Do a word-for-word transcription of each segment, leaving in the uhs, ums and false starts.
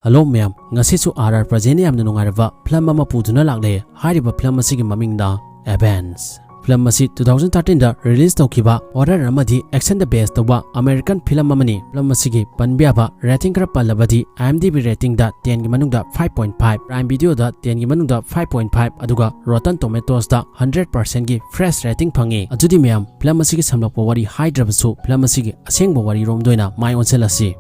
Hello ꯃꯌꯥꯝ, ꯉꯁꯤꯁꯨ R R ꯄ꯭ꯔꯖꯦꯟꯅ ꯌꯥꯝꯅ ꯅꯨꯡꯉꯥꯏꯔꯕ ꯐꯤꯂꯝ ꯑꯃ ꯄꯨꯗꯨꯅ ꯂꯥꯛꯂꯦ꯫ ꯍꯥꯏꯔꯤꯕ ꯐꯤꯂꯝ ꯑꯁꯤꯒꯤ ꯃꯃꯤꯡꯅ ꯑꯦꯚꯦꯟꯁ꯫ ꯐꯤꯂꯝ ꯑꯁꯤ two thousand thirteen ꯗ release ꯇꯧꯈꯤꯕ horror ꯑꯃꯗꯤ action ꯗ base ꯇꯧꯕ American ꯐꯤꯂꯝ ꯑꯃꯅꯤ꯫ ꯐꯤꯂꯝ ꯑꯁꯤꯒꯤ ꯄꯟꯕ ꯌꯥꯕ rating ꯈꯔ ꯄꯜꯂꯕꯗꯤ, IMDb rating ꯗ ten ꯒꯤ ꯃꯅꯨꯡꯗ five point five, Prime Video ꯗ ten ꯒꯤ ꯃꯅꯨꯡꯗ five point five, ꯑꯗꯨꯒ Rotten Tomatoes ꯗ hundred percent ꯒꯤ fresh rating ꯐꯪꯉꯤ꯫ ꯑꯗꯨꯗꯤ ꯃꯌꯥꯝ, ꯐꯤꯂꯝ ꯑꯁꯤꯒꯤ ꯁꯝꯂꯞꯄ ꯋꯥꯔꯤ ꯍꯥꯏꯗ꯭ꯔꯕꯁꯨ, ꯐꯤꯂꯝ ꯑꯁꯤꯒꯤ ꯑꯁꯦꯡꯕ ꯋꯥꯔꯤꯔꯣꯝꯗ ꯑꯣꯏꯅ ꯃꯥꯏ ꯑꯣꯟꯁꯤꯜꯂꯁꯤ꯫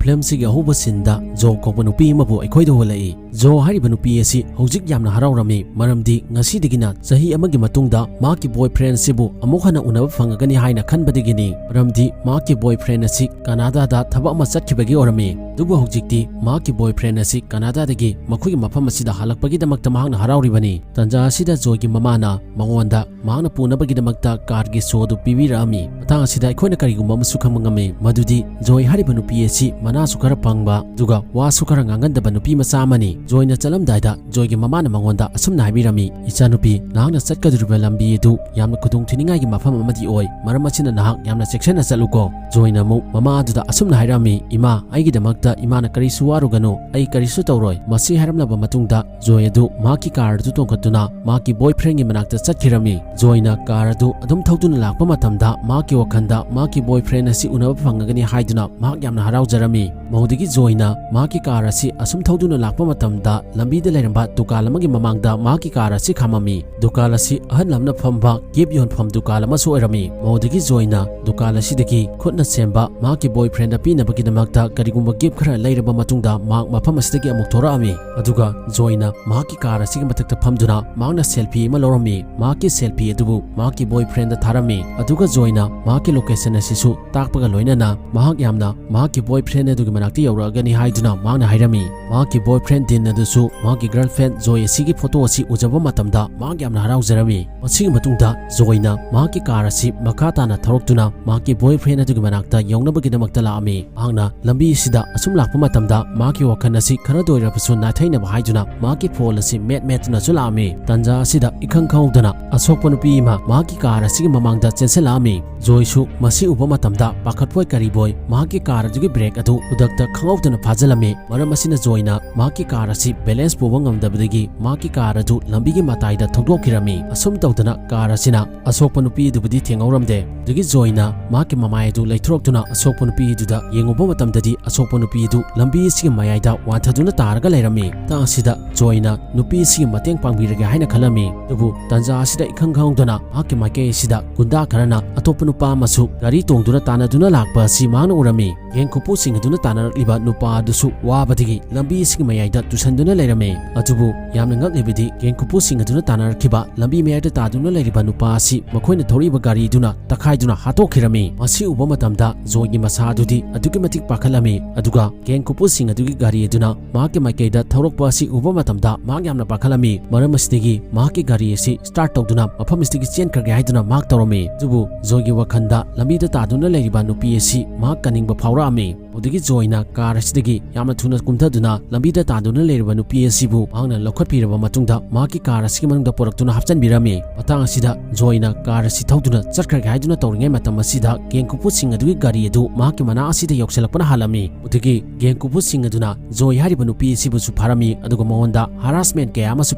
ꯐꯤꯂꯝꯁꯤꯒꯤ ꯑꯍꯧꯕ ꯁꯤꯟꯗ ꯖꯣ ꯀꯧꯕ ꯅꯨꯄꯤ ꯑꯃꯕꯨ ꯑꯩꯈꯣꯏꯗ ꯎꯍꯜꯂꯛꯏ꯫ ꯖꯣ ꯍꯥꯏꯔꯤꯕ ꯅꯨꯄꯤ ꯑꯁꯤ ꯍꯧꯖꯤꯛ ꯌꯥꯝꯅ ꯍꯔꯥꯎꯔꯝꯃꯤ, ꯃꯔꯝꯗꯤ ꯉꯁꯤꯗꯒꯤꯅ ꯆꯍꯤ ꯑꯃꯒꯤ ꯃꯇꯨꯡꯗ ꯃꯍꯥꯛꯀꯤ boyfriend ꯑꯁꯤꯕꯨ ꯑꯃꯨꯛ ꯍꯟꯅ ꯎꯅꯕ ꯐꯪꯉꯒꯅꯤ ꯍꯥꯏꯅ ꯈꯟꯕꯗꯒꯤꯅꯤ꯫ ꯃꯔꯝꯗꯤ ꯃꯍꯥꯛꯀꯤ boyfriend ꯑꯁꯤ ꯀꯅꯥꯗꯥꯗ ꯊꯕꯛ ꯑꯃ ꯆꯠꯈꯤꯕꯒꯤ ꯑꯣꯏꯔꯝꯃꯤ꯫ ꯑꯗꯨꯕꯨ ꯍꯧꯖꯤꯛꯇꯤ ꯃꯍꯥꯛꯀꯤ boyfriend ꯑꯁꯤ ꯀꯅꯥꯗꯥꯗꯒꯤ ꯃꯈꯣꯏꯒꯤ ꯃꯐꯝ ꯑꯁꯤꯗ ꯍꯜꯂꯛꯄꯒꯤꯗꯃꯛꯇ ꯃꯍꯥꯛꯅ ꯍꯔꯥꯎꯔꯤꯕꯅꯤ꯫ ꯇꯟꯖꯥ ꯑꯁꯤꯗ ꯖꯣꯏꯒꯤ ꯃꯃꯥꯅ ꯃꯉꯣꯟꯗ ꯃꯍꯥꯛꯅ ꯄꯨꯅꯕꯒꯤꯗꯃꯛꯇ car ꯒꯤ show ꯑꯗꯨ ꯄꯤꯕꯤꯔꯛꯑꯝꯃꯤ꯫ ꯃꯇꯥꯡ ꯑꯁꯤꯗ ꯑꯩꯈꯣꯏꯅ ꯀꯔꯤꯒꯨꯝꯕ ꯑꯃꯁꯨ ꯈꯪꯕ ꯉꯝꯃꯤ, ꯃꯗꯨꯗꯤ ꯖꯣꯏ ꯍꯥꯏꯔꯤꯕ ꯅꯨꯄꯤ ꯑꯁꯤ ꯃꯅꯥꯁꯨ ꯈꯔ ꯄꯪꯕ, ꯑꯗꯨꯒ ꯋꯥꯁꯨ ꯈꯔ ꯉꯥꯡꯒꯟꯗꯕ ꯅꯨꯄꯤ ꯃꯆꯥ ꯑꯃꯅꯤ꯫ ꯖꯣꯏꯅ ꯆꯠꯂꯝꯗꯥꯏꯗ ꯖꯣꯏꯒꯤ ꯃꯃꯥꯅ ꯃꯉꯣꯟꯗ ꯑꯁꯨꯝꯅ ꯍꯥꯏꯕꯤꯔꯝꯃꯤ, "ꯏꯆꯥꯅꯨꯄꯤ, ꯅꯍꯥꯛꯅ ꯆꯠꯀꯗꯧꯔꯤꯕ ꯂꯝꯕꯤ ꯑꯗꯨ ꯌꯥꯝꯅ ꯈꯨꯗꯣꯡꯊꯤꯅꯤꯡꯉꯥꯏꯒꯤ ꯃꯐꯝ ꯑꯃꯗꯤ ꯑꯣꯏ, ꯃꯔꯝ ꯑꯁꯤꯅ ꯅꯍꯥꯛ ꯌꯥꯝꯅ ꯆꯦꯛꯁꯤꯟꯅ ꯆꯠꯂꯨꯀꯣ"꯫ ꯖꯣꯏꯅ ꯑꯃꯨꯛ ꯃꯃꯥ ꯑꯗꯨꯗ ꯑꯁꯨꯝꯅ ꯍꯥꯏꯔꯛꯑꯝꯃꯤ, "ꯏꯃꯥ, ꯑꯩꯒꯤꯗꯃꯛꯇ ꯏꯃꯥꯅ ꯀꯔꯤꯁꯨ ꯋꯥꯔꯨꯒꯅꯨ, ꯑꯩ ꯀꯔꯤꯁꯨ ꯇꯧꯔꯣꯏ"꯫ ꯃꯁꯤ ꯍꯥꯏꯔꯝꯂꯕ ꯃꯇꯨꯡꯗ ꯖꯣꯏ ꯑꯗꯨ ꯃꯍꯥꯛꯀꯤ car ꯑꯗꯨ ꯇꯣꯡꯈꯠꯇꯨꯅ ꯃꯍꯥꯛꯀꯤ boyfriend ꯒꯤ ꯃꯅꯥꯛꯇ ꯆꯠꯈꯤꯔꯝꯃꯤ꯫ ꯖꯣꯏꯅ car ꯑꯗꯨ ꯑꯗꯨꯝ ꯊꯧꯗꯨꯅ ꯂꯥꯛꯄ ꯃꯇꯝꯗ ꯃꯍꯥꯛꯀꯤ ꯋꯥꯈꯜꯗ ꯃꯍꯥꯛꯀꯤ boyfriend ꯑꯁꯤ ꯎꯅꯕ ꯐꯪꯉꯒꯅꯤ ꯍꯥꯏꯗꯨꯅ ꯃꯍꯥꯛ ꯌꯥꯝꯅ ꯍꯔꯥꯎꯖꯔꯝꯃꯤ꯫ ꯃꯗꯨꯗꯒꯤ ꯖꯣꯏꯅ ꯃꯍꯥꯛꯀꯤ car ꯑꯁꯤ ꯑꯁꯨꯝ ꯊꯧꯗꯨꯅ ꯂꯥꯛꯄ ꯃꯇꯝꯗ ꯂꯝꯕꯤꯗ ꯂꯩꯔꯝꯕ ꯗꯨꯀꯥꯟ ꯑꯃꯒꯤ ꯃꯃꯥꯡꯗ ꯃꯍꯥꯛꯀꯤ car ꯑꯁꯤ ꯈꯥꯝꯃꯝꯃꯤ꯫ ꯗꯨꯀꯥꯟ ꯑꯁꯤ ꯑꯍꯜ ꯑꯃꯅ ꯐꯝꯕ gift ꯌꯣꯟꯐꯝ ꯗꯨꯀꯥꯟ ꯑꯃꯁꯨ ꯑꯣꯏꯔꯝꯃꯤ꯫ ꯃꯗꯨꯗꯒꯤ ꯖꯣꯏꯅ ꯗꯨꯀꯥꯟ ꯑꯁꯤꯗꯒꯤ ꯈꯨꯠꯅ ꯁꯦꯝꯕ ꯃꯍꯥꯛꯀꯤ boyfriend ꯗ ꯄꯤꯅꯕꯒꯤꯗꯃꯛꯇ ꯀꯔꯤꯒꯨꯝꯕ gift ꯈꯔ ꯂꯩꯔꯕ ꯃꯇꯨꯡꯗ ꯃꯍꯥꯛ ꯃꯐꯝ ꯑꯁꯤꯗꯒꯤ ꯑꯃꯨꯛ ꯊꯣꯔꯛꯑꯝꯃꯤ꯫ ꯑꯗꯨꯒ ꯖꯣꯏꯅ ꯃꯍꯥꯛꯀꯤ car ꯑꯁꯤꯒꯤ ꯃꯊꯛꯇ ꯐꯝꯗꯨꯅ ꯃꯍꯥꯛꯅ selfie ꯑꯃ ꯂꯧꯔꯝꯃꯤ꯫ ꯃꯍꯥꯛꯀꯤ selfie ꯑꯗꯨꯕꯨ ꯃꯍꯥꯛꯀꯤ boyfriend ꯗ ꯊꯥꯔꯝꯃꯤ꯫ ꯑꯗꯨꯒ ꯖꯣꯏꯅ ꯃꯍꯥꯛꯀꯤ location ꯑꯁꯤꯁꯨ ꯇꯥꯛꯄꯒ ꯂꯣꯏꯅꯅ ꯃꯍꯥꯛ ꯌꯥꯝꯅ ꯃꯍꯥꯛꯀꯤ boyfriend ꯑꯗꯨꯒꯤ ꯃꯅꯥꯛꯇ ꯌꯧꯔꯛꯑꯒꯅꯤ ꯍꯥꯏꯗꯨꯅ ꯃꯍꯥꯛꯅ ꯍꯥꯏꯔꯝꯃꯤ꯫ ꯃꯍꯥꯛꯀꯤ boyfriend ꯗꯤꯟ ꯑꯗꯨꯁꯨ ꯃꯍꯥꯛꯀꯤ girlfriend ꯖꯣꯏ ꯑꯁꯤꯒꯤ photo ꯑꯁꯤ ꯎꯖꯕ ꯃꯇꯝꯗ ꯃꯍꯥꯛ ꯌꯥꯝꯅ ꯍꯔꯥꯎꯖꯔꯝꯃꯤ꯫ ꯃꯁꯤꯒꯤ ꯃꯇꯨꯡꯗ ꯖꯣꯏꯅ ꯃꯍꯥꯛꯀꯤ car ꯑꯁꯤ ꯃꯈꯥ ꯇꯥꯅ ꯊꯧꯔꯛꯇꯨꯅ ꯃꯍꯥꯛꯀꯤ boyfriend ꯑꯗꯨꯒꯤ ꯃꯅꯥꯛꯇ ꯌꯧꯅꯕꯒꯤꯗꯃꯛꯇ ꯂꯥꯛꯑꯝꯃꯤ꯫ ꯃꯍꯥꯛꯅ ꯂꯝꯕꯤ ꯑꯁꯤꯗ ꯑꯁꯨꯝ ꯂꯥꯛꯄ ꯃꯇꯝꯗ ꯃꯍꯥꯛꯀꯤ ꯋꯥꯈꯜ ꯑꯁꯤ ꯈꯔꯗ ꯑꯣꯏꯔꯕꯁꯨ ꯅꯥꯊꯩꯅꯕ ꯍꯥꯏꯗꯨꯅ ꯃꯍꯥꯛꯀꯤ phone ꯑꯁꯤ ꯃꯦꯠ ꯃꯦꯠꯇꯨꯅꯁꯨ ꯂꯥꯛꯑꯝꯃꯤ꯫ ꯇꯟꯖꯥ ꯑꯁꯤꯗ ꯏꯈꯪ ꯈꯪꯍꯧꯗꯅ ꯑꯁꯣꯛꯄ ꯅꯨꯄꯤ ꯑꯃ ꯃꯍꯥꯛꯀꯤ car ꯑꯁꯤꯒꯤ ꯃꯃꯥꯡꯗ ꯆꯦꯟꯁꯤꯜꯂꯛꯑꯝꯃꯤ꯫ ꯖꯣꯏꯁꯨ ꯃꯁꯤ ꯎꯕ ꯃꯇꯝꯗ ꯄꯥꯈꯠꯄꯣꯏ ꯀꯔꯤꯕꯣꯏ ꯃꯍꯥꯛꯀꯤ car ꯑꯗꯨꯒꯤ brake ꯑꯗꯨ ꯈꯨꯗꯛꯇ ꯈꯪꯍꯧꯗꯅ ꯐꯥꯖꯤꯜꯂꯝꯃꯤ꯫ ꯃꯔꯝ ꯑꯁꯤꯅ ꯖꯣꯏꯅ ꯃꯍꯥꯛꯀꯤ car ꯑꯁꯤ balance ꯄꯨꯕ ꯉꯝꯗꯕꯗꯒꯤ ꯃꯍꯥꯛꯀꯤ car ꯑꯗꯨ ꯂꯝꯕꯤꯒꯤ ꯃꯇꯥꯏꯗ ꯊꯧꯗꯣꯛꯈꯤꯔꯝꯃꯤ꯫ ꯑꯁꯨꯝ ꯇꯧꯗꯅ car ꯑꯁꯤꯅ ꯑꯁꯣꯛꯄ ꯅꯨꯄꯤ ꯑꯗꯨꯕꯨꯗꯤ ꯊꯦꯡꯍꯧꯔꯝꯗꯦ꯫ ꯑꯗꯨꯗꯒꯤ ꯖꯣꯏꯅ ꯃꯍꯥꯛꯀꯤ ꯃꯃꯥꯏ ꯑꯗꯨ ꯂꯩꯊꯣꯔꯛꯇꯨꯅ ꯑꯁꯣꯛꯄ ꯅꯨꯄꯤ ꯑꯗꯨꯗ ꯌꯦꯡꯉꯨꯕ ꯃꯇꯝꯗꯗꯤ ꯑꯁꯣꯛꯄ ꯅꯨꯄꯤ ꯑꯗꯨ ꯂꯝꯕꯤ ꯑꯁꯤꯒꯤ ꯃꯌꯥꯏꯗ ꯋꯥꯟꯊꯗꯨꯅ ꯇꯥꯔꯒ ꯂꯩꯔꯝꯃꯤ꯫ ꯃꯇꯥꯡ ꯑꯁꯤꯗ ꯖꯣꯏꯅ ꯅꯨꯄꯤ ꯑꯁꯤꯒꯤ ꯃꯇꯦꯡ ꯄꯥꯡꯕꯤꯔꯒꯦ ꯍꯥꯏꯅ ꯈꯜꯂꯝꯃꯤ꯫ ꯑꯗꯨꯕꯨ ꯇꯟꯖꯥ ꯑꯁꯤꯗ ꯏꯈꯪ ꯈꯪꯍꯧꯗꯅ ꯃꯍꯥꯛꯀꯤ ꯃꯥꯏꯀꯩ ꯑꯁꯤꯗ ꯒꯨꯟꯗꯥ ꯈꯔꯅ ꯑꯇꯣꯞꯄ ꯅꯨꯄꯥ ꯑꯃꯁꯨ ꯒꯥꯔꯤ ꯇꯣꯡꯗꯨꯅ ꯇꯥꯟꯅꯗꯨꯅ ꯂꯥꯛꯄ ꯑꯁꯤ ꯃꯍꯥꯛꯅ ꯎꯔꯝꯃꯤ꯫ Gang ꯈꯨꯄꯨꯁꯤꯡ ꯑꯗꯨꯅ ꯇꯥꯟꯅꯔꯛꯂꯤꯕ ꯅꯨꯄꯥ ꯑꯗꯨꯁꯨ ꯋꯥꯕꯗꯒꯤ ꯂꯝꯕꯤ ꯑꯁꯤꯒꯤ ꯃꯌꯥꯏꯗ ꯇꯨꯁꯟꯗꯨꯅ ꯂꯩꯔꯝꯃꯤ꯫ ꯑꯗꯨꯕꯨ ꯌꯥꯝꯅ ꯉꯛꯂꯤꯕꯗꯤ gang ꯈꯨꯄꯨꯁꯤꯡ ꯑꯗꯨꯅ ꯇꯥꯟꯅꯔꯛꯈꯤꯕ ꯂꯝꯕꯤ ꯃꯌꯥꯏꯗ ꯇꯥꯗꯨꯅ ꯂꯩꯔꯤꯕ ꯅꯨꯄꯥ ꯑꯁꯤ ꯃꯈꯣꯏꯅ ꯊꯧꯔꯛꯏꯕ ꯒꯥꯔꯤꯗꯨꯅ ꯇꯛꯈꯥꯏꯗꯨꯅ ꯍꯥꯠꯇꯣꯛꯈꯤꯔꯝꯃꯤ꯫ ꯃꯁꯤ ꯎꯕ ꯃꯇꯝꯗ ꯖꯣꯏꯒꯤ ꯃꯁꯥ ꯑꯗꯨꯗꯤ ꯑꯗꯨꯛꯀꯤ ꯃꯇꯤꯛ ꯄꯥꯈꯠꯂꯝꯃꯤ꯫ ꯑꯗꯨꯒ gang ꯈꯨꯄꯨꯁꯤꯡ ꯑꯗꯨꯒꯤ ꯒꯥꯔꯤ ꯑꯗꯨꯅ ꯃꯍꯥꯛꯀꯤ ꯃꯥꯏꯀꯩꯗ ꯊꯧꯔꯛꯄ ꯑꯁꯤ ꯎꯕ ꯃꯇꯝꯗ ꯃꯍꯥꯛ ꯌꯥꯝꯅ ꯄꯥꯈꯠꯂꯝꯃꯤ꯫ ꯃꯔꯝ ꯑꯁꯤꯗꯒꯤ ꯃꯍꯥꯛꯀꯤ ꯒꯥꯔꯤ ꯑꯁꯤ start ꯇꯧꯗꯨꯅ ꯃꯐꯝ ꯑꯁꯤꯗꯒꯤ ꯆꯦꯟꯈ꯭ꯔꯒꯦ ꯍꯥꯏꯗꯨꯅ ꯃꯍꯥꯛ ꯇꯧꯔꯝꯃꯤ꯫ ꯑꯗꯨꯕꯨ ꯖꯣꯏꯒꯤ ꯋꯥꯈꯜꯗ ꯂꯝꯕꯤꯗ ꯇꯥꯗꯨꯅ ꯂꯩꯔꯤꯕ ꯅꯨꯄꯤ ꯑꯁꯤ ꯃꯍꯥꯛ ꯀꯟꯅꯤꯡꯕ ꯐꯥꯎꯔꯛꯑꯝꯃꯤ꯫ ꯑꯗꯨꯗꯒꯤ ꯖꯣꯏꯅ car ꯑꯁꯤꯗꯒꯤ ꯌꯥꯝꯅ ꯊꯨꯅ ꯀꯨꯝꯊꯗꯨꯅ ꯂꯝꯕꯤꯗ ꯇꯥꯗꯨꯅ ꯂꯩꯔꯤꯕ ꯅꯨꯄꯤ ꯑꯁꯤꯕꯨ ꯃꯍꯥꯛꯅ ꯂꯧꯈꯠꯄꯤꯔꯕ ꯃꯇꯨꯡꯗ ꯃꯍꯥꯛꯀꯤ car ꯑꯁꯤꯒꯤ ꯃꯅꯨꯡꯗ ꯄꯨꯔꯛꯇꯨꯅ ꯍꯥꯞꯆꯤꯟꯕꯤꯔꯝꯃꯤ꯫ ꯃꯇꯥꯡ ꯑꯁꯤꯗ ꯖꯣꯏꯅ car ꯑꯁꯤ ꯊꯧꯗꯨꯅ ꯆꯠꯈ꯭ꯔꯒꯦ ꯍꯥꯏꯗꯨꯅ ꯇꯧꯔꯤꯉꯩ ꯃꯇꯝ ꯑꯁꯤꯗ gang ꯈꯨꯄꯨꯁꯤꯡ ꯑꯗꯨꯒꯤ ꯒꯥꯔꯤ ꯑꯗꯨ ꯃꯍꯥꯛꯀꯤ ꯃꯅꯥꯛ ꯑꯁꯤꯗ ꯌꯧꯁꯤꯜꯂꯛꯄꯅ ꯍꯥꯜꯂꯝꯃꯤ꯫ ꯑꯗꯨꯗꯒꯤ gang ꯈꯨꯄꯨꯁꯤꯡ ꯑꯗꯨꯅ ꯖꯣꯏ ꯍꯥꯏꯔꯤꯕ ꯅꯨꯄꯤ ꯑꯁꯤꯕꯨꯁꯨ ꯐꯥꯔꯝꯃꯤ, ꯑꯗꯨꯒ ꯃꯉꯣꯟꯗ harassment ꯀꯌꯥ ꯑꯃꯁꯨ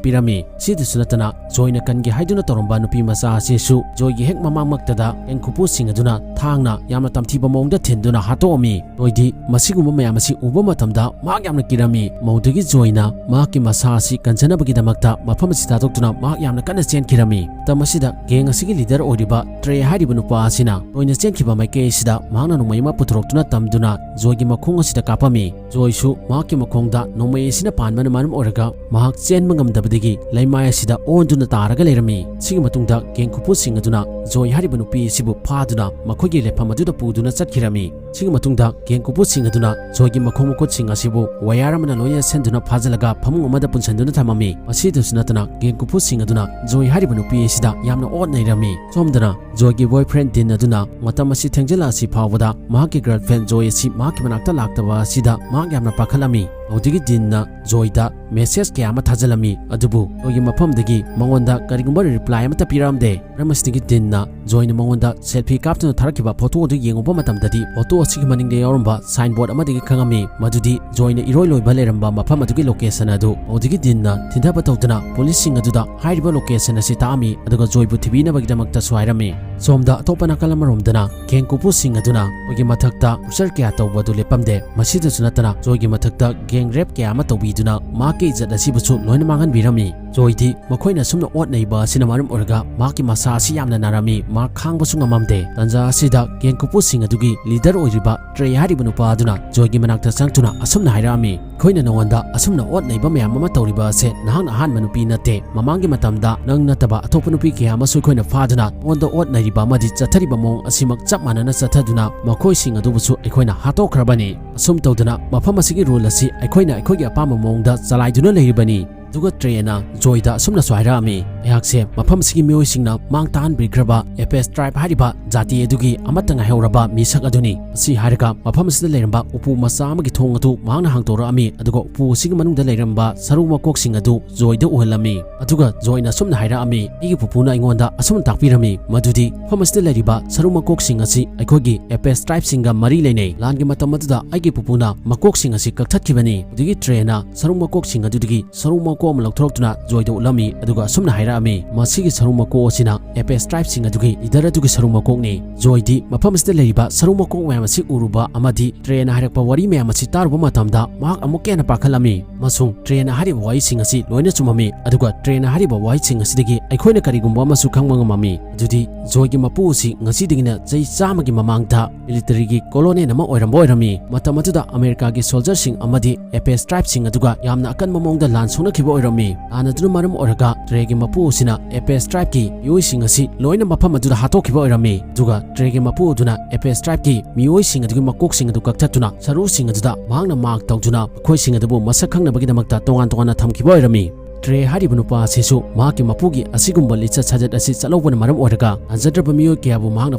ꯄꯤꯔꯝꯃꯤ꯫ ꯁꯤꯗꯁꯨ ꯅꯠꯇꯅ ꯖꯣꯏꯅ ꯀꯟꯒꯦ ꯍꯥꯏꯗꯨꯅ ꯇꯧꯔꯝꯕ ꯅꯨꯄꯤ ꯃꯆꯥ ꯑꯁꯤꯁꯨ ꯖꯣꯏꯒꯤ ꯍꯦꯛ ꯃꯃꯥꯡꯃꯛꯇꯗ gang ꯈꯨꯄꯨꯁꯤꯡ ꯑꯗꯨꯅ ꯊꯥꯡꯅ ꯌꯥꯝꯅ ꯇꯝꯊꯤꯕ ꯃꯑꯣꯡꯗ ꯊꯤꯟꯗꯨꯅ ꯍꯥꯠꯇꯣꯛꯑꯝꯃꯤ꯫ ꯖꯣꯏꯗꯤ ꯃꯁꯤꯒꯨꯝꯕ ꯃꯌꯥꯝ ꯑꯁꯤ ꯎꯕ ꯃꯇꯝꯗ ꯃꯍꯥꯛ ꯌꯥꯝꯅ ꯀꯤꯔꯝꯃꯤ꯫ ꯃꯗꯨꯗꯒꯤ ꯖꯣꯏꯅ ꯃꯍꯥꯛꯀꯤ ꯃꯁꯥ ꯑꯁꯤ ꯀꯟꯖꯅꯕꯒꯤꯗꯃꯛꯇ ꯃꯐꯝ ꯑꯁꯤ ꯊꯥꯗꯣꯛꯇꯨꯅ ꯃꯍꯥꯛ ꯌꯥꯝꯅ ꯀꯟꯅ ꯆꯦꯟꯈꯤꯔꯝꯃꯤ꯫ ꯃꯇꯝ ꯑꯁꯤꯗ gang ꯑꯁꯤꯒꯤ leader ꯑꯣꯏꯔꯤꯕ ꯇ꯭ꯔꯦ ꯍꯥꯏꯔꯤꯕ ꯅꯨꯄꯥ ꯑꯁꯤꯅ ꯖꯣꯏꯅ ꯆꯦꯟꯈꯤꯕ ꯃꯥꯏꯀꯩ ꯑꯁꯤꯗ ꯃꯍꯥꯛꯅ ꯅꯣꯡꯃꯩ ꯑꯃ ꯄꯨꯊꯣꯔꯛꯇꯨꯅ ꯇꯝꯗꯨꯅ ꯖꯣꯏꯒꯤ ꯃꯈꯣꯡ ꯑꯁꯤꯗ ꯀꯥꯞꯄꯝꯃꯤ꯫ ꯖꯣꯏꯁꯨ ꯃꯍꯥꯛꯀꯤ ꯃꯈꯣꯡꯗ ꯅꯣꯡꯃꯩ ꯑꯁꯤꯅ ꯄꯥꯟꯕꯅ ꯃꯔꯝ ꯑꯣꯏꯔꯒ ꯃꯍꯥꯛ ꯆꯦꯟꯕ ꯉꯝꯗꯕꯗꯒꯤ ꯂꯩꯃꯥꯏ ꯑꯁꯤꯗ ꯑꯣꯟꯗꯨꯅ ꯇꯥꯔꯒ ꯂꯩꯔꯝꯃꯤ꯫ ꯁꯤꯒꯤ ꯃꯇꯨꯡꯗ ꯒꯦꯡ ꯀꯨꯄꯨꯁꯤꯡ ꯑꯗꯨꯅ ꯖꯣꯏ ꯍꯥꯏꯔꯤꯕ ꯅꯨꯄꯤ ꯑꯁꯤꯕꯨ ꯐꯥꯗꯨꯅ ꯃꯈꯣꯏꯒꯤ ꯂꯩꯐꯝ ꯑꯗꯨꯗ ꯄꯨꯗꯨꯅ ꯆꯠꯈꯤꯔꯝꯃꯤ꯫ ꯁꯤꯒꯤ ꯃꯇꯨꯡꯗ ꯒꯦꯡ ꯀꯨꯄꯨꯁꯤꯡ ꯑꯗꯨꯅ ꯖꯣꯏꯒꯤ ꯃꯈꯣꯡ ꯃꯈꯨꯠꯁꯤꯡ ꯑꯁꯤꯕꯨ ꯋꯥꯌꯔ ꯑꯃꯅ ꯂꯣꯏꯅ ꯁꯦꯟꯗꯨꯅ ꯐꯥꯖꯤꯜꯂꯒ ꯐꯃꯨꯡ ꯑꯃꯗ ꯄꯨꯟꯁꯤꯟꯗꯨꯅ ꯊꯝꯃꯝꯃꯤ꯫ ꯃꯁꯤꯗꯁꯨ ꯅꯠꯇꯅ ꯒꯦꯡ ꯀꯨꯄꯨꯁꯤꯡ ꯑꯗꯨꯅ ꯖꯣꯏ ꯍꯥꯏꯔꯤꯕ ꯅꯨꯄꯤ ꯑꯁꯤꯗ ꯌꯥꯝꯅ ꯑꯣꯠ ꯅꯩꯔꯝꯃꯤ꯫ ꯁꯣꯝꯗꯅ ꯖꯣꯏꯒꯤ ꯕꯣꯏꯐ꯭ꯔꯦꯟ ꯗꯤꯟ ꯑꯗꯨꯅ ꯃꯇꯝ ꯑꯁꯤ ꯊꯦꯡꯖꯤꯜꯂꯛꯑꯁꯤ ꯐꯥꯎꯕꯗ ꯃꯍꯥꯛꯀꯤ ꯒꯔꯜꯐ꯭ꯔꯦꯟ ꯖꯣꯏ ꯑꯁꯤ ꯃꯍꯥꯛꯀꯤ ꯃꯅꯥꯛꯇ ꯂꯥꯛꯇꯕ ꯑꯁꯤꯗ ꯃꯍꯥꯛ ꯌꯥꯝꯅ ꯄꯥꯈꯠꯂꯝꯃꯤ꯫ ꯍꯧꯖꯤꯛꯀꯤ ꯗꯤꯟꯅ ꯖꯣꯏꯗ ꯃꯦꯁꯦꯖ ꯀꯌꯥ ꯑꯃ ꯊꯥꯖꯤꯜꯂꯝꯃꯤ, ꯑꯗꯨꯕꯨ ꯖꯣꯏꯒꯤ ꯃꯐꯝꯗꯒꯤ ꯃꯉꯣꯟꯗ ꯀꯔꯤꯒꯨꯝꯕ ꯔꯤꯄ꯭ꯂꯥꯏ ꯑꯃꯠꯇ ꯄꯤꯔꯛꯑꯝꯗꯦ꯫ ꯃꯔꯝ ꯑꯁꯤꯗꯒꯤ ꯗꯤꯟꯅ ꯖꯣꯏꯅ ꯃꯉꯣꯟꯗ ꯁꯦꯜꯐꯤ ꯀꯥꯞꯇꯨꯅ ꯊꯥꯔꯛꯈꯤꯕ ꯐꯣꯇꯣ ꯑꯗꯨ ꯌꯦꯡꯉꯨꯕ ꯃꯇꯝꯗꯗꯤ, ꯐꯣꯇꯣ ꯑꯁꯤꯒꯤ ꯃꯅꯤꯡꯗ ꯌꯥꯎꯔꯝꯕ ꯁꯥꯏꯟꯕꯣꯔꯗ ꯑꯃꯗꯒꯤ ꯈꯪꯉꯝꯃꯤ ꯃꯗꯨꯗꯤ ꯖꯣꯏꯅ ꯏꯔꯣꯏ ꯂꯣꯏꯕ ꯂꯩꯔꯝꯕ ꯃꯐꯝ ꯑꯗꯨꯒꯤ ꯂꯣꯀꯦꯁꯟ ꯑꯗꯨ꯫ ꯍꯧꯖꯤꯛꯀꯤ ꯗꯤꯟꯅ ꯊꯤꯟꯊꯕ ꯇꯧꯗꯨꯅ ꯄꯨꯂꯤꯁꯁꯤꯡ ꯑꯗꯨꯗ ꯍꯥꯏꯔꯤꯕ ꯂꯣꯀꯦꯁꯟ ꯑꯁꯤ ꯇꯥꯛꯑꯝꯃꯤ, ꯑꯗꯨꯒ ꯖꯣꯏꯕꯨ ꯊꯤꯕꯤꯅꯕꯒꯤꯗꯃꯛꯇꯁꯨ ꯍꯥꯏꯔꯝꯃꯤ꯫ ꯁꯣꯝꯗ ꯑꯇꯣꯞꯄ ꯅꯥꯀꯜ ꯑꯃꯔꯣꯝꯗꯅ ꯒꯦꯡ ꯀꯨꯄꯨꯁꯤꯡ ꯑꯗꯨꯅ ꯃꯈꯣꯏꯒꯤ ꯃꯊꯛꯇ ꯇꯣꯔꯆꯔ ꯀꯌꯥ ꯇꯧꯕ ꯑꯗꯨ ꯂꯦꯞꯄꯝꯗꯦ꯫ ꯃꯁꯤꯗꯁꯨ ꯅꯠꯇꯅ ꯖꯣꯏꯒꯤ ꯃꯊꯛꯇ ꯒꯦꯡ ꯔꯦꯞ ꯀꯌꯥ ꯑꯃ ꯇꯧꯕꯤꯗꯨꯅ ꯃꯍꯥꯛꯀꯤ ꯏꯖꯠ ꯑꯁꯤꯕꯨꯁꯨ ꯂꯣꯏꯅ ꯃꯥꯡꯍꯟꯕꯤꯔꯝꯃꯤ꯫ ꯖꯣꯏꯗꯤ ꯃꯈꯣꯏꯅ ꯑꯁꯨꯝꯅ ꯑꯣꯠ ꯅꯩꯕ ꯑꯁꯤꯅ ꯃꯔꯝ ꯑꯣꯏꯔꯒ ꯃꯍꯥꯛꯀꯤ ꯃꯁꯥ ꯑꯁꯤ ꯌꯥꯝꯅ ꯅꯥꯔꯝꯃꯤ, ꯃꯍꯥꯛ ꯈꯥꯡꯕꯁꯨ ꯉꯝꯃꯝꯗꯦ꯫ ꯇꯥꯟꯖꯥ ꯑꯁꯤꯗ ꯒꯦꯡ ꯀꯨꯄꯨꯁꯤꯡ ꯑꯗꯨꯒꯤ ꯂꯤꯗꯔ ꯑꯣꯏꯔꯤꯕ ꯇ꯭ꯔꯦ ꯍꯥꯏꯔꯤꯕ ꯅꯨꯄꯥ ꯑꯗꯨꯅ ꯖꯣꯏꯒꯤ ꯃꯅꯥꯛꯇ ꯆꯪꯗꯨꯅ ꯑꯁꯨꯝꯅ ꯍꯥꯏꯔꯛꯑꯝꯃꯤ, "ꯑꯩꯈꯣꯏꯅ ꯅꯉꯣꯟꯗ ꯑꯁꯨꯝꯅ ꯑꯣꯠ ꯅꯩꯕ ꯃꯌꯥꯝ ꯑꯃ ꯇꯧꯔꯤꯕ ꯑꯁꯦ ꯅꯍꯥꯛꯅ ꯑꯍꯥꯟꯕ ꯅꯨꯄꯤ ꯅꯠꯇꯦ꯫ ꯃꯃꯥꯡꯒꯤ ꯃꯇꯝꯗ ꯅꯪ ꯅꯠꯇꯕ ꯑꯇꯣꯞꯄ ꯅꯨꯄꯤ ꯀꯌꯥ ꯑꯃꯁꯨ ꯑꯩꯈꯣꯏꯅ ꯐꯥꯗꯨꯅ ꯃꯉꯣꯟꯗ ꯑꯣꯠ ꯅꯩꯔꯤꯕ ꯑꯃꯗꯤ ꯆꯠꯊꯔꯤꯕ ꯃꯑꯣꯡ ꯑꯁꯤꯃꯛ ꯆꯞ ꯃꯥꯟꯅꯅ ꯆꯠꯊꯗꯨꯅ ꯃꯈꯣꯏꯁꯤꯡ ꯑꯗꯨꯕꯨꯁꯨ ꯑꯩꯈꯣꯏꯅ ꯍꯥꯠꯇꯣꯛꯈ꯭ꯔꯕꯅꯤ꯫ ꯑꯁꯨꯝ ꯇꯧꯗꯅ ꯃꯐꯝ ꯑꯁꯤꯒꯤ ꯔꯨꯜ ꯑꯁꯤ ꯑꯩꯈꯣꯏꯅ ꯑꯩꯈꯣꯏꯒꯤ ꯑꯄꯥꯝꯕ ꯃꯑꯣꯡꯗ ꯆꯂꯥꯏꯗꯨꯅ ꯂꯩꯔꯤꯕꯅꯤ"꯫ ꯑꯗꯨꯒ ꯇ꯭ꯔꯦꯅ ꯖꯣꯏꯗ ꯑꯁꯨꯝꯅꯁꯨ ꯍꯥꯏꯔꯛꯑꯝꯃꯤ, "ꯑꯩꯍꯥꯛꯁꯦ ꯃꯐꯝ ꯑꯁꯤꯒꯤ ꯃꯤꯑꯣꯏꯁꯤꯡꯅ ꯃꯥꯡ ꯇꯥꯛꯍꯟꯕꯤꯈ꯭ꯔꯕ ꯑꯦꯄꯦꯁ ꯇ꯭ꯔꯥꯏꯕ ꯍꯥꯏꯔꯤꯕ ꯖꯥꯇꯤ ꯑꯗꯨꯒꯤ ꯑꯃꯠꯇ ꯉꯥꯏꯍꯧꯔꯕ ꯃꯤꯁꯛ ꯑꯗꯨꯅꯤ"꯫ ꯑꯁꯤ ꯍꯥꯏꯔꯒ ꯃꯐꯝ ꯑꯁꯤꯗ ꯂꯩꯔꯝꯕ ꯎꯄꯨ ꯃꯆꯥ ꯑꯃꯒꯤ ꯊꯣꯡ ꯑꯗꯨ ꯃꯍꯥꯛꯅ ꯍꯥꯡꯗꯣꯔꯛꯑꯝꯃꯤ, ꯑꯗꯨꯒ ꯎꯄꯨ ꯑꯁꯤꯒꯤ ꯃꯅꯨꯡꯗ ꯂꯩꯔꯝꯕ ꯁꯔꯨ ꯃꯀꯣꯛꯁꯤꯡ ꯑꯗꯨ ꯖꯣꯏꯗ ꯎꯍꯜꯂꯝꯃꯤ꯫ ꯑꯗꯨꯒ ꯖꯣꯏꯅ ꯑꯁꯨꯝꯅ ꯍꯥꯏꯔꯛꯑꯝꯃꯤ, "ꯑꯩꯒꯤ ꯄꯨꯄꯨꯅ ꯑꯩꯉꯣꯟꯗ ꯑꯁꯨꯝꯅ ꯇꯥꯛꯄꯤꯔꯝꯃꯤ ꯃꯗꯨꯗꯤ ꯃꯐꯝ ꯑꯁꯤꯗ ꯂꯩꯔꯤꯕ ꯁꯔꯨ ꯃꯀꯣꯛꯁꯤꯡ ꯑꯁꯤ ꯑꯩꯈꯣꯏꯒꯤ ꯑꯦꯄꯦꯁ ꯇ꯭ꯔꯥꯏꯕꯁꯤꯡꯒ ꯃꯔꯤ ꯂꯩꯅꯩ꯫ ꯂꯥꯟꯒꯤ ꯃꯇꯝ ꯑꯗꯨꯗ ꯑꯩꯒꯤ ꯄꯨꯄꯨꯅ ꯃꯀꯣꯛꯁꯤꯡ ꯑꯁꯤ ꯀꯛꯊꯠꯈꯤꯕꯅꯤ"꯫ ꯑꯗꯨꯒꯤ ꯇ꯭ꯔꯦꯅ ꯁꯔꯨ ꯃꯀꯣꯛꯁꯤꯡ ꯑꯗꯨꯗꯒꯤ ꯁꯔꯨ ꯃꯀꯣꯛ ꯑꯃ ꯂꯧꯊꯣꯔꯛꯇꯨꯅ ꯖꯣꯏꯗ ꯎꯠꯂꯝꯃꯤ, ꯑꯗꯨꯒ ꯑꯁꯨꯝꯅ ꯍꯥꯏꯔꯛꯑꯝꯃꯤ, "ꯃꯁꯤꯒꯤ ꯁꯔꯨ ꯃꯀꯣꯛ ꯑꯁꯤꯅ Apache tribeꯁꯤꯡ ꯑꯗꯨꯒꯤ leader ꯑꯗꯨꯒꯤ ꯁꯔꯨ ꯃꯀꯣꯛꯅꯤ꯫" ꯖꯣꯏꯗꯤ ꯃꯐꯝ ꯑꯁꯤꯗ ꯂꯩꯔꯤꯕ ꯁꯔꯨ ꯃꯀꯣꯛ ꯃꯌꯥꯝ ꯑꯁꯤ ꯎꯔꯨꯕ ꯑꯃꯗꯤ ꯇ꯭ꯔꯦꯅ ꯍꯥꯏꯔꯛꯄ ꯋꯥꯔꯤ ꯃꯌꯥꯝ ꯑꯁꯤ ꯇꯥꯔꯨꯕ ꯃꯇꯝꯗ ꯃꯍꯥꯛ ꯑꯃꯨꯛꯀ ꯍꯦꯟꯅ ꯄꯥꯈꯠꯂꯝꯃꯤ, ꯑꯃꯁꯨꯡ ꯇ꯭ꯔꯦꯅ ꯍꯥꯏꯔꯤꯕ ꯋꯥꯍꯩꯁꯤꯡ ꯑꯁꯤ ꯂꯣꯏꯅ ꯆꯨꯝꯃꯝꯃꯤ꯫ ꯑꯗꯨꯒ ꯇ꯭ꯔꯦꯅ ꯍꯥꯏꯔꯤꯕ ꯋꯥꯍꯩꯁꯤꯡ ꯑꯁꯤꯗꯒꯤ ꯑꯩꯈꯣꯏꯅ ꯀꯔꯤꯒꯨꯝꯕ ꯑꯃꯁꯨ ꯈꯪꯕ ꯉꯝꯃꯝꯃꯤ, ꯑꯗꯨꯗꯤ ꯖꯣꯏꯒꯤ ꯃꯄꯨ ꯑꯁꯤ ꯉꯁꯤꯗꯒꯤꯅ ꯆꯍꯤ ꯆꯥꯝꯃꯒꯤ ꯃꯃꯥꯡꯗ militaryꯒꯤ colonel ꯑꯃ ꯑꯣꯏꯔꯝꯕ ꯑꯣꯏꯔꯝꯃꯤ꯫ ꯃꯇꯝ ꯑꯗꯨꯗ ꯑꯃꯦꯔꯤꯀꯥꯒꯤ soldierꯁꯤꯡ ꯑꯃꯗꯤ Apache tribeꯁꯤꯡ ꯑꯗꯨꯒ ꯌꯥꯝꯅ ꯑꯀꯟꯕ ꯃꯑꯣꯡꯗ ꯂꯥꯟ ꯁꯣꯛꯅꯈꯤꯕ ꯑꯣꯏꯔꯝꯃꯤ꯫ ꯂꯥꯟ ꯑꯗꯨꯅ ꯃꯔꯝ ꯑꯣꯏꯔꯒ ꯇ꯭ꯔꯦꯒꯤ ꯃꯄꯨ ꯑꯁꯤꯅ Apache tribeꯀꯤ ꯃꯤꯑꯣꯏꯁꯤꯡ ꯑꯁꯤ ꯂꯣꯏꯅ ꯃꯐꯝ ꯑꯗꯨꯗ ꯍꯥꯠꯇꯣꯛꯈꯤꯕ ꯑꯣꯏꯔꯝꯃꯤ꯫ ꯑꯗꯨꯒ ꯇ꯭ꯔꯦꯒꯤ ꯃꯄꯨ ꯑꯗꯨꯅ Apache tribeꯀꯤ ꯃꯤꯑꯣꯏꯁꯤꯡ ꯑꯗꯨꯒꯤ ꯃꯀꯣꯛꯁꯤꯡ ꯑꯗꯨ ꯀꯛꯊꯠꯇꯨꯅ ꯁꯔꯨꯁꯤꯡ ꯑꯗꯨꯗ ꯃꯍꯥꯛꯅ mark ꯇꯧꯗꯨꯅ ꯃꯈꯣꯏꯁꯤꯡ ꯑꯗꯨꯕꯨ ꯃꯁꯛ ꯈꯪꯅꯕꯒꯤꯗꯃꯛꯇ ꯇꯣꯉꯥꯟ ꯇꯣꯉꯥꯟꯅ ꯊꯝꯈꯤꯕ ꯑꯣꯏꯔꯝꯃꯤ꯫ ꯇ꯭ꯔꯦ ꯍꯥꯏꯔꯤꯕ ꯅꯨꯄꯥ ꯑꯁꯤꯁꯨ ꯃꯍꯥꯛꯀꯤ ꯃꯄꯨꯒꯤ ꯑꯁꯤꯒꯨꯝꯕ ꯂꯤꯆꯠ ꯁꯥꯖꯠ ꯑꯁꯤ ꯆꯠꯍꯧꯕꯅ ꯃꯔꯝ ꯑꯣꯏꯔꯒ ꯊꯥꯖꯗ꯭ꯔꯕ ꯃꯤꯑꯣꯏ ꯀꯌꯥꯕꯨ ꯃꯍꯥꯛꯅ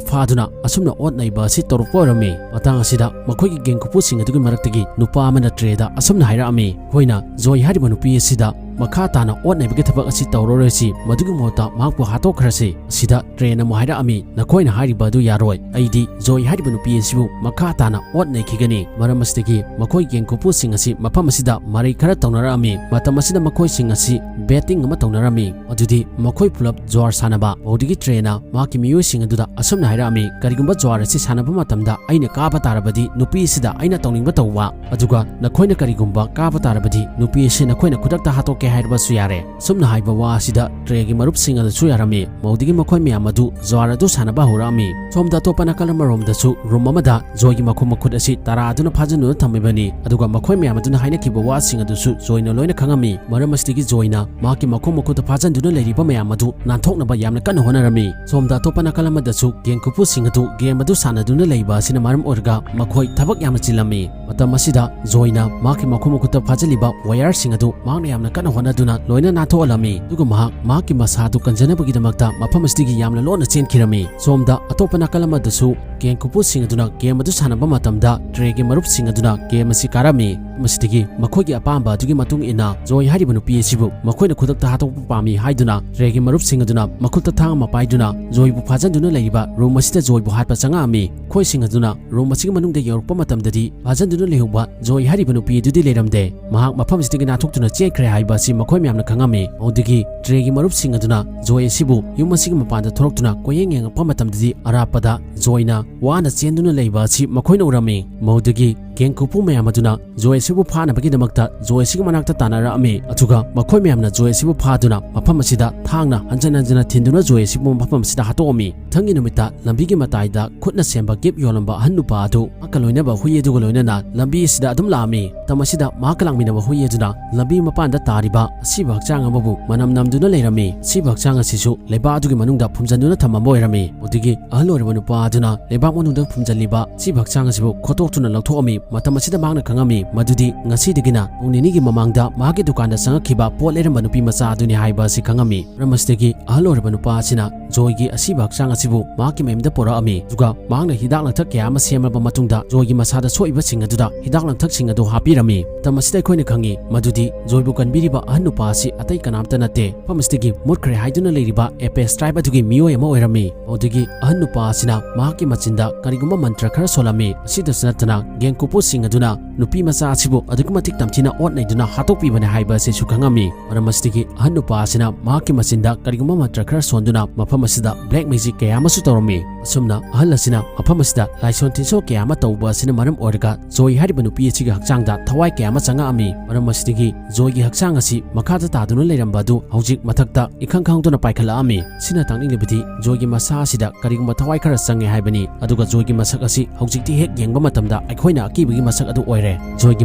ꯐꯥꯗꯨꯅ ꯑꯁꯨꯝꯅ ꯑꯣꯠ ꯅꯩꯕ ꯑꯁꯤ ꯇꯧꯔꯛꯄ ꯑꯣꯏꯔꯝꯃꯤ꯫ ꯃꯇꯥꯡ ꯑꯁꯤꯗ ꯃꯈꯣꯏꯒꯤ ꯒꯦꯡ ꯀꯨꯞꯄꯨꯁꯤꯡ ꯑꯗꯨꯒꯤ ꯃꯔꯛꯇꯒꯤ ꯅꯨꯄꯥ ꯑꯃꯅ ꯇ꯭ꯔꯦꯗ ꯑꯁꯨꯝꯅ ꯍꯥꯏꯔꯛꯑꯝꯃꯤ, "ꯑꯩꯈꯣꯏꯅ ꯖꯣꯏ ꯍꯥꯏꯔꯤꯕ ꯅꯨꯄꯤ ꯑꯁꯤꯗ ꯃꯈꯥ ꯇꯥꯅ ꯑꯣꯠ ꯅꯩꯕꯒꯤ ꯊꯕꯛ ꯑꯁꯤ ꯇꯧꯔꯔꯣꯏꯁꯤ, ꯃꯗꯨꯒꯤ ꯃꯍꯨꯠꯇ ꯃꯍꯥꯛꯄꯨ ꯍꯥꯠꯇꯣꯛꯈ꯭ꯔꯁꯤ꯫" ꯑꯁꯤꯗ ꯇ꯭ꯔꯦꯅ ꯑꯃꯨꯛ ꯍꯥꯏꯔꯛꯑꯝꯃꯤ, "ꯅꯈꯣꯏꯅ ꯍꯥꯏꯔꯤꯕ ꯑꯗꯨ ꯌꯥꯔꯣꯏ꯫ ꯑꯩꯗꯤ ꯖꯣꯏ ꯍꯥꯏꯔꯤꯕ ꯅꯨꯄꯤ ꯑꯁꯤꯕꯨ ꯃꯈꯥ ꯇꯥꯅ ꯑꯣꯠ ꯅꯩꯈꯤꯒꯅꯤ꯫" ꯃꯔꯝ ꯑꯁꯤꯗꯒꯤ ꯃꯈꯣꯏ ꯒꯦꯡ ꯀꯨꯞꯄꯨꯁꯤꯡ ꯑꯁꯤ ꯃꯐꯝ ꯑꯁꯤꯗ ꯃꯔꯩ ꯈꯔ ꯇꯧꯅꯔꯛꯑꯝꯃꯤ꯫ ꯃꯇꯝ ꯑꯁꯤꯗ ꯃꯈꯣꯏꯁꯤꯡ ꯑꯁꯤ betting ꯑꯃ ꯇꯧꯅꯔꯝꯃꯤ꯫ ꯑꯗꯨꯗꯤ ꯃꯈꯣꯏ ꯄꯨꯂꯞ ꯖ꯭ꯋꯥꯔ ꯁꯥꯟꯅꯕ꯫ ꯃꯧꯗꯒꯤ ꯇ꯭ꯔꯦꯅ ꯃꯍꯥꯛꯀꯤ ꯃꯤꯑꯣꯏꯁꯤꯡ ꯑꯗꯨꯗ ꯑꯁꯨꯝꯅ ꯍꯥꯏꯔꯛꯑꯝꯃꯤ, "ꯀꯔꯤꯒꯨꯝꯕ ꯖ꯭ꯋꯥꯔ ꯑꯁꯤ ꯁꯥꯟꯅꯕ ꯃꯇꯝꯗ ꯑꯩꯅ ꯀꯥꯕ ꯇꯥꯔꯕꯗꯤ ꯅꯨꯄꯤ ꯑꯁꯤꯗ ꯑꯩꯅ ꯇꯧꯅꯤꯡꯕ ꯇꯧꯕ, ꯑꯗꯨꯒ ꯅꯈꯣꯏꯅ ꯀꯔꯤꯒꯨꯝꯕ ꯀꯥꯕ ꯇꯥꯔꯕꯗꯤ ꯅꯨꯄꯤ ꯑꯁꯤ ꯅꯈꯣꯏꯅ ꯈꯨꯗꯛꯇ ꯍꯥꯠꯇꯣꯛꯀꯦ ꯍꯥꯏꯔꯕꯁꯨ ꯌꯥꯔꯦ꯫" ꯑꯁꯨꯝꯅ ꯍꯥꯏꯕ ꯋꯥ ꯑꯁꯤꯗ ꯇ꯭ꯔꯦꯒꯤ ꯃꯔꯨꯞꯁꯤꯡ ꯑꯗꯨꯁꯨ ꯌꯥꯔꯝꯃꯤ꯫ ꯃꯧꯗꯒꯤ ꯃꯈꯣꯏ ꯃꯌꯥꯝ ꯑꯗꯨ ꯖ꯭ꯋꯥꯔ ꯑꯗꯨ ꯁꯥꯟꯅꯕ ꯍꯧꯔꯛꯑꯝꯃꯤ꯫ ꯁꯣꯝꯗ ꯑꯇꯣꯞꯄ ꯅꯥꯀꯜ ꯑꯃꯔꯣꯝꯗꯁꯨ room ꯑꯃꯗ ꯖꯣꯏꯒꯤ ꯃꯈꯣꯡ ꯃꯈꯨꯠ ꯑꯁꯤ ꯇꯔꯥꯗꯨꯅ ꯐꯥꯖꯤꯟꯗꯨꯅ ꯊꯝꯃꯤꯕꯅꯤ꯫ ꯑꯗꯨꯒ ꯃꯈꯣꯏ ꯃꯌꯥꯝ ꯑꯗꯨꯅ ꯍꯥꯏꯅꯈꯤꯕ ꯋꯥꯁꯤꯡ ꯑꯗꯨꯁꯨ ꯖꯣꯏꯅ ꯂꯣꯏꯅ ꯈꯪꯉꯝꯃꯤ꯫ ꯃꯔꯝ ꯑꯁꯤꯗꯒꯤ ꯖꯣꯏꯅ ꯃꯍꯥꯛꯀꯤ ꯃꯈꯣꯡ ꯃꯈꯨꯠꯇ ꯐꯥꯖꯤꯟꯗꯨꯅ ꯂꯩꯔꯤꯕ ꯃꯌꯥꯝ ꯑꯗꯨ ꯅꯥꯟꯊꯣꯛꯅꯕ ꯌꯥꯝꯅ ꯀꯟꯅ ꯍꯣꯠꯅꯔꯝꯃꯤ꯫ ꯁꯣꯝꯗ ꯑꯇꯣꯞꯄ ꯅꯥꯀꯜ ꯑꯃꯗꯁꯨ ꯒꯦꯡ ꯀꯨꯞꯄꯨꯁꯤꯡ ꯑꯗꯨ game ꯑꯗꯨ ꯁꯥꯟꯅꯗꯨꯅ ꯂꯩꯕ ꯑꯁꯤꯅ ꯃꯔꯝ ꯑꯣꯏꯔꯒ ꯃꯈꯣꯏ ꯊꯕꯛ ꯌꯥꯝꯅ ꯆꯤꯜꯂꯝꯃꯤ꯫ ꯃꯇꯝ ꯑꯁꯤꯗ ꯖꯣꯏꯅ ꯃꯍꯥꯛꯀꯤ ꯃꯈꯣꯡ ꯃꯈꯨꯠꯇ ꯐꯥꯖꯤꯜꯂꯤꯕ wireꯁꯤꯡ ꯑꯗꯨ ꯃꯍꯥꯛꯅ ꯌꯥꯝꯅ ꯀꯟꯅ ꯍꯣꯠꯅꯗꯨꯅ ꯂꯣꯏꯅ ꯅꯥꯟꯊꯣꯛꯍꯜꯂꯝꯃꯤ꯫ ꯑꯗꯨꯒ ꯃꯍꯥꯛ ꯃꯍꯥꯛꯀꯤ ꯃꯁꯥꯗꯨ ꯀꯟꯖꯅꯕꯒꯤꯗꯃꯛꯇ ꯃꯐꯝ ꯑꯁꯤꯗꯒꯤ ꯌꯥꯝꯅ ꯂꯣꯟꯅ ꯆꯦꯟꯈꯤꯔꯝꯃꯤ꯫ ꯁꯣꯝꯗ ꯑꯇꯣꯞꯄ ꯅꯥꯀꯜ ꯑꯃꯗꯁꯨ ꯒꯦꯡ ꯀꯨꯄꯨꯁꯤꯡ ꯑꯗꯨꯅ ꯒꯦꯝ ꯑꯗꯨ ꯁꯥꯟꯅꯕ ꯃꯇꯝꯗ ꯇ꯭ꯔꯦꯒꯤ ꯃꯔꯨꯞꯁꯤꯡ ꯑꯗꯨꯅ ꯒꯦꯝ ꯑꯁꯤ ꯀꯥꯔꯝꯃꯤ꯫ ꯃꯁꯤꯗꯒꯤ ꯃꯈꯣꯏꯒꯤ ꯑꯄꯥꯝꯕ ꯑꯗꯨꯒꯤ ꯃꯇꯨꯡ ꯏꯟꯅ ꯖꯣꯏ ꯍꯥꯏꯔꯤꯕ ꯅꯨꯄꯤ ꯑꯁꯤꯕꯨ ꯃꯈꯣꯏꯅ ꯈꯨꯗꯛꯇ ꯍꯥꯠꯇꯣꯛꯄ ꯄꯥꯝꯃꯤ ꯍꯥꯏꯗꯨꯅ ꯇ꯭ꯔꯦꯒꯤ ꯃꯔꯨꯞꯁꯤꯡ ꯑꯗꯨꯅ ꯃꯈꯨꯠꯇ ꯊꯥꯡ ꯑꯃ ꯄꯥꯏꯗꯨꯅ ꯖꯣꯏꯕꯨ ꯐꯥꯖꯟꯗꯨꯅ ꯂꯩꯔꯤꯕ ꯔꯨꯝ ꯑꯁꯤꯗ ꯖꯣꯏꯕꯨ ꯍꯥꯠꯄ ꯆꯪꯉꯛꯑꯝꯃꯤ꯫ ꯃꯈꯣꯏꯁꯤꯡ ꯑꯗꯨꯅ ꯔꯨꯝ ꯑꯁꯤꯒꯤ ꯃꯅꯨꯡꯗ ꯌꯧꯔꯛꯄ ꯃꯇꯝꯗꯗꯤ ꯐꯥꯖꯟꯗꯨꯅ ꯂꯩꯍꯧꯕ ꯖꯣꯏ ꯍꯥꯏꯔꯤꯕ ꯅꯨꯄꯤ ꯑꯗꯨꯗꯤ ꯂꯩꯔꯝꯗꯦ꯫ ꯃꯍꯥꯛ ꯃꯐꯝ ꯑꯁꯤꯗꯒꯤ ꯅꯥꯟꯊꯣꯛꯇꯨꯅ ꯆꯦꯟꯈ꯭ꯔꯦ ꯍꯥꯏꯕ ꯑꯁꯤ ꯃꯈꯣꯏ ꯃꯌꯥꯝꯅ ꯈꯪꯉꯝꯃꯤ꯫ ꯃꯗꯨꯗꯒꯤ ꯇ꯭ꯔꯦꯒꯤ ꯃꯔꯨꯞꯁꯤꯡ ꯑꯗꯨꯅ ꯖꯣꯏ ꯑꯁꯤꯕꯨ ꯌꯨꯝ ꯑꯁꯤꯒꯤ ꯃꯄꯥꯟꯗ ꯊꯣꯔꯛꯇꯨꯅ ꯀꯣꯏꯌꯦꯡ ꯌꯦꯡꯉꯛꯄ ꯃꯇꯝꯗꯗꯤ ꯑꯔꯥꯞꯄꯗ ꯖꯣꯏꯅ ꯋꯥꯅ ꯆꯦꯟꯗꯨꯅ ꯂꯩꯕ ꯑꯁꯤ ꯃꯈꯣꯏꯅ ꯎꯔꯝꯃꯤ꯫ ꯃꯗꯨꯗꯒꯤ ꯒꯦꯡ ꯀꯨꯄꯨ ꯃꯌꯥꯝ ꯑꯗꯨꯅ ꯖꯣꯏ ꯑꯁꯤꯕꯨ ꯐꯥꯅꯕꯒꯤꯗꯃꯛꯇ ꯖꯣꯏ ꯑꯁꯤꯒꯤ ꯃꯅꯥꯛꯇ ꯇꯥꯟꯅꯔꯛꯑꯝꯃꯤ꯫ ꯑꯗꯨꯒ ꯃꯈꯣꯏ ꯃꯌꯥꯝꯅ ꯖꯣꯏ ꯑꯁꯤꯕꯨ ꯐꯥꯗꯨꯅ ꯃꯐꯝ ꯑꯁꯤꯗ ꯊꯥꯡꯅ ꯍꯟꯖꯟ ꯍꯟꯖꯟꯅ ꯊꯤꯟꯗꯨꯅ ꯖꯣꯏ ꯑꯁꯤꯕꯨ ꯃꯐꯝ ꯑꯁꯤꯗ ꯍꯥꯠꯇꯣꯛꯑꯝꯃꯤ꯫ ꯃꯊꯪꯒꯤ ꯅꯨꯃꯤꯠꯇ ꯂꯝꯕꯤꯒꯤ ꯃꯇꯥꯏꯗ ꯈꯨꯠꯅ ꯁꯦꯝꯕ ꯒꯤꯐ ꯌꯣꯜꯂꯝꯕ ꯑꯍꯟ ꯅꯨꯄꯥ ꯑꯗꯨ ꯃꯍꯥꯛꯀ ꯂꯣꯏꯅꯕ ꯍꯨꯏ ꯑꯗꯨꯒ ꯂꯣꯏꯅꯅ ꯂꯝꯕꯤ ꯑꯁꯤꯗ ꯑꯗꯨꯝ ꯂꯥꯛꯑꯝꯃꯤ꯫ ꯃꯇꯝ ꯑꯁꯤꯗ ꯃꯍꯥꯛꯀ ꯂꯥꯛꯃꯤꯟꯅꯕ ꯍꯨꯏ ꯑꯗꯨꯅ ꯂꯝꯕꯤ ꯃꯄꯥꯟꯗ ꯇꯥꯔꯤꯕ ꯑꯁꯤꯕ ꯍꯛꯆꯥꯡ ꯑꯃꯕꯨ ꯃꯅꯝ ꯅꯝꯗꯨꯅ ꯂꯩꯔꯝꯃꯤ꯫ ꯑꯁꯤꯕ ꯍꯛꯆꯥꯡ ꯑꯁꯤꯁꯨ ꯂꯩꯕꯥꯛ ꯑꯗꯨꯒꯤ ꯃꯅꯨꯡꯗ ꯐꯨꯝꯖꯤꯟꯗꯨꯅ ꯊꯝꯃꯝꯕ ꯑꯣꯏꯔꯝꯃꯤ꯫ ꯑꯗꯨꯗꯒꯤ ꯑꯍꯜ ꯑꯣꯏꯔꯕ ꯅꯨꯄꯥ ꯑꯗꯨꯅ ꯂꯩꯕꯥꯛ ꯃꯅꯨꯡꯗ ꯐꯨꯝꯖꯤꯜꯂꯤꯕ ꯑꯁꯤꯕ ꯍꯛꯆꯥꯡ ꯑꯁꯤꯕꯨ ꯈꯣꯠꯇꯣꯛꯇꯨꯅ ꯂꯧꯊꯣꯛꯑꯝꯃꯤ꯫ ꯃꯇꯝ ꯑꯁꯤꯗ ꯃꯍꯥꯛꯅ ꯈꯪꯉꯝꯃꯤ ꯃꯗꯨꯗꯤ ꯉꯁꯤꯗꯒꯤꯅ ꯄꯨꯡ ꯅꯤꯅꯤꯒꯤ ꯃꯃꯥꯡꯗ ꯃꯍꯥꯛꯀꯤ ꯗꯨꯀꯥꯟꯗ ꯆꯪꯉꯛꯈꯤꯕ ꯄꯣꯠ ꯂꯩꯔꯝꯕ ꯅꯨꯄꯤ ꯃꯆꯥ ꯑꯗꯨꯅꯤ ꯍꯥꯏꯕ ꯑꯁꯤ ꯈꯪꯉꯝꯃꯤ꯫ ꯃꯔꯝ ꯑꯁꯤꯗꯒꯤ ꯑꯍꯜ ꯑꯣꯏꯔꯕ ꯅꯨꯄꯥ ꯑꯁꯤꯅ ꯖꯣꯏꯒꯤ ꯑꯁꯤꯕ ꯍꯛꯆꯥꯡ ꯑꯁꯤꯕꯨ ꯃꯍꯥꯛꯀꯤ ꯃꯌꯨꯝꯗ ꯄꯨꯔꯛꯑꯝꯃꯤ꯫ ꯑꯗꯨꯒ ꯃꯍꯥꯛꯅ ꯍꯤꯗꯥꯛ ꯂꯥꯡꯊꯛ ꯀꯌꯥ ꯑꯃ ꯁꯦꯝꯂꯕ ꯃꯇꯨꯡꯗ ꯖꯣꯏꯒꯤ ꯃꯁꯥꯗ ꯁꯣꯛꯏꯕꯁꯤꯡ ꯑꯗꯨꯗ ꯍꯤꯗꯥꯛ ꯂꯥꯡꯊꯛꯁꯤꯡ ꯑꯗꯨ ꯍꯥꯞꯄꯤꯔꯝꯃꯤ꯫ ꯃꯇꯝ ꯑꯁꯤꯗ ꯑꯩꯈꯣꯏꯅ ꯈꯪꯉꯤ ꯃꯗꯨꯗꯤ ꯖꯣꯏꯕꯨ ꯀꯟꯕꯤꯔꯤꯕ ꯑꯍꯜ ꯅꯨꯄꯥ ꯑꯁꯤ ꯑꯇꯩ ꯀꯅꯥꯝꯇ ꯅꯠꯇꯦ꯫ ꯃꯐꯝ ꯑꯁꯤꯗꯒꯤ ꯃꯨꯠꯈ꯭ꯔꯦ ꯍꯥꯏꯗꯨꯅ ꯂꯩꯔꯤꯕ ꯑꯦꯄꯦꯁ ꯇ꯭ꯔꯥꯏꯕ ꯑꯗꯨꯒꯤ ꯃꯤꯑꯣꯏ ꯑꯃ ꯑꯣꯏꯔꯝꯃꯤ꯫ ꯃꯗꯨꯗꯒꯤ ꯑꯍꯜ ꯅꯨꯄꯥ ꯑꯁꯤꯅ ꯃꯍꯥꯛꯀꯤ ꯃꯆꯤꯟꯗ ꯀꯔꯤꯒꯨꯝꯕ ꯃꯟꯇ꯭ꯔ ꯈꯔ ꯁꯣꯜꯂꯝꯃꯤ꯫ ꯑꯁꯤꯗꯁꯨ ꯅꯠꯇꯅ ꯒꯦꯡ ꯀꯨꯄꯨꯁꯤꯡ ꯑꯗꯨꯅ ꯅꯨꯄꯤ ꯃꯆꯥ ꯑꯁꯤꯕꯨ ꯑꯗꯨꯛꯀꯤ ꯃꯇꯤꯛ ꯇꯝꯊꯤꯅ ꯑꯣꯠ ꯅꯩꯗꯨꯅ ꯍꯥꯠꯇꯣꯛꯄꯤꯕꯅꯤ ꯍꯥꯏꯕ ꯑꯁꯤꯁꯨ ꯈꯪꯉꯝꯃꯤ꯫ ꯃꯔꯝ ꯑꯁꯤꯗꯒꯤ ꯑꯍꯜ ꯅꯨꯄꯥ ꯑꯁꯤꯅ ꯃꯍꯥꯛꯀꯤ ꯃꯆꯤꯟꯗ ꯀꯔꯤꯒꯨꯝꯕ ꯃꯟꯇ꯭ꯔ ꯈꯔ ꯁꯣꯟꯗꯨꯅ ꯃꯐꯝ ꯑꯁꯤꯗ ꯕ꯭ꯂꯦꯛ ꯃꯦꯖꯤꯛ ꯀꯌꯥ ꯑꯃꯁꯨ ꯇꯧꯔꯝꯃꯤ꯫ ꯑꯁꯨꯝꯅ ꯑꯍꯜ ꯑꯁꯤꯅ ꯃꯐꯝ ꯑꯁꯤꯗ ꯂꯥꯏꯁꯣꯟ ꯇꯤꯟꯁꯣ ꯀꯌꯥ ꯑꯃ ꯇꯧꯕ ꯑꯁꯤꯅ ꯃꯔꯝ ꯑꯣꯏꯔꯒ ꯖꯣꯏ ꯍꯥꯏꯔꯤꯕ ꯅꯨꯄꯤ ꯑꯁꯤꯒꯤ ꯍꯛꯆꯥꯡꯗ ꯊꯋꯥꯏ ꯀꯌꯥ ꯑꯃ ꯆꯪꯉꯛꯑꯝꯃꯤ꯫ ꯃꯔꯝ ꯑꯁꯤꯗꯒꯤ ꯖꯣꯏꯒꯤ ꯍꯛꯆꯥꯡ ꯑꯁꯤ ꯃꯈꯥꯗ ꯇꯥꯗꯨꯅ ꯂꯩꯔꯝꯕ ꯑꯗꯨ ꯍꯧꯖꯤꯛ ꯃꯊꯛꯇ ꯏꯈꯪ ꯈꯪꯍꯧꯗꯅ ꯄꯥꯏꯈꯠꯂꯛꯑꯝꯃꯤ꯫ ꯁꯤꯅ ꯇꯥꯛꯅꯤꯡꯂꯤꯕꯗꯤ ꯖꯣꯏꯒꯤ ꯃꯁꯥ ꯑꯁꯤꯗ ꯀꯔꯤꯒꯨꯝꯕ ꯊꯋꯥꯏ ꯈꯔ ꯆꯪꯉꯦ ꯍꯥꯏꯕꯅꯤ꯫ ꯑꯗꯨꯒ ꯖꯣꯏꯒꯤ ꯃꯁꯛ ꯑꯁꯤ ꯍꯧꯖꯤꯛꯇꯤ ꯍꯦꯛ ꯌꯦꯡꯕ ꯃꯇꯝꯗ ꯑꯩꯈꯣꯏꯅ ꯑꯀꯤꯕꯒꯤ ꯃꯁꯛ ꯑꯗꯨ ꯑꯣꯏꯔꯦ꯫ ꯖꯣꯏꯒꯤ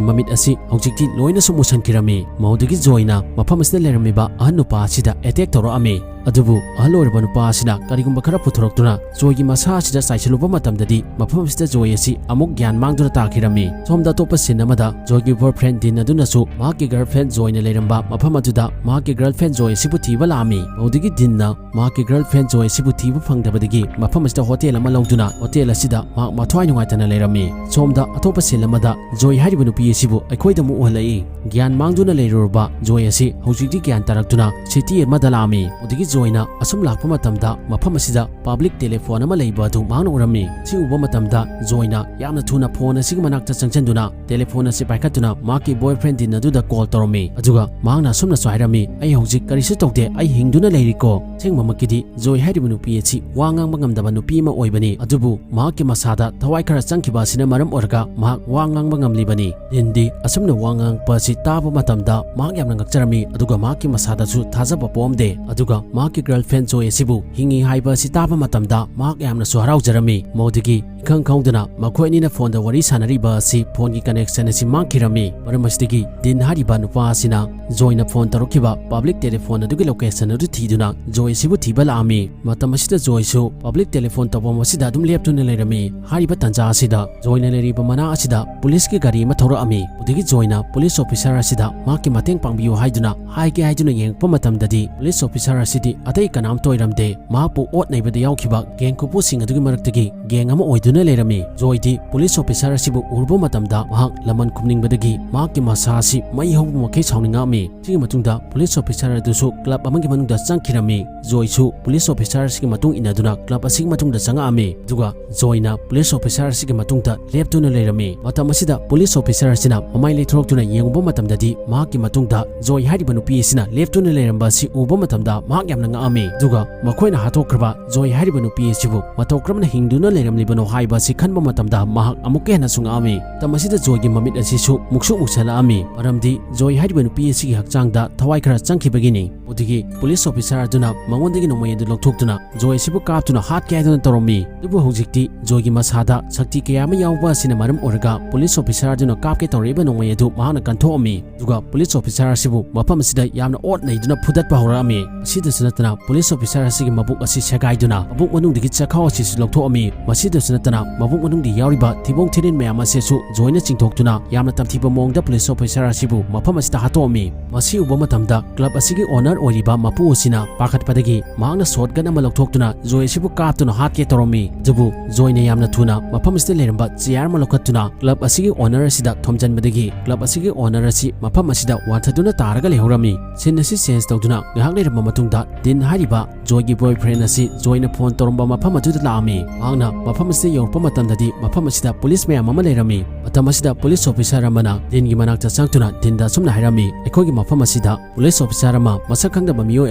ꯃꯃꯤꯠ ꯑꯁꯤ ꯍꯧꯖꯤꯛꯇꯤ ꯂꯣꯏꯅꯁꯨ ꯃꯨꯁꯟꯈꯤꯔꯝꯃꯤ꯫ ꯃꯗꯨꯗꯒꯤ ꯖꯣꯏꯅ ꯃꯐꯝ ꯑꯁꯤꯗ ꯂꯩꯔꯝꯃꯤꯕ ꯑꯍꯟ ꯅꯨꯄꯥ ꯑꯁꯤꯗ ꯑꯦꯇꯦꯛ ꯇꯧꯔꯛꯑꯝꯃꯤ꯫ ꯑꯗꯨꯕꯨ ꯑꯍꯜ ꯑꯣꯏꯔꯕ ꯅꯨꯄꯥ ꯑꯁꯤꯅ ꯀꯔꯤꯒꯨꯝꯕ ꯈꯔ ꯄꯨꯊꯣꯔꯛꯇꯨꯅ ꯖꯣꯏꯒꯤ ꯃꯁꯥ ꯑꯁꯤꯗ ꯆꯥꯏꯁꯤꯜꯂꯨꯕ ꯃꯇꯝꯗꯗꯤ ꯃꯐꯝ ꯑꯁꯤꯗ ꯖꯣꯏ ꯑꯁꯤ ꯑꯃꯨꯛ ꯒ꯭ꯌꯥꯟ ꯃꯥꯡꯗꯨꯅ ꯇꯥꯈꯤꯔꯝꯃꯤ꯫ ꯁꯣꯝꯗ ꯑꯇꯣꯞꯄ ꯁꯤꯟ ꯑꯃꯗ ꯖꯣꯏꯒꯤ ꯕꯣꯏꯐ꯭ꯔꯦꯟ ꯗꯤꯟ ꯑꯗꯨꯅꯁꯨ ꯃꯍꯥꯛꯀꯤ ꯒꯔꯜꯐ꯭ꯔꯦꯟ ꯖꯣꯏꯅ ꯂꯩꯔꯝꯕ ꯃꯐꯝ ꯑꯗꯨꯗ ꯃꯍꯥꯛꯀꯤ ꯒꯔꯜꯐ꯭ꯔꯦꯟ ꯖꯣꯏ ꯑꯁꯤꯕꯨ ꯊꯤꯕ ꯂꯥꯛꯑꯝꯃꯤ꯫ ꯃꯗꯨꯗꯒꯤ ꯗꯤꯟꯅ ꯃꯍꯥꯛꯀꯤ ꯒꯔꯜꯐ꯭ꯔꯦꯟ ꯖꯣꯏ ꯑꯁꯤꯕꯨ ꯊꯤꯕ ꯐꯪꯗꯕꯗꯒꯤ ꯃꯐꯝ ꯑꯁꯤꯗ ꯍꯣꯇꯦꯜ ꯑꯃ ꯂꯧꯗꯨꯅ ꯍꯣꯇꯦꯜ ꯑꯁꯤꯗ ꯃꯍꯥꯛ ꯃꯊ꯭ꯋꯥꯏ ꯅꯨꯡꯉꯥꯏꯇꯅ ꯂꯩꯔꯝꯃꯤ꯫ ꯁꯣꯝꯗ ꯑꯇꯣꯞꯄ ꯁꯤꯟ ꯑꯃꯗ ꯖꯣꯏ ꯍꯥꯏꯔꯤꯕ ꯅꯨꯄꯤ ꯑꯁꯤꯕꯨ ꯑꯩꯈꯣꯏꯗ ꯑꯃꯨꯛ ꯎꯍꯜꯂꯛꯏ꯫ ꯒ꯭ꯌꯥꯟ ꯃꯥꯡꯗꯨꯅ ꯂꯩꯔꯨꯔꯕ ꯖꯣꯏ ꯑꯁꯤ ꯍꯧꯖꯤꯛꯇꯤ ꯒ꯭ꯌꯥꯟ ꯇꯥꯔꯛꯇꯨꯅ ꯁꯤꯇꯤ ꯑꯃꯗ ꯂꯥꯛꯑꯝꯃꯤ꯫ ꯑꯗꯨꯗꯒꯤ ꯖꯣꯏꯅ ꯑꯁꯨꯝ ꯂꯥꯛꯄ ꯃꯇꯝꯗ ꯃꯐꯝ ꯑꯁꯤꯗ ꯄꯕ꯭ꯂꯤꯛ ꯇꯦꯂꯤꯐꯣꯟ ꯑꯃ ꯂꯩꯕ ꯑꯗꯨ ꯃꯍꯥꯛꯅ ꯎꯔꯝꯃꯤ꯫ ꯁꯤ ꯎꯕ ꯃꯇꯝꯗ ꯖꯣꯏꯅ ꯌꯥꯝꯅ ꯊꯨꯅ ꯐꯣꯟ ꯑꯁꯤꯒꯤ ꯃꯅꯥꯛꯇ ꯆꯪꯁꯤꯟꯗꯨꯅ ꯇꯦꯂꯤꯐꯣꯟ ꯑꯁꯤ ꯄꯥꯏꯈꯠꯇꯨꯅ ꯃꯍꯥꯛꯀꯤ ꯕꯣꯏꯐ꯭ꯔꯦꯟ ꯗꯤꯟ ꯑꯗꯨꯗ ꯀꯣꯜ ꯇꯧꯔꯝꯃꯤ꯫ ꯑꯗꯨꯒ ꯃꯍꯥꯛꯅ ꯑꯁꯨꯝꯅꯁꯨ ꯍꯥꯏꯔꯝꯃꯤ, "ꯑꯩ ꯍꯧꯖꯤꯛ ꯀꯔꯤꯁꯨ ꯇꯧꯗꯦ, ꯑꯩ ꯍꯤꯡꯗꯨꯅ ꯂꯩꯔꯤꯀꯣ꯫" ꯑꯁꯦꯡꯕꯃꯛꯀꯤꯗꯤ ꯖꯣꯏ ꯍꯥꯏꯔꯤꯕ ꯅꯨꯄꯤ ꯑꯁꯤ ꯋꯥ ꯉꯥꯡꯕ ꯉꯝꯗꯕ ꯅꯨꯄꯤ ꯑꯃ ꯑꯣꯏꯕꯅꯤ, ꯑꯗꯨꯕꯨ ꯃꯍꯥꯛꯀꯤ ꯃꯁꯥꯗ ꯊꯋꯥꯏ ꯈꯔ ꯆꯪꯈꯤꯕ ꯑꯁꯤꯅ ꯃꯔꯝ ꯑꯣꯏꯔꯒ ꯃꯍꯥꯛ ꯋꯥ ꯉꯥꯡꯕ ꯉꯝꯂꯤꯕꯅꯤ꯫ ꯗꯤꯟꯗꯤ ꯑꯁꯨꯝꯅ ꯋꯥ ꯉꯥꯡꯉꯛꯄ ꯑꯁꯤ ꯇꯥꯕ ꯃꯇꯝꯗ ꯃꯍꯥꯛ ꯌꯥꯝꯅ ꯉꯛꯆꯔꯝꯃꯤ, ꯑꯗꯨꯒ ꯃꯍꯥꯛꯀꯤ ꯃꯁꯥꯗꯁꯨ ꯊꯥꯖꯕ ꯄꯣꯛꯑꯝꯗꯦ꯫ ꯑꯗꯨꯒ ꯃꯍꯥꯛꯀꯤ ꯒꯔꯜꯐ꯭ꯔꯦꯟ ꯖꯣꯏ ꯑꯁꯤꯕꯨ ꯍꯤꯡꯉꯤ ꯍꯥꯏꯕ ꯑꯁꯤ ꯇꯥꯕ ꯃꯇꯝꯗ ꯃꯍꯥꯛ ꯌꯥꯝꯅꯁꯨ ꯍꯔꯥꯎꯖꯔꯝꯃꯤ꯫ ꯃꯗꯨꯗꯒꯤ ꯏꯈꯪ ꯈꯪꯍꯧꯗꯅ ꯃꯈꯣꯏ ꯑꯅꯤꯅ ꯐꯣꯟꯗ ꯋꯥꯔꯤ ꯁꯥꯟꯅꯔꯤꯕ ꯑꯁꯤ ꯐꯣꯟꯒꯤ ꯀꯅꯦꯛꯁꯟ ꯑꯁꯤ ꯃꯥꯡꯈꯤꯔꯝꯃꯤ꯫ ꯃꯔꯝ ꯑꯁꯤꯗꯒꯤ ꯗꯤꯟ ꯍꯥꯏꯔꯤꯕ ꯅꯨꯄꯥ ꯑꯁꯤꯅ ꯖꯣꯏꯅ ꯐꯣꯟ ꯇꯧꯔꯛꯈꯤꯕ ꯄꯕ꯭ꯂꯤꯛ ꯇꯦꯂꯤꯐꯣꯟ ꯑꯗꯨꯒꯤ ꯂꯣꯀꯦꯁꯟ ꯑꯗꯨ ꯊꯤꯗꯨꯅ ꯖꯣꯏ ꯑꯁꯤꯕꯨ ꯊꯤꯕ ꯂꯥꯛꯑꯝꯃꯤ꯫ ꯃꯇꯝ ꯑꯁꯤꯗ ꯖꯣꯏꯁꯨ ꯄꯕ꯭ꯂꯤꯛ ꯇꯦꯂꯤꯐꯣꯟ ꯇꯧꯐꯝ ꯑꯁꯤꯗ ꯑꯗꯨꯝ ꯂꯦꯞꯇꯨꯅ ꯂꯩꯔꯝꯃꯤ꯫ ꯍꯥꯏꯔꯤꯕ ꯇꯥꯟꯖꯥ ꯑꯁꯤꯗ ꯖꯣꯏꯅ ꯂꯩꯔꯤꯕ ꯃꯅꯥꯛ ꯑꯁꯤꯗ ꯄꯨꯂꯤꯁꯀꯤ ꯒꯥꯔꯤ ꯑꯃ ꯊꯧꯔꯛꯑꯝꯃꯤ꯫ ꯑꯗꯨꯗꯒꯤ ꯖꯣꯏꯅ ꯄꯨꯂꯤꯁ ꯑꯣꯐꯤꯁꯥꯔ ꯑꯁꯤꯗ ꯃꯍꯥꯛꯀꯤ ꯃꯇꯦꯡ ꯄꯥꯡꯕꯤꯌꯨ ꯍꯥꯏꯗꯨꯅ ꯍꯥꯏꯒꯦ ꯍꯥꯏꯗꯨꯅ ꯌꯦꯡꯉꯛꯄ ꯃꯇꯝꯗꯗꯤ ꯄꯨꯂꯤꯁ ꯑꯣꯐꯤꯁꯥꯔ ꯑꯁꯤꯗꯤ ꯑꯇꯩ ꯀꯅꯥꯝꯇ ꯑꯣꯏꯔꯝꯗꯦ꯫ ꯃꯍꯥꯛꯄꯨ ꯑꯣꯠ ꯅꯩꯕꯗ ꯌꯥꯎꯈꯤꯕ ꯒꯦꯡ ꯀꯨꯞꯄꯨꯁꯤꯡ ꯑꯗꯨꯒꯤ ꯃꯔꯛꯇꯒꯤ ꯒꯦꯡ ꯑꯃ ꯑꯣꯏꯗꯨꯅ ꯂꯩꯔꯝꯃꯤ꯫ ꯖꯣꯏꯗꯤ ꯄꯨꯂꯤꯁ ꯑꯣꯐꯤꯁꯥꯔ ꯑꯁꯤꯕꯨ ꯎꯔꯨꯕ ꯃꯇꯝꯗ ꯃꯍꯥꯛ ꯂꯃꯟ ꯈꯨꯝꯅꯤꯡꯕꯗꯒꯤ ꯃꯍꯥꯛꯀꯤ ꯃꯁꯥ ꯑꯁꯤ ꯃꯩ ꯍꯧꯕ ꯃꯈꯩ ꯁꯥꯎꯅꯤꯡꯉꯛꯑꯝꯃꯤ꯫ ꯁꯤꯒꯤ ꯃꯇꯨꯡꯗ ꯄꯨꯂꯤꯁ ꯑꯣꯐꯤꯁꯥꯔ ꯑꯗꯨꯁꯨ ꯀ꯭ꯂꯕ ꯑꯃꯒꯤ ꯃꯅꯨꯡꯗ ꯆꯪꯈꯤꯔꯝꯃꯤ꯫ ꯖꯣꯏꯁꯨ ꯄꯨꯂꯤꯁ ꯑꯣꯐꯤꯁꯥꯔ ꯑꯁꯤꯒꯤ ꯃꯇꯨꯡ ꯏꯟꯅꯗꯨꯅ ꯀ꯭ꯂꯕ ꯑꯁꯤꯒꯤ ꯃꯇꯨꯡꯗ ꯆꯪꯉꯛꯑꯝꯃꯤ꯫ ꯑꯗꯨꯒ ꯖꯣꯏꯅ ꯄꯨꯂꯤꯁ ꯑꯣꯐꯤꯁꯥꯔ ꯑꯁꯤꯒꯤ ꯃꯇꯨꯡꯗ ꯂꯦꯞꯇꯨꯅ ꯂꯩꯔꯝꯃꯤ꯫ ꯃꯇꯝ ꯑꯁꯤꯗ ꯄꯨꯂꯤꯁ ꯑꯣꯐꯤꯁꯥꯔ ꯑꯁꯤꯅ ꯃꯃꯥꯏ ꯂꯩꯊꯣꯔꯛꯇꯨꯅ ꯌꯦꯡꯉꯨꯕ ꯃꯇꯝꯗꯗꯤ ꯃꯍꯥꯛꯀꯤ ꯃꯇꯨꯡꯗ ꯖꯣꯏ ꯍꯥꯏꯔꯤꯕ ꯅꯨꯄꯤ ꯑꯁꯤꯅ ꯂꯦꯞꯇꯨꯅ ꯂꯩꯔꯝꯕ ꯑꯁꯤ ꯎꯕ ꯃꯇꯝꯗ ꯃꯍꯥꯛ ꯌꯥꯝꯅ ꯉꯛꯑꯝꯃꯤ꯫ ꯑꯗꯨꯒ ꯃꯈꯣꯏꯅ ꯍꯥꯠꯇꯣꯛꯈ꯭ꯔꯕ ꯖꯣꯏ ꯍꯥꯏꯔꯤꯕ ꯅꯨꯄꯤ ꯑꯁꯤꯕꯨ ꯃꯇꯧ ꯀꯔꯝꯅ ꯍꯤꯡꯗꯨꯅ ꯂꯩꯔꯝꯂꯤꯕꯅꯣ ꯍꯥꯏ ꯑꯁꯤ ꯈꯟꯕ ꯃꯇꯝꯗ ꯃꯍꯥꯛ ꯑꯃꯨꯛꯀ ꯍꯦꯟꯅꯁꯨ ꯉꯛꯑꯝꯃꯤ꯫ ꯃꯇꯝ ꯑꯁꯤꯗ ꯖꯣꯏꯒꯤ ꯃꯃꯤꯠ ꯑꯁꯤꯁꯨ ꯃꯨꯛꯁꯨ ꯃꯨꯛꯁꯜꯂꯛꯑꯝꯃꯤ, ꯃꯔꯝꯗꯤ ꯖꯣꯏ ꯍꯥꯏꯔꯤꯕ ꯅꯨꯄꯤ ꯑꯁꯤꯒꯤ ꯍꯛꯆꯥꯡꯗ ꯊꯋꯥꯏ ꯈꯔ ꯆꯪꯈꯤꯕꯒꯤꯅꯤ꯫ ꯑꯗꯨꯗꯒꯤ ꯄꯨꯂꯤꯁ ꯑꯣꯐꯤꯁꯥꯔ ꯑꯗꯨꯅ ꯃꯉꯣꯟꯗꯒꯤ ꯅꯣꯡꯃꯩ ꯑꯗꯨ ꯂꯧꯊꯣꯛꯇꯨꯅ ꯖꯣꯏ ꯑꯁꯤꯕꯨ ꯀꯥꯞꯇꯨꯅ ꯍꯥꯠꯀꯦ ꯍꯥꯏꯗꯨꯅ ꯇꯧꯔꯝꯃꯤ꯫ ꯑꯗꯨꯕꯨ ꯍꯧꯖꯤꯛꯇꯤ ꯖꯣꯏꯒꯤ ꯃꯁꯥꯗ ꯁꯛꯇꯤ ꯀꯌꯥ ꯑꯃ ꯌꯥꯎꯕ ꯑꯁꯤꯅ ꯃꯔꯝ ꯑꯣꯏꯔꯒ ꯄꯨꯂꯤꯁ ꯑꯣꯐꯤꯁꯥꯔ ꯑꯗꯨꯅ ꯀꯥꯞꯀꯦ ꯇꯧꯔꯛꯏꯕ ꯅꯣꯡꯃꯩ ꯑꯗꯨ ꯃꯍꯥꯛꯅ ꯀꯟꯊꯣꯛꯑꯝꯃꯤ꯫ ꯑꯗꯨꯒ ꯄꯨꯂꯤꯁ ꯑꯣꯐꯤꯁꯥꯔ ꯑꯁꯤꯕꯨ ꯃꯐꯝ ꯑꯁꯤꯗ ꯌꯥꯝꯅ ꯑꯣꯠ ꯅꯩꯗꯨꯅ ꯐꯨꯗꯠꯄ ꯍꯧꯔꯛꯑꯝꯃꯤ꯫ ꯑꯁꯤꯗꯁꯨ ꯅꯠꯇꯅ ꯄꯨꯂꯤꯁ ꯑꯣꯐꯤꯁꯥꯔ ꯑꯁꯤꯒꯤ ꯃꯕꯨꯛ ꯑꯁꯤ ꯁꯦꯒꯥꯏꯗꯨꯅ ꯃꯕꯨꯛ ꯃꯅꯨꯡꯗꯒꯤ ꯆꯈꯥꯎ ꯑꯁꯤꯁꯨ ꯂꯧꯊꯣꯛꯑꯝꯃꯤ꯫ ꯃꯁꯤꯗꯁꯨ ꯅꯠꯇꯅ ꯃꯕꯨꯛ ꯃꯅꯨꯡꯗ ꯌꯥꯎꯔꯤꯕ ꯊꯤꯕꯣꯡ ꯊꯤꯔꯤꯟ ꯃꯌꯥꯝ ꯑꯁꯤꯁꯨ ꯖꯣꯏꯅ ꯆꯤꯡꯊꯣꯛꯇꯨꯅ ꯌꯥꯝꯅ ꯇꯝꯊꯤꯕ ꯃꯑꯣꯡꯗ ꯄꯨꯂꯤꯁ ꯑꯣꯐꯤꯁꯥꯔ ꯑꯁꯤꯕꯨ ꯃꯐꯝ ꯑꯁꯤꯗ ꯍꯥꯠꯇꯣꯛꯑꯝꯃꯤ꯫ ꯃꯁꯤ ꯎꯕ ꯃꯇꯝꯗ ꯀ꯭ꯂꯕ ꯑꯁꯤꯒꯤ ꯑꯣꯅꯔ ꯑꯣꯏꯔꯤꯕ ꯃꯄꯨ ꯑꯁꯤꯅ ꯄꯥꯈꯠꯄꯗꯒꯤ ꯃꯍꯥꯛꯅ ꯁꯣꯠ ꯒꯟ ꯑꯃ ꯂꯧꯊꯣꯛꯇꯨꯅ ꯖꯣꯏ ꯑꯁꯤꯕꯨ ꯀꯥꯞꯇꯨꯅ ꯍꯥꯠꯀꯦ ꯇꯧꯔꯝꯃꯤ꯫ ꯑꯗꯨꯕꯨ ꯖꯣꯏꯅ ꯌꯥꯝꯅ ꯊꯨꯅ ꯃꯐꯝ ꯑꯁꯤꯗ ꯂꯩꯔꯝꯕ ꯆꯤꯌꯥꯔ ꯑꯃ ꯂꯧꯈꯠꯇꯨꯅ ꯀ꯭ꯂꯕ ꯑꯁꯤꯒꯤ ꯑꯣꯅꯔ ꯑꯁꯤꯗ ꯊꯣꯝꯖꯤꯟꯕꯗꯒꯤ ꯀ꯭ꯂꯕ ꯑꯁꯤꯒꯤ ꯑꯣꯅꯔ ꯑꯁꯤ ꯃꯐꯝ ꯑꯁꯤꯗ ꯋꯥꯟꯊꯗꯨꯅ ꯇꯥꯔꯒ ꯂꯩꯍꯧꯔꯝꯃꯤ꯫ ꯁꯤꯟ ꯑꯁꯤ ꯆꯦꯟꯖ ꯇꯧꯗꯨꯅ ꯉꯥꯏꯍꯥꯛ ꯂꯩꯔꯕ ꯃꯇꯨꯡꯗ ꯗꯤꯟ ꯍꯥꯏꯔꯤꯕ ꯖꯣꯏꯒꯤ ꯕꯣꯏꯐ꯭ꯔꯦꯟ ꯑꯁꯤ ꯖꯣꯏꯅ ꯐꯣꯟ ꯇꯧꯔꯝꯕ ꯃꯐꯝ ꯑꯗꯨꯗ ꯂꯥꯛꯑꯝꯃꯤ꯫ ꯃꯍꯥꯛꯅ ꯃꯐꯝ ꯑꯁꯤꯗ ꯌꯧꯔꯛꯄ ꯃꯇꯝꯗꯗꯤ ꯃꯐꯝ ꯑꯁꯤꯗ ꯄꯨꯂꯤꯁ ꯃꯌꯥꯝ ꯑꯃ ꯂꯩꯔꯝꯃꯤ꯫ ꯃꯇꯝ ꯑꯁꯤꯗ ꯄꯨꯂꯤꯁ ꯑꯣꯐꯤꯁꯥꯔ ꯑꯃꯅ ꯗꯤꯟꯒꯤ ꯃꯅꯥꯛꯇ ꯆꯪꯗꯨꯅ ꯗꯤꯟꯗ ꯑꯁꯨꯝꯅ ꯍꯥꯏꯔꯝꯃꯤ, "ꯑꯩꯈꯣꯏꯒꯤ ꯃꯐꯝ ꯑꯁꯤꯗ ꯄꯨꯂꯤꯁ ꯑꯣꯐꯤꯁꯥꯔ ꯑꯃ ꯃꯁꯛ ꯈꯪꯗꯕ ꯃꯤꯑꯣꯏ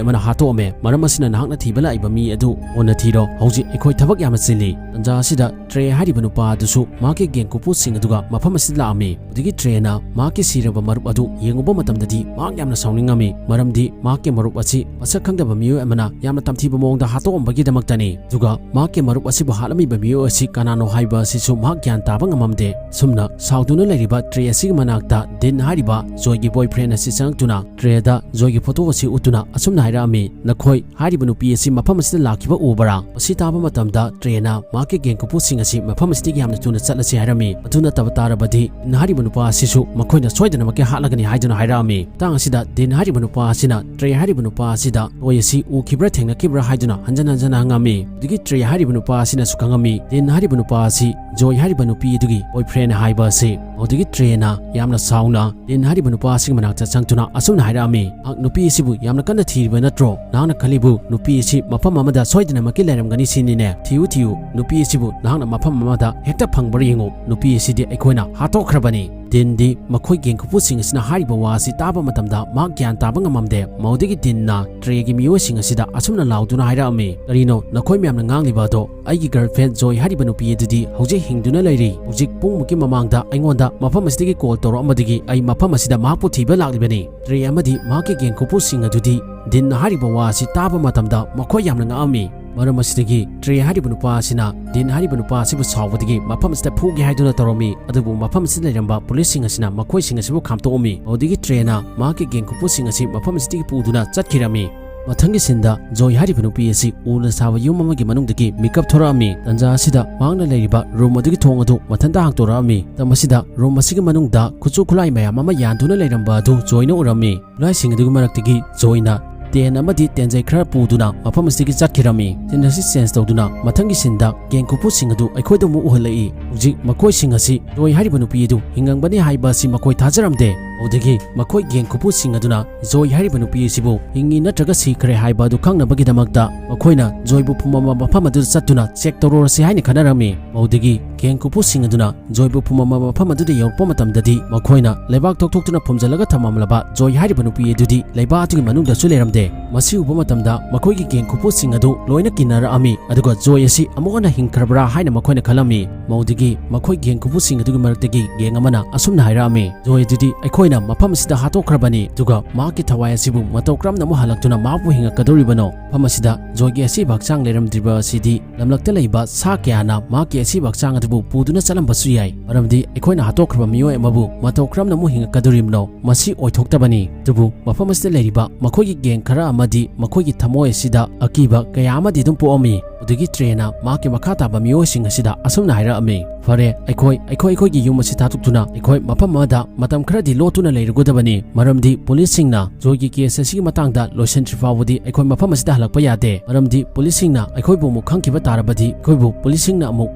ꯑꯃꯅ ꯍꯥꯠꯇꯣꯛꯑꯝꯃꯦ꯫ ꯃꯔꯝ ꯑꯁꯤꯅ ꯅꯍꯥꯛꯅ ꯊꯤꯕ ꯂꯥꯛꯏꯕ ꯃꯤ ꯑꯗꯨ ꯃꯨꯟꯅ ꯊꯤꯔꯣ꯫ ꯍꯧꯖꯤꯛ ꯑꯩꯈꯣꯏ ꯊꯕꯛ ꯌꯥꯝꯅ ꯆꯤꯜꯂꯤ꯫" ꯇꯟꯖꯥ ꯑꯁꯤꯗ ꯇ꯭ꯔꯦ ꯍꯥꯏꯔꯤꯕ ꯅꯨꯄꯥ ꯑꯗꯨꯁꯨ ꯃꯍꯥꯛꯀꯤ ꯒꯦꯡ ꯀꯨꯄꯨꯁꯤꯡ ꯑꯗꯨꯒ ꯃꯐꯝ ꯑꯁꯤꯗ ꯂꯥꯛꯑꯝꯃꯤ꯫ ꯑꯗꯨꯗꯒꯤ ꯇ꯭ꯔꯦꯅ ꯃꯍꯥꯛꯀꯤ ꯁꯤꯔꯕ ꯃꯔꯨꯞ ꯑꯗꯨ ꯌꯦꯡꯉꯨꯕ ꯃꯇꯝꯗꯗꯤ ꯃꯍꯥꯛ ꯌꯥꯝꯅ ꯁꯥꯎꯅꯤꯡꯉꯝꯃꯤ, ꯃꯔꯝꯗꯤ ꯃꯍꯥꯛꯀꯤ ꯃꯔꯨꯞ ꯑꯁꯤ ꯃꯁꯛ ꯈꯪꯗꯕ ꯃꯤꯑꯣꯏ ꯑꯃꯅ ꯌꯥꯝꯅ ꯇꯝꯊꯤꯕ ꯃꯑꯣꯡꯗ ꯍꯥꯠꯇꯣꯛꯑꯝꯕꯒꯤꯗꯃꯛꯇꯅꯤ꯫ ꯑꯗꯨꯒ ꯃꯍꯥꯛꯀꯤ ꯃꯔꯨꯞ ꯑꯁꯤꯕꯨ ꯍꯥꯠꯂꯝꯃꯤꯕ ꯃꯤꯑꯣꯏ ꯑꯁꯤ ꯀꯅꯥꯅꯣ ꯍꯥꯏꯕ ꯑꯁꯤꯁꯨ ꯃꯍꯥꯛ ꯒ꯭ꯌꯥꯟ ꯇꯥꯕ ꯉꯝꯃꯝꯗꯦ꯫ ꯁꯨꯝꯅ ꯁꯥꯎꯗꯨꯅ ꯂꯩꯔꯤꯕ ꯇ꯭ꯔꯦ ꯑꯁꯤꯒꯤ ꯃꯅꯥꯛꯇ ꯗꯤꯟ ꯍꯥꯏꯔꯤꯕ ꯖꯣꯏꯒꯤ ꯕꯣꯏꯐ꯭ꯔꯦꯟ ꯑꯁꯤ ꯆꯪꯉꯛꯇꯨꯅ ꯇ꯭ꯔꯦꯗ ꯖꯣꯏꯒꯤ ꯐꯣꯇꯣ ꯑꯁꯤ ꯎꯠꯇꯨꯅ ꯑꯁꯨꯝꯅ ꯍꯥꯏꯔꯛꯑꯝꯃꯤ, "ꯅꯈꯣꯏ ꯍꯥꯏꯔꯤꯕ ꯅꯨꯄꯤ ꯑꯁꯤ ꯃꯐꯝ ꯑꯁꯤꯗ ꯂꯥꯛꯈꯤꯕ ꯎꯕ꯭ꯔꯥ?" ꯃꯁꯤ ꯇꯥꯕ ꯃꯇꯝꯗ ꯇ꯭ꯔꯦꯅ ꯃꯍꯥꯛꯀꯤ ꯒꯦꯡ ꯀꯨꯄꯨꯁꯤꯡ ꯑꯁꯤ ꯃꯐꯝ ꯑꯁꯤꯗꯒꯤ ꯌꯥꯝꯅ ꯊꯨꯅ ꯆꯠꯂꯁꯤ ꯍꯥꯏꯔꯝꯃꯤ꯫ ꯑꯗꯨ ꯅꯠꯇꯕ ꯇꯥꯔꯕꯗꯤ ꯗꯤꯟ ꯍꯥꯏꯔꯤꯕ ꯅꯨꯄꯥ ꯑꯁꯤꯁꯨ ꯃꯈꯣꯏꯅ ꯁꯣꯏꯗꯅꯃꯛꯀꯤ ꯍꯥꯠꯂꯒꯅꯤ ꯍꯥꯏꯗꯨꯅ ꯍꯥꯏꯔꯛꯑꯝꯃꯤ꯫ ꯃꯇꯥꯡ ꯑꯁꯤꯗ ꯗꯤꯟ ꯍꯥꯏꯔꯤꯕ ꯅꯨꯄꯥ ꯑꯁꯤꯅ ꯇ꯭ꯔꯦ ꯍꯥꯏꯔꯤꯕ ꯅꯨꯄꯥ ꯑꯁꯤꯗ ꯖꯣꯏ ꯑꯁꯤ ꯎꯈꯤꯕ꯭ꯔꯥ ꯊꯦꯡꯅꯈꯤꯕ꯭ꯔꯥ ꯍꯥꯏꯗꯨꯅ ꯍꯟꯖꯟ ꯍꯟꯖꯟꯅ ꯍꯪꯉꯝꯃꯤ꯫ ꯑꯗꯨꯗꯒꯤ ꯇ꯭ꯔꯦ ꯍꯥꯏꯔꯤꯕ ꯅꯨꯄꯥ ꯑꯁꯤꯅꯁꯨ ꯈꯪꯉꯝꯃꯤ, ꯗꯤꯟ ꯍꯥꯏꯔꯤꯕ ꯅꯨꯄꯥ ꯑꯁꯤ ꯖꯣꯏ ꯍꯥꯏꯔꯤꯕ ꯅꯨꯄꯤ ꯑꯗꯨꯒꯤ ꯕꯣꯏꯐ꯭ꯔꯦꯟ ꯍꯥꯏꯕ ꯑꯁꯤ꯫ ꯑꯗꯨꯗꯒꯤ ꯇ꯭ꯔꯦꯅ ꯌꯥꯝꯅ ꯁꯥꯎꯅ ꯗꯤꯟ ꯍꯥꯏꯔꯤꯕ ꯅꯨꯄꯥ ꯑꯁꯤꯒꯤ ꯃꯅꯥꯛꯇ ꯆꯪꯗꯨꯅ ꯑꯁꯨꯝꯅ ꯍꯥꯏꯔꯛꯑꯝꯃꯤ, "ꯅꯍꯥꯛ ꯅꯨꯄꯤ ꯑꯁꯤꯕꯨ ꯌꯥꯝꯅ ꯀꯟꯅ ꯊꯤꯔꯤꯕ ꯅꯠꯇ꯭ꯔꯣ? ꯅꯍꯥꯛꯅ ꯈꯜꯂꯤꯕꯨ ꯅꯨꯄꯤ ꯑꯁꯤ ꯃꯐꯝ ꯑꯃꯗ ꯁꯣꯏꯗꯅꯃꯛꯀꯤ ꯂꯩꯔꯝꯒꯅꯤ ꯁꯤꯅꯤꯅꯦ? ꯊꯤꯌꯨ, ꯊꯤꯌꯨ, ꯅꯨꯄꯤ ꯑꯁꯤꯕꯨ ꯅꯍꯥꯛꯅ ꯃꯐꯝ ꯑꯃꯗ ꯍꯦꯛꯇ ꯐꯪꯕ꯭ꯔꯥ ꯌꯦꯡꯉꯨ꯫ ꯅꯨꯄꯤ ꯑꯁꯤꯗꯤ ꯑꯩꯈꯣꯏꯅ ꯍꯥꯠꯇꯣꯛꯈ꯭ꯔꯕꯅꯤ꯫" ꯗꯤꯟꯗꯤ ꯃꯈꯣꯏ ꯒꯦꯡ ꯈꯨꯄꯨꯁꯤꯡ ꯑꯁꯤꯅ ꯍꯥꯏꯔꯤꯕ ꯋꯥ ꯑꯁꯤ ꯇꯥꯕ ꯃꯇꯝꯗ ꯃꯍꯥꯛ ꯒ꯭ꯌꯥꯟ ꯇꯥꯕ ꯉꯝꯃꯝꯗꯦ꯫ ꯃꯗꯨꯗꯒꯤ ꯗꯤꯟꯅ ꯇ꯭ꯔꯦꯒꯤ ꯃꯤꯑꯣꯏꯁꯤꯡ ꯑꯁꯤꯗ ꯑꯁꯨꯝꯅ ꯂꯥꯎꯗꯨꯅ ꯍꯥꯏꯔꯛꯑꯝꯃꯤ, "ꯀꯔꯤꯅꯣ ꯅꯈꯣꯏ ꯃꯌꯥꯝꯅ ꯉꯥꯡꯂꯤꯕ ꯑꯗꯣ? ꯑꯩꯒꯤ ꯒꯔꯜꯐ꯭ꯔꯦꯟ ꯖꯣꯏ ꯍꯥꯏꯔꯤꯕ ꯅꯨꯄꯤ ꯑꯗꯨꯗꯤ ꯍꯧꯖꯤꯛ ꯍꯤꯡꯗꯨꯅ ꯂꯩꯔꯤ꯫ ꯍꯧꯖꯤꯛ ꯄꯨꯡꯃꯨꯛꯀꯤ ꯃꯃꯥꯡꯗ ꯑꯩꯉꯣꯟꯗ ꯃꯐꯝ ꯑꯁꯤꯗꯒꯤ ꯀꯣꯜ ꯇꯧꯔꯛꯑꯝꯕꯗꯒꯤ ꯑꯩ ꯃꯐꯝ ꯑꯁꯤꯗ ꯃꯍꯥꯛꯄꯨ ꯊꯤꯕ ꯂꯥꯛꯂꯤꯕꯅꯤ꯫ ꯇ꯭ꯔꯦ ꯑꯃꯗꯤ ꯃꯍꯥꯛꯀꯤ ꯒꯦꯡ ꯈꯨꯄꯨꯁꯤꯡ ꯑꯗꯨꯗꯤ ꯗꯤꯟꯅ ꯍꯥꯏꯔꯤꯕ ꯋꯥ ꯑꯁꯤ ꯇꯥꯕ ꯃꯇꯝꯗ ꯃꯈꯣꯏ ꯌꯥꯝꯅ ꯉꯛꯑꯝꯃꯤ꯫ ꯃꯔꯝ ꯑꯁꯤꯗꯒꯤ ꯇ꯭ꯔꯦ ꯍꯥꯏꯔꯤꯕ ꯅꯨꯄꯥ ꯑꯁꯤꯅ ꯗꯤꯟ ꯍꯥꯏꯔꯤꯕ ꯅꯨꯄꯥ ꯑꯁꯤꯕꯨ ꯁꯥꯎꯕꯗꯒꯤ ꯃꯐꯝ ꯑꯁꯤꯗ ꯐꯨꯒꯦ ꯍꯥꯏꯗꯨꯅ ꯇꯧꯔꯝꯃꯤ꯫ ꯑꯗꯨꯕꯨ ꯃꯐꯝ ꯑꯁꯤꯗ ꯂꯩꯔꯝꯕ ꯄꯨꯂꯤꯁꯁꯤꯡ ꯑꯁꯤꯅ ꯃꯈꯣꯏꯁꯤꯡ ꯑꯁꯤꯕꯨ ꯈꯥꯝꯇꯣꯛꯑꯝꯃꯤ꯫ ꯃꯗꯨꯗꯒꯤ ꯇ꯭ꯔꯦꯅ ꯃꯍꯥꯛꯀꯤ ꯒꯦꯡ ꯈꯨꯄꯨꯁꯤꯡ ꯑꯁꯤ ꯃꯐꯝ ꯑꯁꯤꯗꯒꯤ ꯄꯨꯗꯨꯅ ꯆꯠꯈꯤꯔꯝꯃꯤ꯫ ꯃꯊꯪꯒꯤ ꯁꯤꯟꯗ ꯖꯣꯏ ꯍꯥꯏꯔꯤꯕ ꯅꯨꯄꯤ ꯑꯁꯤ ꯎꯅ ꯁꯥꯕ ꯌꯨꯝ ꯑꯃꯒꯤ ꯃꯅꯨꯡꯗꯒꯤ ꯃꯤꯀꯞ ꯊꯣꯔꯛꯑꯝꯃꯤ꯫ ꯇꯟꯖꯥ ꯑꯁꯤꯗ ꯃꯍꯥꯛꯅ ꯂꯩꯔꯤꯕ ꯔꯨꯝ ꯑꯗꯨꯒꯤ ꯊꯣꯡ ꯑꯗꯨ ꯃꯊꯟꯇ ꯍꯥꯡꯇꯣꯔꯛꯑꯝꯃꯤ꯫ ꯃꯇꯝ ꯑꯁꯤꯗ ꯔꯨꯝ ꯑꯁꯤꯒꯤ ꯃꯅꯨꯡꯗ ꯈꯨꯠꯁꯨ ꯈꯨꯠꯂꯥꯏ ꯃꯌꯥꯝ ꯑꯃ ꯌꯥꯟꯗꯨꯅ ꯂꯩꯔꯝꯕ ꯑꯗꯨ ꯖꯣꯏꯅ ꯎꯔꯝꯃꯤ꯫ ꯈꯨꯠꯂꯥꯏꯁꯤꯡ ꯑꯗꯨꯒꯤ ꯃꯔꯛꯇꯒꯤ ꯖꯣꯏꯅ ꯇꯦꯟ ꯑꯃꯗꯤ ꯇꯦꯟꯖꯩ ꯈꯔ ꯄꯨꯗꯨꯅ ꯃꯐꯝ ꯑꯁꯤꯗꯒꯤ ꯆꯠꯈꯤꯔꯝꯃꯤ꯫ ꯁꯤꯟ ꯑꯁꯤ ꯆꯦꯟꯖ ꯇꯧꯗꯨꯅ ꯃꯊꯪꯒꯤ ꯁꯤꯟꯗ ꯒꯦꯡ ꯈꯨꯄꯨꯁꯤꯡ ꯑꯗꯨ ꯑꯩꯈꯣꯏꯗ ꯑꯃꯨꯛ ꯎꯍꯜꯂꯛꯏ꯫ ꯍꯧꯖꯤꯛ ꯃꯈꯣꯏꯁꯤꯡ ꯑꯁꯤ ꯖꯣꯏ ꯍꯥꯏꯔꯤꯕ ꯅꯨꯄꯤ ꯑꯗꯨ ꯍꯤꯡꯉꯝꯒꯅꯤ ꯍꯥꯏꯕ ꯑꯁꯤ ꯃꯈꯣꯏ ꯊꯥꯖꯔꯝꯗꯦ꯫ ꯑꯗꯨꯗꯒꯤ ꯃꯈꯣꯏ ꯒꯦꯡ ꯈꯨꯄꯨꯁꯤꯡ ꯑꯗꯨꯅ ꯖꯣꯏ ꯍꯥꯏꯔꯤꯕ ꯅꯨꯄꯤ ꯑꯁꯤꯕꯨ ꯍꯤꯡꯉꯤ ꯅꯠꯇ꯭ꯔꯒ ꯁꯤꯈ꯭ꯔꯦ ꯍꯥꯏꯕ ꯑꯗꯨ ꯈꯪꯅꯕꯒꯤꯗꯃꯛꯇ ꯃꯈꯣꯏꯅ ꯖꯣꯏꯕꯨ ꯐꯨꯝꯃꯝꯕ ꯃꯐꯝ ꯑꯗꯨꯗ ꯆꯠꯇꯨꯅ ꯆꯦꯛ ꯇꯧꯔꯨꯔꯁꯤ ꯍꯥꯏꯅ ꯈꯟꯅꯔꯝꯃꯤ꯫ ꯃꯗꯨꯗꯒꯤ ꯒꯦꯡ ꯈꯨꯄꯨꯁꯤꯡ ꯑꯗꯨꯅ ꯖꯣꯏꯕꯨ ꯐꯨꯝꯃꯝꯕ ꯃꯐꯝ ꯑꯗꯨꯗ ꯌꯧꯔꯛꯄ ꯃꯇꯝꯗꯗꯤ ꯃꯈꯣꯏꯅ ꯂꯩꯕꯥꯛ ꯊꯣꯛꯊꯣꯛꯇꯨꯅ ꯐꯨꯝꯖꯤꯜꯂꯒ ꯊꯝꯃꯝꯂꯕ ꯖꯣꯏ ꯍꯥꯏꯔꯤꯕ ꯅꯨꯄꯤ ꯑꯗꯨꯗꯤ ꯂꯩꯕꯥꯛ ꯑꯗꯨꯒꯤ ꯃꯅꯨꯡꯗꯁꯨ ꯂꯩꯔꯝꯗꯦ꯫ ꯃꯁꯤ ꯎꯕ ꯃꯇꯝꯗ ꯃꯈꯣꯏꯒꯤ ꯒꯦꯡ ꯈꯨꯄꯨꯁꯤꯡ ꯑꯗꯨ ꯂꯣꯏꯅ ꯀꯤꯅꯔꯛꯑꯝꯃꯤ, ꯑꯗꯨꯒ ꯖꯣꯏ ꯑꯁꯤ ꯑꯃꯨꯛ ꯍꯟꯅ ꯍꯤꯡꯈ꯭ꯔꯕ꯭ꯔꯥ ꯍꯥꯏꯅ ꯃꯈꯣꯏꯅ ꯈꯜꯂꯝꯃꯤ꯫ ꯃꯗꯨꯗꯒꯤ ꯃꯈꯣꯏ ꯒꯦꯡ ꯈꯨꯄꯨꯁꯤꯡ ꯑꯗꯨꯒꯤ ꯃꯔꯛꯇꯒꯤ ꯒꯦꯡ ꯑꯃꯅ ꯑꯁꯨꯝꯅ ꯍꯥꯏꯔꯛꯑꯝꯃꯤ, "ꯖꯣꯏ ꯑꯗꯨꯗꯤ ꯑꯩꯈꯣꯏꯅ ꯃꯐꯝ ꯑꯁꯤꯗ ꯍꯥꯠꯇꯣꯛꯈ꯭ꯔꯕꯅꯤ, ꯑꯗꯨꯒ ꯃꯍꯥꯛꯀꯤ ꯊꯋꯥꯏ ꯑꯁꯤꯕꯨ ꯃꯇꯧ ꯀꯔꯝꯅ ꯑꯃꯨꯛ ꯍꯜꯂꯛꯇꯨꯅ ꯃꯍꯥꯛꯄꯨ ꯍꯤꯡꯉꯛꯀꯗꯧꯔꯤꯕꯅꯣ? ꯃꯐꯝ ꯑꯁꯤꯗ ꯖꯣꯏꯒꯤ ꯑꯁꯤꯕ ꯍꯛꯆꯥꯡ ꯂꯩꯔꯝꯗ꯭ꯔꯤꯕ ꯑꯁꯤꯗꯤ ꯂꯝꯂꯛꯇ ꯂꯩꯕ ꯁꯥ ꯀꯌꯥꯅ ꯃꯍꯥꯛꯀꯤ ꯑꯁꯤꯕ ꯍꯛꯆꯥꯡ ꯑꯗꯨꯕꯨ ꯄꯨꯗꯨꯅ ꯆꯠꯂꯝꯕꯁꯨ ꯌꯥꯏ, ꯃꯔꯝꯗꯤ ꯑꯩꯈꯣꯏꯅ ꯍꯥꯠꯇꯣꯛꯈ꯭ꯔꯕ ꯃꯤꯑꯣꯏ ꯑꯃꯕꯨ ꯃꯇꯧ ꯀꯔꯝꯅ ꯑꯃꯨꯛ ꯍꯤꯡꯉꯛꯀꯗꯧꯔꯤꯕꯅꯣ? ꯃꯁꯤ ꯑꯣꯏꯊꯣꯛꯇꯕꯅꯤ꯫" ꯑꯗꯨꯕꯨ ꯃꯐꯝ ꯑꯁꯤꯗ ꯂꯩꯔꯤꯕ ꯃꯈꯣꯏꯒꯤ ꯒꯦꯡ ꯈꯔ ꯑꯃꯗꯤ ꯃꯈꯣꯏꯒꯤ ꯊꯃꯣꯏ ꯑꯁꯤꯗ ꯑꯀꯤꯕ ꯀꯌꯥ ꯑꯃꯗꯤ ꯑꯗꯨꯝ ꯄꯣꯛꯑꯝꯃꯤ꯫ ꯑꯗꯨꯒꯤ ꯇ꯭ꯔꯦꯅ ꯃꯍꯥꯛꯀꯤ ꯃꯈꯥ ꯇꯥꯕ ꯃꯤꯑꯣꯏꯁꯤꯡ ꯑꯁꯤꯗ ꯑꯁꯨꯝꯅ ꯍꯥꯏꯔꯛꯑꯝꯃꯤ, "ꯐꯔꯦ, ꯑꯩꯈꯣꯏ, ꯑꯩꯈꯣꯏ, ꯑꯩꯈꯣꯏꯒꯤ ꯌꯨꯝ ꯑꯁꯤ ꯊꯥꯗꯣꯛꯇꯨꯅ ꯑꯩꯈꯣꯏ ꯃꯐꯝ ꯑꯃꯗ ꯃꯇꯝ ꯈꯔꯗꯤ ꯂꯣꯠꯇꯨꯅ ꯂꯩꯔꯨꯒꯗꯕꯅꯤ, ꯃꯔꯝꯗꯤ ꯄꯨꯂꯤꯁꯁꯤꯡꯅ ꯖꯣꯏꯒꯤ ꯀꯦꯁ ꯑꯁꯤꯒꯤ ꯃꯇꯥꯡꯗ ꯂꯣꯏꯁꯤꯟꯗ꯭ꯔꯤ ꯐꯥꯎꯕꯗꯤ ꯑꯩꯈꯣꯏ ꯃꯐꯝ ꯑꯁꯤꯗ ꯍꯜꯂꯛꯄ ꯌꯥꯗꯦ, ꯃꯔꯝꯗꯤ ꯄꯨꯂꯤꯁꯁꯤꯡꯅ ꯑꯩꯈꯣꯏꯕꯨ ꯑꯃꯨꯛ ꯈꯪꯈꯤꯕ ꯇꯥꯔꯕꯗꯤ ꯑꯩꯈꯣꯏꯕꯨ ꯄꯨꯂꯤꯁꯁꯤꯡꯅ ꯑꯃꯨꯛ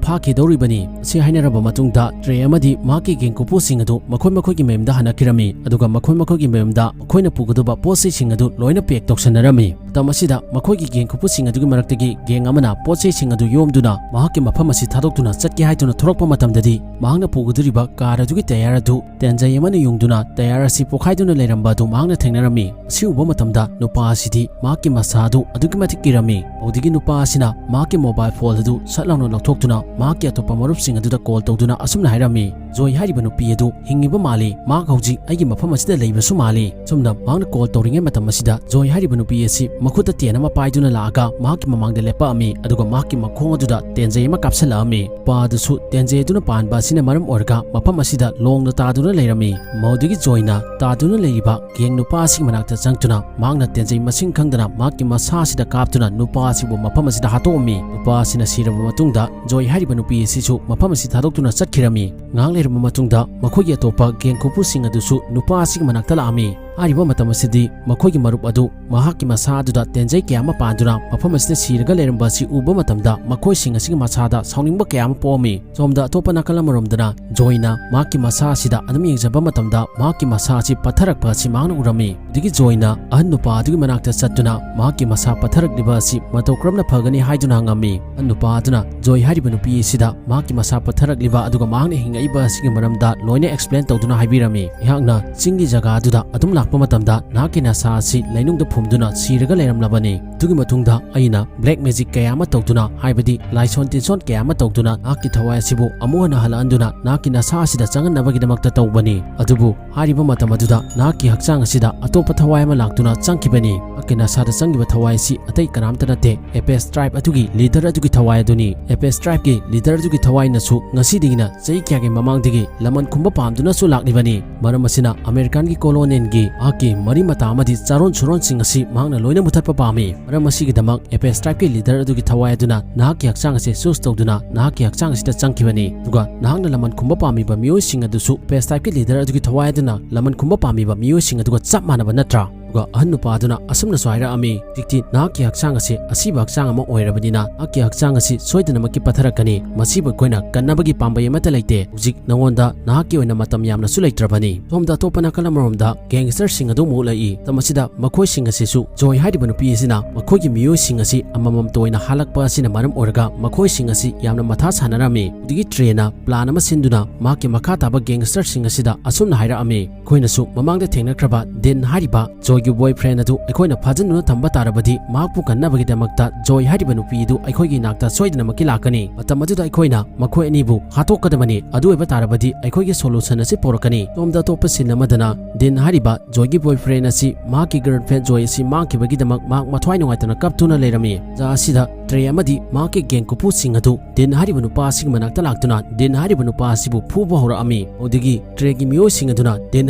ꯐꯥꯈꯤꯗꯧꯔꯤꯕꯅꯤ꯫" ꯑꯁꯤ ꯍꯥꯏꯅꯔꯕ ꯃꯇꯨꯡꯗ ꯇ꯭ꯔꯦ ꯑꯃꯗꯤ ꯃꯍꯥꯛꯀꯤ ꯒꯦꯡ ꯈꯨꯄꯨꯁꯤꯡ ꯑꯗꯨ ꯃꯈꯣꯏ ꯃꯈꯣꯏꯒꯤ ꯃꯌꯨꯝꯗ ꯍꯟꯅꯈꯤꯔꯝꯃꯤ, ꯑꯗꯨꯒ ꯃꯈꯣꯏ ꯃꯈꯣꯏꯒꯤ ꯃꯌꯨꯝꯗ ꯃꯈꯣꯏꯅ ꯄꯨꯒꯗꯕ ꯄꯣꯠ ꯆꯩꯁꯤꯡ ꯑꯗꯨ ꯂꯣꯏꯅ ꯄꯦꯛ ꯇꯧꯁꯟꯅꯔꯝꯃꯤ꯫ ꯃꯇꯝ ꯑꯁꯤꯗ ꯃꯈꯣꯏꯒꯤ ꯒꯦꯡ ꯈꯨꯄꯨꯁꯤꯡ ꯑꯗꯨꯒꯤ ꯃꯔꯛꯇꯒꯤ ꯒꯦꯡ ꯑꯃꯅ ꯄꯣꯠ ꯆꯩꯁꯤꯡ ꯑꯗꯨ ꯌꯣꯝꯗꯨꯅ ꯃꯍꯥꯛꯀꯤ ꯃꯐꯝ ꯑꯁꯤ ꯊꯥꯗꯣꯛꯇꯨꯅ ꯆꯠꯀꯦ ꯍꯥꯏꯗꯨꯅ ꯊꯣꯔꯛꯄ ꯃꯇꯝꯗꯗꯤ, ꯃꯍꯥꯛꯅ ꯄꯨꯒꯗꯧꯔꯤꯕ ꯀꯥꯔ ꯑꯗꯨꯒꯤ ꯇꯌꯥꯔ ꯑꯗꯨ ꯇꯦꯟꯖꯩ ꯑꯃꯅ ꯌꯨꯡꯗꯨꯅ ꯇꯌꯥꯔ ꯑꯁꯤ ꯄꯣꯈꯥꯏꯗꯨꯅ ꯂꯩꯔꯝꯕ ꯑꯗꯨ ꯃꯍꯥꯛꯅ ꯊꯦꯡꯅꯔꯝꯃꯤ꯫ ꯃꯁꯤ ꯎꯕ ꯃꯇꯝꯗ ꯅꯨꯄꯥ ꯑꯁꯤꯗꯤ ꯃꯍꯥꯛꯀꯤ ꯃꯁꯥ ꯑꯗꯨ ꯑꯗꯨꯛꯀꯤ ꯃꯇꯤꯛ ꯀꯤꯔꯝꯃꯤ꯫ ꯑꯗꯨꯗꯒꯤ ꯅꯨꯄꯥ ꯑꯁꯤꯅ ꯃꯍꯥꯛꯀꯤ ꯃꯣꯕꯥꯏꯜ ꯐꯣꯟ ꯑꯗꯨ ꯁꯠ ꯂꯥꯎꯅ ꯂꯧꯊꯣꯛꯇꯨꯅ ꯃꯍꯥꯛꯀꯤ ꯑꯇꯣꯞꯄ ꯃꯔꯨꯞꯁꯤꯡ ꯑꯗꯨꯗ ꯀꯣꯜ ꯇꯧꯗꯨꯅ ꯑꯁꯨꯝꯅ ꯍꯥꯏꯔꯝꯃꯤ, "ꯖꯣꯏ ꯍꯥꯏꯔꯤꯕ ꯅꯨꯄꯤ ꯑꯗꯨ ꯍꯤꯡꯉꯤꯕ ꯃꯥꯜꯂꯤ꯫ ꯃꯍꯥꯛ ꯍꯧꯖꯤꯛ ꯑꯩꯒꯤ ꯃꯐꯝ ꯑꯁꯤꯗ ꯂꯩꯕꯁꯨ ꯃꯥꯜꯂꯤ꯫" ꯁꯨꯝꯅ ꯃꯍꯥꯛꯅ ꯀꯣꯜ ꯇꯧꯔꯤꯉꯩ ꯃꯇꯝ ꯑꯁꯤꯗ ꯖꯣꯏ ꯍꯥꯏꯔꯤꯕ ꯅꯨꯄꯤ ꯑꯁꯤ ꯃꯈꯨꯠꯇ ꯇꯦꯟ ꯑꯃ ꯄꯥꯏꯗꯨꯅ ꯂꯥꯛꯑꯒ ꯃꯍꯥꯛꯀꯤ ꯃꯃꯥꯡꯗ ꯂꯦꯞꯄꯛꯑꯝꯃꯤ, ꯑꯗꯨꯒ ꯃꯍꯥꯛꯀꯤ ꯃꯈꯣꯡ ꯑꯗꯨꯗ ꯇꯦꯟꯖꯩ ꯑꯃ ꯀꯥꯞꯁꯤꯜꯂꯛꯑꯝꯃꯤ꯫ ꯅꯨꯄꯥ ꯑꯗꯨꯁꯨ ꯇꯦꯟꯖꯩ ꯑꯗꯨꯅ ꯄꯥꯟꯕ ꯑꯁꯤꯅ ꯃꯔꯝ ꯑꯣꯏꯔꯒ ꯃꯐꯝ ꯑꯁꯤꯗ ꯂꯣꯡꯅ ꯇꯥꯗꯨꯅ ꯂꯩꯔꯝꯃꯤ꯫ ꯃꯗꯨꯗꯒꯤ ꯖꯣꯏꯅ ꯇꯥꯗꯨꯅ ꯂꯩꯔꯤꯕ ꯒꯦꯡ ꯅꯨꯄꯥ ꯑꯁꯤꯒꯤ ꯃꯅꯥꯛꯇ ꯆꯪꯗꯨꯅ ꯃꯍꯥꯛꯅ ꯇꯦꯟꯖꯩ ꯃꯁꯤꯡ ꯈꯪꯗꯅ ꯃꯍꯥꯛꯀꯤ ꯃꯁꯥ ꯑꯁꯤꯗ ꯀꯥꯞꯇꯨꯅ ꯅꯨꯄꯥ ꯑꯁꯤꯕꯨ ꯃꯐꯝ ꯑꯁꯤꯗ ꯍꯥꯠꯇꯣꯛꯑꯝꯃꯤ꯫ ꯅꯨꯄꯥ ꯑꯁꯤꯅ ꯁꯤꯔꯕ ꯃꯇꯨꯡꯗ ꯖꯣꯏ ꯍꯥꯏꯔꯤꯕ ꯅꯨꯄꯤ ꯑꯁꯤꯁꯨ ꯃꯐꯝ ꯑꯁꯤ ꯊꯥꯗꯣꯛꯇꯨꯅ ꯆꯠꯈꯤꯔꯝꯃꯤ꯫ ꯉꯥꯏꯍꯥꯛ ꯂꯩꯔꯕ ꯃꯇꯨꯡꯗ ꯃꯈꯣꯏꯒꯤ ꯑꯇꯣꯞꯄ ꯒꯦꯡ ꯈꯨꯄꯨꯁꯤꯡ ꯑꯗꯨꯁꯨ ꯅꯨꯄꯥ ꯑꯁꯤꯒꯤ ꯃꯅꯥꯛꯇ ꯂꯥꯛꯑꯝꯃꯤ꯫ ꯍꯥꯏꯔꯤꯕ ꯃꯇꯝ ꯑꯁꯤꯗꯤ ꯃꯈꯣꯏꯒꯤ ꯃꯔꯨꯞ ꯑꯗꯨ ꯃꯍꯥꯛꯀꯤ ꯃꯁꯥ ꯑꯗꯨꯗ ꯇꯦꯟꯖꯩ ꯀꯌꯥ ꯑꯃ ꯄꯥꯟꯗꯨꯅ ꯃꯐꯝ ꯑꯁꯤꯗ ꯁꯤꯔꯒ ꯂꯩꯔꯝꯕ ꯑꯁꯤ ꯎꯕ ꯃꯇꯝꯗ ꯃꯈꯣꯏꯁꯤꯡ ꯑꯁꯤꯒꯤ ꯃꯁꯥꯗ ꯁꯥꯎꯅꯤꯡꯕ ꯀꯌꯥ ꯑꯃ ꯄꯣꯛꯑꯝꯃꯤ꯫ ꯁꯣꯝꯗ ꯑꯇꯣꯞꯄ ꯅꯥꯀꯜ ꯑꯃꯔꯣꯝꯗꯅ ꯖꯣꯏꯅ ꯃꯍꯥꯛꯀꯤ ꯃꯁꯥ ꯑꯁꯤꯗ ꯑꯗꯨꯝ ꯌꯦꯡꯖꯕ ꯃꯇꯝꯗ ꯃꯍꯥꯛꯀꯤ ꯃꯁꯥ ꯑꯁꯤ ꯄꯠꯊꯔꯛꯄ ꯑꯁꯤ ꯃꯍꯥꯛꯅ ꯎꯔꯝꯃꯤ꯫ ꯑꯗꯨꯗꯒꯤ ꯖꯣꯏꯅ ꯑꯍꯟ ꯅꯨꯄꯥ ꯑꯗꯨꯒꯤ ꯃꯅꯥꯛꯇ ꯆꯠꯇꯨꯅ ꯃꯍꯥꯛꯀꯤ ꯃꯁꯥ ꯄꯠꯊꯔꯛꯂꯤꯕ ꯑꯁꯤ ꯃꯇꯧ ꯀꯔꯝꯅ ꯐꯒꯅꯤ ꯍꯥꯏꯗꯨꯅ ꯍꯪꯉꯝꯃꯤ꯫ ꯑꯍꯟ ꯅꯨꯄꯥ ꯑꯗꯨꯅ ꯖꯣꯏ ꯍꯥꯏꯔꯤꯕ ꯅꯨꯄꯤ ꯑꯁꯤꯗ ꯃꯍꯥꯛꯀꯤ ꯃꯁꯥ ꯄꯠꯊꯔꯛꯂꯤꯕ ꯑꯗꯨꯒ ꯃꯍꯥꯛꯅ ꯍꯤꯡꯉꯛꯏꯕ ꯑꯁꯤꯒꯤ ꯃꯔꯝꯗ ꯂꯣꯏꯅ ꯑꯦꯛꯁꯄ꯭ꯂꯦꯟ ꯇꯧꯗꯨꯅ ꯍꯥꯏꯕꯤꯔꯝꯃꯤ꯫ ꯑꯩꯍꯥꯛꯅ ꯆꯤꯡꯒꯤ ꯖꯒꯥ ꯑꯗꯨꯗ ꯑꯗꯨꯝ ꯂꯥꯛꯄ ꯃꯇꯝꯗ ꯅꯍꯥꯛꯀꯤ ꯅꯁꯥ ꯑꯁꯤ ꯂꯩꯅꯨꯡꯗ ꯐꯨꯝꯗꯨꯅ ꯁꯤꯔꯒ ꯂꯩꯔꯝꯂꯕꯅꯤ꯫ ꯑꯗꯨꯒꯤ ꯃꯇꯨꯡꯗ ꯑꯩꯅ ꯕ꯭ꯂꯦꯛ ꯃꯦꯖꯤꯛ ꯀꯌꯥ ꯑꯃ ꯇꯧꯗꯨꯅ, ꯍꯥꯏꯕꯗꯤ ꯂꯥꯏꯁꯣꯟ ꯇꯤꯟꯁꯣꯟ ꯀꯌꯥ ꯑꯃ ꯇꯧꯗꯨꯅ ꯅꯍꯥꯛꯀꯤ ꯊꯋꯥꯏ ꯑꯁꯤꯕꯨ ꯑꯃꯨꯛ ꯍꯟꯅ ꯍꯜꯂꯛꯍꯟꯗꯨꯅ ꯅꯍꯥꯛꯀꯤ ꯅꯁꯥ ꯑꯁꯤꯗ ꯆꯪꯍꯟꯅꯕꯒꯤꯗꯃꯛꯇ ꯇꯧꯕꯅꯤ꯫ ꯑꯗꯨꯕꯨ ꯍꯥꯏꯔꯤꯕ ꯃꯇꯝ ꯑꯗꯨꯗ ꯅꯍꯥꯛꯀꯤ ꯍꯛꯆꯥꯡ ꯑꯁꯤꯗ ꯑꯇꯣꯞꯄ ꯊꯋꯥꯏ ꯑꯃ ꯂꯥꯛꯇꯨꯅ ꯆꯪꯈꯤꯕꯅꯤ꯫ ꯅꯍꯥꯛꯀꯤ ꯅꯁꯥꯗ ꯆꯪꯈꯤꯕ ꯊꯋꯥꯏ ꯑꯁꯤ ꯑꯇꯩ ꯀꯅꯥꯝꯇ ꯅꯠꯇꯦ, ꯑꯦꯄꯦꯁ ꯇ꯭ꯔꯥꯏꯕ ꯑꯗꯨꯒꯤ ꯂꯤꯗꯔ ꯑꯗꯨꯒꯤ ꯊꯋꯥꯏ ꯑꯗꯨꯅꯤ꯫ ꯑꯦꯄꯦꯁ ꯇ꯭ꯔꯥꯏꯕꯀꯤ ꯂꯤꯗꯔ ꯑꯗꯨꯒꯤ ꯊꯋꯥꯏꯅꯁꯨ ꯉꯁꯤꯗꯒꯤꯅ ꯆꯍꯤ ꯀꯌꯥꯒꯤ ꯃꯃꯥꯡꯗꯒꯤ ꯂꯃꯟ ꯈꯨꯝꯕ ꯄꯥꯝꯗꯨꯅꯁꯨ ꯂꯥꯛꯂꯤꯕꯅꯤ꯫ ꯃꯔꯝ ꯑꯁꯤꯅ ꯑꯃꯦꯔꯤꯀꯥꯟꯒꯤ ꯀꯣꯂꯣꯅꯤꯌꯦꯜꯒꯤ ꯃꯍꯥꯛꯀꯤ ꯃꯔꯤ ꯃꯇꯥ ꯑꯃꯗꯤ ꯆꯥꯔꯣꯟ ꯁꯨꯔꯣꯟꯁꯤꯡ ꯑꯁꯤ ꯃꯍꯥꯛꯅ ꯂꯣꯏꯅ ꯃꯨꯊꯠꯄ ꯄꯥꯝꯃꯤ꯫ ꯃꯔꯝ ꯑꯁꯤꯒꯤꯗꯃꯛ ꯑꯦꯄꯦꯁ ꯇ꯭ꯔꯥꯏꯕꯀꯤ ꯂꯤꯗꯔ ꯑꯗꯨꯒꯤ ꯊꯋꯥꯏ ꯑꯗꯨꯅ ꯅꯍꯥꯛꯀꯤ ꯍꯛꯆꯥꯡ ꯑꯁꯤ ꯆꯨꯁ ꯇꯧꯗꯨꯅ ꯅꯍꯥꯛꯀꯤ ꯍꯛꯆꯥꯡ ꯑꯁꯤꯗ ꯆꯪꯈꯤꯕꯅꯤ꯫ ꯑꯗꯨꯒ ꯅꯍꯥꯛꯅ ꯂꯃꯟ ꯈꯨꯝꯕ ꯄꯥꯝꯃꯤꯕ ꯃꯤꯑꯣꯏꯁꯤꯡ ꯑꯗꯨꯁꯨ ꯑꯦꯄꯦꯁ ꯇ꯭ꯔꯥꯏꯕꯀꯤ ꯂꯤꯗꯔ ꯑꯗꯨꯒꯤ ꯊꯋꯥꯏ ꯑꯗꯨꯅ ꯂꯃꯟ ꯈꯨꯝꯕ ꯄꯥꯝꯃꯤꯕ ꯃꯤꯑꯣꯏꯁꯤꯡ ꯑꯗꯨꯒ ꯆꯞ ꯃꯥꯟꯅꯕ ꯅꯠꯇ꯭ꯔꯥ? ꯑꯗꯨꯒ ꯑꯍꯟ ꯅꯨꯄꯥ ꯑꯗꯨꯅ ꯑꯁꯨꯝꯅꯁꯨ ꯍꯥꯏꯔꯛꯑꯝꯃꯤ, "ꯍꯧꯖꯤꯛꯇꯤ ꯅꯍꯥꯛꯀꯤ ꯍꯛꯆꯥꯡ ꯑꯁꯤ ꯑꯁꯤꯕ ꯍꯛꯆꯥꯡ ꯑꯃ ꯑꯣꯏꯔꯕꯅꯤꯅ, ꯅꯍꯥꯛꯀꯤ ꯍꯛꯆꯥꯡ ꯑꯁꯤ ꯁꯣꯏꯗꯅꯃꯛꯀꯤ ꯄꯠꯊꯔꯛꯀꯅꯤ꯫ ꯃꯁꯤꯕꯨ ꯑꯩꯈꯣꯏꯅ ꯀꯟꯅꯕꯒꯤ ꯄꯥꯝꯕꯩ ꯑꯃꯠꯇ ꯂꯩꯇꯦ꯫ ꯍꯧꯖꯤꯛ ꯅꯉꯣꯟꯗ ꯅꯍꯥꯛꯀꯤ ꯑꯣꯏꯅ ꯃꯇꯝ ꯌꯥꯝꯅꯁꯨ ꯂꯩꯇ꯭ꯔꯕꯅꯤ꯫" ꯁꯣꯝꯗ ꯑꯇꯣꯞꯄ ꯅꯥꯀꯜ ꯑꯃꯔꯣꯝꯗ gangsterꯁꯤꯡ ꯑꯗꯨ ꯑꯃꯨꯛ ꯎꯠꯂꯛꯏ꯫ ꯃꯇꯝ ꯑꯁꯤꯗ ꯃꯈꯣꯏꯁꯤꯡ ꯑꯁꯤꯁꯨ ꯖꯣꯏ ꯍꯥꯏꯔꯤꯕ ꯅꯨꯄꯤ ꯑꯁꯤꯅ ꯃꯈꯣꯏꯒꯤ ꯃꯤꯑꯣꯏꯁꯤꯡ ꯑꯁꯤ ꯑꯃꯃꯝꯇ ꯑꯣꯏꯅ ꯍꯥꯠꯂꯛꯄ ꯑꯁꯤꯅ ꯃꯔꯝ ꯑꯣꯏꯔꯒ ꯃꯈꯣꯏꯁꯤꯡ ꯑꯁꯤ ꯌꯥꯝꯅ ꯃꯊꯥ ꯁꯥꯟꯅꯔꯝꯃꯤ꯫ ꯑꯗꯨꯗꯒꯤ ꯇ꯭ꯔꯦꯅ plan ꯑꯃ ꯁꯤꯟꯗꯨꯅ ꯃꯍꯥꯛꯀꯤ ꯃꯈꯥ ꯇꯥꯕ gangsterꯁꯤꯡ ꯑꯁꯤꯗ ꯑꯁꯨꯝꯅ ꯍꯥꯏꯔꯛꯑꯝꯃꯤ, "ꯑꯩꯈꯣꯏꯅꯁꯨ ꯃꯃꯥꯡꯗ ꯊꯦꯡꯅꯈ꯭ꯔꯕ ꯗꯤꯟ ꯍꯥꯏꯔꯤꯕ ꯖꯣꯏꯒꯤ boyfriend ꯑꯗꯨ ꯑꯩꯈꯣꯏꯅ ꯐꯥꯖꯤꯟꯗꯨꯅ ꯊꯝꯕ ꯇꯥꯔꯕꯗꯤ, ꯃꯍꯥꯛꯄꯨ ꯀꯟꯅꯕꯒꯤꯗꯃꯛꯇ ꯖꯣꯏ ꯍꯥꯏꯔꯤꯕ ꯅꯨꯄꯤ ꯑꯗꯨ ꯑꯩꯈꯣꯏꯒꯤ ꯏꯅꯥꯛꯇ ꯁꯣꯏꯗꯅꯃꯛꯀꯤ ꯂꯥꯛꯀꯅꯤ꯫ ꯃꯇꯝ ꯑꯗꯨꯗ ꯑꯩꯈꯣꯏꯅ ꯃꯈꯣꯏ ꯑꯅꯤꯕꯨ ꯍꯥꯠꯇꯣꯛꯀꯗꯕꯅꯤ꯫ ꯑꯗꯨ ꯑꯣꯏꯕ ꯇꯥꯔꯕꯗꯤ ꯑꯩꯈꯣꯏꯒꯤ solution ꯑꯁꯤ ꯄꯨꯔꯛꯀꯅꯤ꯫" ꯁꯣꯝꯗ ꯑꯇꯣꯞꯄ scene ꯑꯃꯗꯅ ꯗꯤꯟ ꯍꯥꯏꯔꯤꯕ ꯖꯣꯏꯒꯤ boyfriend ꯑꯁꯤ ꯃꯍꯥꯛꯀꯤ girlfriend ꯖꯣꯏ ꯑꯁꯤ ꯃꯥꯡꯈꯤꯕꯒꯤꯗꯃꯛ ꯃꯍꯥꯛ ꯃꯊ꯭ꯋꯥꯏ ꯅꯨꯡꯉꯥꯏꯇꯅ ꯀꯞꯇꯨꯅ ꯂꯩꯔꯝꯃꯤ꯫ ꯖꯥ ꯑꯁꯤꯗ ꯇ꯭ꯔꯦ ꯑꯃꯗꯤ ꯃꯍꯥꯛꯀꯤ gang ꯀꯨꯄꯨꯁꯤꯡ ꯑꯗꯨ ꯗꯤꯟ ꯍꯥꯏꯔꯤꯕ ꯅꯨꯄꯥ ꯑꯁꯤꯒꯤ ꯃꯅꯥꯛꯇ ꯂꯥꯛꯇꯨꯅ ꯗꯤꯟ ꯍꯥꯏꯔꯤꯕ ꯅꯨꯄꯥ ꯑꯁꯤꯕꯨ ꯐꯨꯕ ꯍꯧꯔꯛꯑꯝꯃꯤ꯫ ꯑꯗꯨꯗꯒꯤ ꯇ꯭ꯔꯦꯒꯤ ꯃꯤꯑꯣꯏꯁꯤꯡ ꯑꯗꯨꯅ ꯗꯤꯟ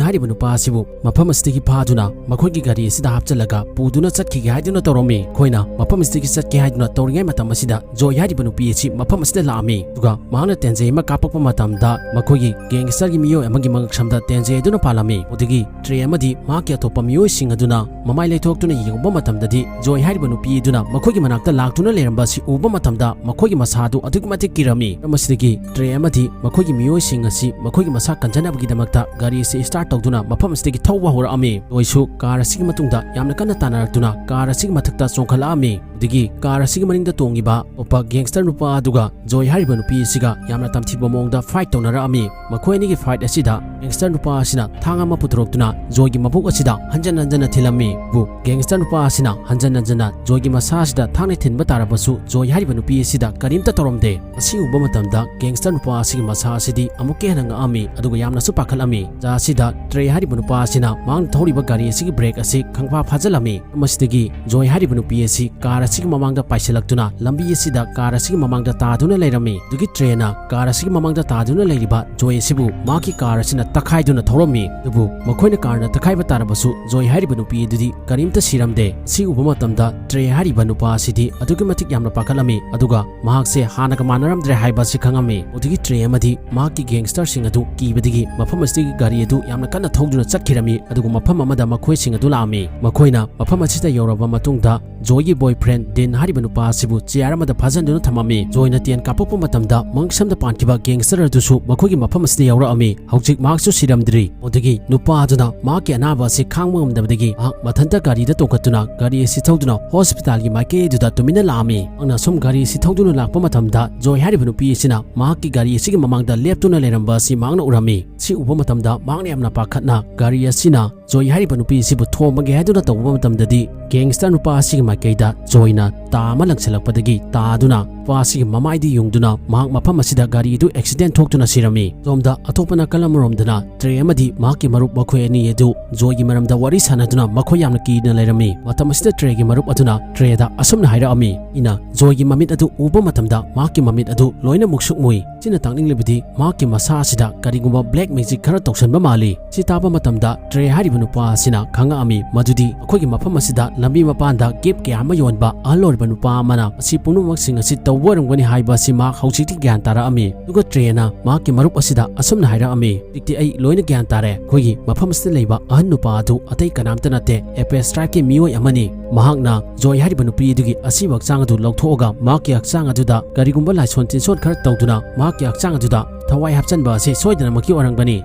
ꯍꯥꯏꯔꯤꯕ ꯅꯨꯄꯥ ꯑꯁꯤꯕꯨ ꯃꯐꯝ ꯑꯁꯤꯗꯒꯤ ꯐꯥꯗꯨꯅ ꯃꯈꯣꯏꯒꯤ ꯒꯥꯔꯤ ꯑꯁꯤꯗ ꯍꯥꯞꯆꯤꯜꯂꯒ ꯄꯨꯗꯨꯅ ꯆꯠꯈꯤꯒꯦ ꯍꯥꯏꯗꯨꯅ ꯇꯧꯔꯝꯃꯤ꯫ ꯑꯩꯈꯣꯏꯅ ꯃꯐꯝ ꯑꯁꯤꯗꯒꯤ ꯆꯠꯀꯦ ꯍꯥꯏꯗꯨꯅ ꯇꯧꯔꯤꯉꯩ ꯃꯇꯝ ꯑꯁꯤꯗ ꯖꯣꯏ ꯍꯥꯏꯔꯤꯕ ꯅꯨꯄꯤ ꯑꯁꯤ ꯃꯐꯝ ꯑꯁꯤꯗ ꯂꯥꯛꯑꯝꯃꯤ꯫ ꯑꯗꯨꯒ ꯃꯍꯥꯛꯅ ꯇꯦꯟꯖꯩ ꯑꯃ ꯀꯥꯞꯄꯛꯄ ꯃꯇꯝꯗ ꯃꯈꯣꯏꯒꯤ gangsterꯒꯤ ꯃꯤꯑꯣꯏ ꯑꯃꯒꯤ ꯃꯉꯛꯁꯝꯗ ꯇꯦꯟꯖꯩ ꯑꯗꯨꯅ ꯄꯥꯜꯂꯝꯃꯤ꯫ ꯑꯗꯨꯗꯒꯤ ꯇ꯭ꯔꯦ ꯑꯃꯗꯤ ꯃꯍꯥꯛꯀꯤ ꯑꯇꯣꯞꯄ ꯃꯤꯑꯣꯏꯁꯤꯡ ꯑꯗꯨꯅ ꯃꯃꯥꯏ ꯂꯩꯊꯣꯛꯇꯨꯅ ꯌꯦꯡꯉꯨꯕ ꯃꯇꯝꯗꯗꯤ ꯖꯣꯏ ꯍꯥꯏꯔꯤꯕ ꯅꯨꯄꯤ ꯑꯗꯨꯅ ꯃꯈꯣꯏꯒꯤ ꯃꯅꯥꯛꯇ ꯂꯥꯛꯇꯨꯅ ꯂꯩꯔꯝꯕ ꯑꯁꯤ ꯎꯕ ꯃꯇꯝꯗ ꯃꯈꯣꯏꯒꯤ ꯃꯁꯥꯗꯨ ꯑꯗꯨꯛꯀꯤ ꯃꯇꯤꯛ ꯀꯤꯔꯝꯃꯤ꯫ ꯃꯔꯝ ꯑꯁꯤꯗꯒꯤ ꯇ꯭ꯔꯦ ꯑꯃꯗꯤ ꯃꯈꯣꯏꯒꯤ ꯃꯤꯑꯣꯏꯁꯤꯡ ꯑꯁꯤ ꯃꯈꯣꯏꯒꯤ ꯃꯁꯥ ꯀꯟꯖꯅꯕꯒꯤꯗꯃꯛꯇ ꯒꯥꯔꯤ ꯑꯁꯤ start ꯇꯧꯗꯨꯅ ꯃꯐꯝ ꯑꯁꯤꯗꯒꯤ ꯊꯧꯕ ꯍꯧꯔꯛꯑꯝꯃꯤ꯫ ꯖꯣꯏꯁꯨ car ꯑꯁꯤꯒꯤ ꯃꯇꯨꯡꯗ ꯌꯥꯝꯅ ꯀꯟꯅ ꯇꯥꯟꯅꯔꯛꯇꯨꯅ car ꯑꯁꯤꯒꯤ ꯃꯊꯛꯇ ꯆꯣꯡꯈꯠꯂꯛꯑꯝꯃꯤ꯫ ꯑꯗꯒꯤ car ꯑꯁꯤꯒꯤ ꯃꯅꯤꯡꯗ ꯇꯣꯡꯉꯤꯕ ꯑꯇꯣꯞꯄ gangster ꯅꯨꯄꯥ ꯑꯗꯨꯒ ꯖꯣꯏ ꯍꯥꯏꯔꯤꯕ ꯅꯨꯄꯤ ꯑꯁꯤꯒ ꯌꯥꯝꯅ ꯇꯝꯊꯤꯕ ꯃꯑꯣꯡꯗ fight ꯇꯧꯅꯔꯛꯑꯝꯃꯤ꯫ ꯃꯈꯣꯏ ꯑꯅꯤꯒꯤ fight ꯑꯁꯤꯗ gangster ꯅꯨꯄꯥ ꯑꯁꯤꯅ ꯊꯥꯡ ꯑꯃ ꯄꯨꯊꯣꯔꯛꯇꯨꯅ ꯖꯣꯏꯒꯤ ꯃꯕꯨꯛ ꯑꯁꯤꯗ ꯍꯟꯖꯟ ꯍꯟꯖꯟꯅ ꯊꯤꯜꯂꯝꯃꯤ꯫ ꯑꯗꯨꯕꯨ gangster ꯅꯨꯄꯥ ꯑꯁꯤꯅ ꯍꯟꯖꯟ ꯍꯟꯖꯟꯅ ꯖꯣꯏꯒꯤ ꯃꯁꯥ ꯑꯁꯤꯗ ꯊꯥꯡꯅ ꯊꯤꯟꯕ ꯇꯥꯔꯕꯁꯨ ꯖꯣꯏ ꯍꯥꯏꯔꯤꯕ ꯅꯨꯄꯤ ꯑꯁꯤꯗ ꯀꯔꯤꯝꯇ ꯇꯧꯔꯝꯗꯦ꯫ ꯑꯁꯤ ꯎꯕ ꯃꯇꯝꯗ gangster ꯅꯨꯄꯥ ꯑꯁꯤꯒꯤ ꯃꯁꯥ ꯑꯁꯤꯗꯤ ꯑꯃꯨꯛꯀ ꯍꯦꯟꯅ ꯉꯛꯑꯝꯃꯤ, ꯑꯗꯨꯒ ꯌꯥꯝꯅꯁꯨ ꯄꯥꯈꯠꯂꯝꯃꯤ꯫ ꯖꯥ ꯑꯁꯤꯗ ꯇ꯭ꯔꯦ ꯍꯥꯏꯔꯤꯕ ꯅꯨꯄꯥ ꯑꯁꯤꯅ ꯃꯍꯥꯛꯅ ꯊꯧꯔꯤꯕ ꯒꯥꯔꯤ ꯑꯁꯤꯒꯤ brake ꯑꯁꯤ ꯈꯪꯐꯥ ꯐꯥꯖꯤꯜꯂꯝꯃꯤ꯫ ꯃꯁꯤꯗꯒꯤ ꯖꯣꯏ ꯍꯥꯏꯔꯤꯕ ꯅꯨꯄꯤ ꯑꯁꯤ car ꯑꯁꯤꯒꯤ ꯃꯃꯥꯡꯗ ꯄꯥꯏꯁꯤꯜꯂꯛꯇꯨꯅ ꯂꯝꯕꯤ ꯑꯁꯤꯗ car ꯑꯁꯤꯒꯤ ꯃꯃꯥꯡꯗ ꯇꯥꯗꯨꯅ ꯂꯩꯔꯝꯃꯤ꯫ ꯑꯗꯨꯒꯤ ꯇ꯭ꯔꯦꯅ car ꯑꯁꯤꯒꯤ ꯃꯃꯥꯡꯗ ꯇꯥꯗꯨꯅ ꯂꯩꯔꯤꯕ ꯖꯣꯏ ꯑꯁꯤꯕꯨ ꯃꯍꯥꯛꯀꯤ car ꯑꯁꯤꯅ ꯇꯛꯈꯥꯏꯗꯨꯅ ꯊꯧꯔꯝꯃꯤ꯫ ꯑꯗꯨꯕꯨ ꯃꯈꯣꯏꯅ carꯅ ꯇꯛꯈꯥꯏꯕ ꯇꯥꯔꯕꯁꯨ ꯖꯣꯏ ꯍꯥꯏꯔꯤꯕ ꯅꯨꯄꯤ ꯑꯗꯨꯗꯤ ꯀꯔꯤꯝꯇ ꯁꯤꯔꯝꯗꯦ꯫ ꯁꯤ ꯎꯕ ꯃꯇꯝꯗ ꯇ꯭ꯔꯦ ꯍꯥꯏꯔꯤꯕ ꯅꯨꯄꯥ ꯑꯁꯤꯗꯤ ꯑꯗꯨꯛꯀꯤ ꯃꯇꯤꯛ ꯌꯥꯝꯅ ꯄꯥꯈꯠꯂꯝꯃꯤ, ꯑꯗꯨꯒ ꯃꯍꯥꯛꯁꯦ ꯍꯥꯟꯅꯒ ꯃꯥꯟꯅꯔꯝꯗ꯭ꯔꯦ ꯍꯥꯏꯕ ꯑꯁꯤ ꯈꯪꯉꯝꯃꯤ꯫ ꯑꯗꯨꯗꯒꯤ ꯇ꯭ꯔꯦ ꯑꯃꯗꯤ ꯃꯍꯥꯛꯀꯤ gangsterꯁꯤꯡ ꯑꯗꯨ ꯀꯤꯕꯗꯒꯤ ꯃꯐꯝ ꯑꯁꯤꯗꯒꯤ ꯒꯥꯔꯤ ꯑꯗꯨ ꯌꯥꯝꯅ ꯀꯟꯅ ꯊꯧꯗꯨꯅ ꯆꯠꯈꯤꯔꯝꯃꯤ꯫ ꯑꯗꯨꯒ ꯃꯐꯝ ꯑꯃꯗ ꯃꯈꯣꯏꯁꯤꯡ ꯑꯗꯨ ꯂꯥꯛꯑꯝꯃꯤ꯫ ꯃꯈꯣꯏꯅ ꯃꯐꯝ ꯑꯁꯤꯗ ꯌꯧꯔꯕ ꯃꯇꯨꯡꯗ ꯖꯣꯏꯒꯤ boyfriend ꯗꯤꯟ ꯍꯥꯏꯔꯤꯕ ꯅꯨꯄꯥ ꯑꯁꯤꯕꯨ chair ꯑꯃꯗ ꯐꯥꯖꯤꯟꯗꯨꯅ ꯊꯝꯃꯝꯃꯤ꯫ ꯖꯣꯏꯅ ꯇꯦꯟ ꯀꯥꯞꯄꯛꯄ ꯃꯇꯝꯗ ꯃꯪꯁꯝꯗ ꯄꯥꯟꯈꯤꯕ gangster ꯑꯗꯨꯁꯨ ꯃꯈꯣꯏꯒꯤ ꯃꯐꯝ ꯑꯁꯤꯗ ꯌꯧꯔꯛꯑꯝꯃꯤ꯫ ꯍꯧꯖꯤꯛ ꯃꯍꯥꯛꯁꯨ ꯁꯤꯔꯝꯗ꯭ꯔꯤ꯫ ꯑꯗꯨꯗꯒꯤ ꯅꯨꯄꯥ ꯑꯗꯨꯅ ꯃꯍꯥꯛꯀꯤ ꯑꯅꯥꯕ ꯑꯁꯤ ꯈꯥꯡꯕ ꯉꯝꯗꯕꯗꯒꯤ ꯃꯍꯥꯛ ꯃꯊꯟꯇ ꯒꯥꯔꯤꯗ ꯇꯣꯡꯈꯠꯇꯨꯅ ꯒꯥꯔꯤ ꯑꯁꯤ ꯊꯧꯗꯨꯅ hospitalꯒꯤ ꯃꯥꯏꯀꯩ ꯑꯗꯨꯗ ꯇꯨꯃꯤꯟꯅ ꯂꯥꯛꯑꯝꯃꯤ꯫ ꯃꯍꯥꯛꯅ ꯁꯨꯝ ꯒꯥꯔꯤ ꯑꯁꯤ ꯊꯧꯗꯨꯅ ꯂꯥꯛꯄ ꯃꯇꯝꯗ ꯖꯣꯏ ꯍꯥꯏꯔꯤꯕ ꯅꯨꯄꯤ ꯑꯁꯤꯅ ꯃꯍꯥꯛꯀꯤ ꯒꯥꯔꯤ ꯑꯁꯤꯒꯤ ꯃꯃꯥꯡꯗ ꯂꯦꯞꯇꯨꯅ ꯂꯩꯔꯝꯕ ꯑꯁꯤ ꯃꯍꯥꯛꯅ ꯎꯔꯝꯃꯤ꯫ ꯁꯤ ꯎꯕ ꯃꯇꯝꯗ ꯃꯍꯥꯛꯅ ꯌꯥꯝꯅ ꯄꯥꯈꯠꯅ ꯒꯥꯔꯤ ꯑꯁꯤꯅ ꯖꯣꯏ ꯍꯥꯏꯔꯤꯕ ꯅꯨꯄꯤ ꯑꯁꯤꯕꯨ ꯊꯣꯝꯃꯒꯦ ꯍꯥꯏꯗꯨꯅ ꯇꯧꯕ ꯃꯇꯝꯗꯗꯤ gangster ꯅꯨꯄꯥ ꯑꯁꯤꯒꯤ ꯃꯥꯏꯀꯩꯗ ꯖꯣꯏꯅ ꯇꯥ ꯑꯃ ꯂꯪꯁꯤꯜꯂꯛꯄꯗꯒꯤ ꯇꯥꯗꯨꯅ ꯅꯨꯄꯥ ꯑꯁꯤꯒꯤ ꯃꯃꯥꯏꯗ ꯌꯨꯡꯗꯨꯅ ꯃꯍꯥꯛ ꯃꯐꯝ ꯑꯁꯤꯗ ꯒꯥꯔꯤꯗꯨ accident ꯊꯣꯛꯇꯨꯅ ꯁꯤꯔꯝꯃꯤ꯫ ꯁꯣꯝꯗ ꯑꯇꯣꯞꯄ ꯅꯥꯀꯜ ꯑꯃꯔꯣꯝꯗꯅ ꯇ꯭ꯔꯦ ꯑꯃꯗꯤ ꯃꯍꯥꯛꯀꯤ ꯃꯔꯨꯞ ꯃꯈꯣꯏ ꯑꯅꯤ ꯑꯗꯨ ꯖꯣꯏꯒꯤ ꯃꯔꯝꯗ ꯋꯥꯔꯤ ꯁꯥꯟꯅꯗꯨꯅ ꯃꯈꯣꯏ ꯌꯥꯝꯅ ꯀꯤꯅ ꯂꯩꯔꯝꯃꯤ꯫ ꯃꯇꯝ ꯑꯁꯤꯗ ꯇ꯭ꯔꯦꯒꯤ ꯃꯔꯨꯞ ꯑꯗꯨꯅ ꯇ꯭ꯔꯦꯗ ꯑꯁꯨꯝꯅ ꯍꯥꯏꯔꯛꯑꯝꯃꯤ, "ꯑꯩꯅ ꯖꯣꯏꯒꯤ ꯃꯃꯤꯠ ꯑꯗꯨ ꯎꯕ ꯃꯇꯝꯗ ꯃꯍꯥꯛꯀꯤ ꯃꯃꯤꯠ ꯑꯗꯨ ꯂꯣꯏꯅ ꯃꯨꯛꯁꯨꯛ ꯃꯨꯏ꯫ ꯁꯤꯅ ꯇꯥꯛꯅꯤꯡꯂꯤꯕꯗꯤ ꯃꯍꯥꯛꯀꯤ ꯃꯁꯥ ꯑꯁꯤꯗ ꯀꯔꯤꯒꯨꯝꯕ black magic ꯈꯔ ꯇꯧꯁꯟꯕ ꯃꯥꯜꯂꯤ"꯫ ꯁꯤ ꯇꯥꯕ ꯃꯇꯝꯗ ꯇ꯭ꯔꯦ ꯍꯥꯏꯔꯤꯕ ꯅꯨꯄꯥ ꯑꯁꯤꯅ ꯈꯪꯉꯛꯑꯝꯃꯤ ꯃꯗꯨꯗꯤ ꯑꯩꯈꯣꯏꯒꯤ ꯃꯐꯝ ꯑꯁꯤꯗ ꯂꯝꯕꯤ ꯃꯄꯥꯟꯗ gift ꯀꯌꯥ ꯑꯃ ꯌꯣꯟꯕ ꯑꯍꯜ ꯑꯣꯏꯔꯕ ꯅꯨꯄꯥ ꯑꯃꯅ ꯑꯁꯤ ꯄꯨꯝꯅꯃꯛꯁꯤꯡ ꯑꯁꯤ ꯇꯧꯕ ꯑꯣꯏꯔꯝꯒꯅꯤ ꯍꯥꯏꯕ ꯑꯁꯤ ꯃꯍꯥꯛ ꯍꯧꯖꯤꯛꯇꯤ ꯒ꯭ꯌꯥꯟ ꯇꯥꯔꯛꯑꯝꯃꯤ꯫ ꯑꯗꯨꯒ ꯇ꯭ꯔꯦꯅ ꯃꯍꯥꯛꯀꯤ ꯃꯔꯨꯞ ꯑꯁꯤꯗ ꯑꯁꯨꯝꯅ ꯍꯥꯏꯔꯛꯑꯝꯃꯤ, "ꯍꯧꯖꯤꯛꯇꯤ ꯑꯩ ꯂꯣꯏꯅ ꯒ꯭ꯌꯥꯟ ꯇꯥꯔꯦ꯫ ꯑꯩꯈꯣꯏꯒꯤ ꯃꯐꯝ ꯑꯁꯤꯗ ꯂꯩꯕ ꯑꯍꯜ ꯅꯨꯄꯥ ꯑꯗꯨ ꯑꯇꯩ ꯀꯅꯥꯝꯇ ꯅꯠꯇꯦ, Apes tribeꯀꯤ ꯃꯤꯑꯣꯏ ꯑꯃꯅꯤ꯫ ꯃꯍꯥꯛꯅ ꯖꯣꯏ ꯍꯥꯏꯔꯤꯕ ꯅꯨꯄꯤ ꯑꯗꯨꯒꯤ ꯑꯁꯤꯕ ꯍꯛꯆꯥꯡ ꯑꯗꯨ ꯂꯧꯊꯣꯛꯑꯒ ꯃꯍꯥꯛꯀꯤ ꯍꯛꯆꯥꯡ ꯑꯗꯨꯗ ꯀꯔꯤꯒꯨꯝꯕ ꯂꯥꯏꯁꯣꯟ ꯇꯤꯟꯁꯣꯟ ꯈꯔ ꯇꯧꯗꯨꯅ ꯃꯍꯥꯛꯀꯤ ꯍꯛꯆꯥꯡ ꯑꯗꯨꯗ ꯊꯋꯥꯏ ꯍꯥꯞꯆꯟꯕ ꯑꯁꯤ ꯁꯣꯏꯗꯅꯃꯛꯀꯤ ꯑꯣꯏꯔꯝꯒꯅꯤ꯫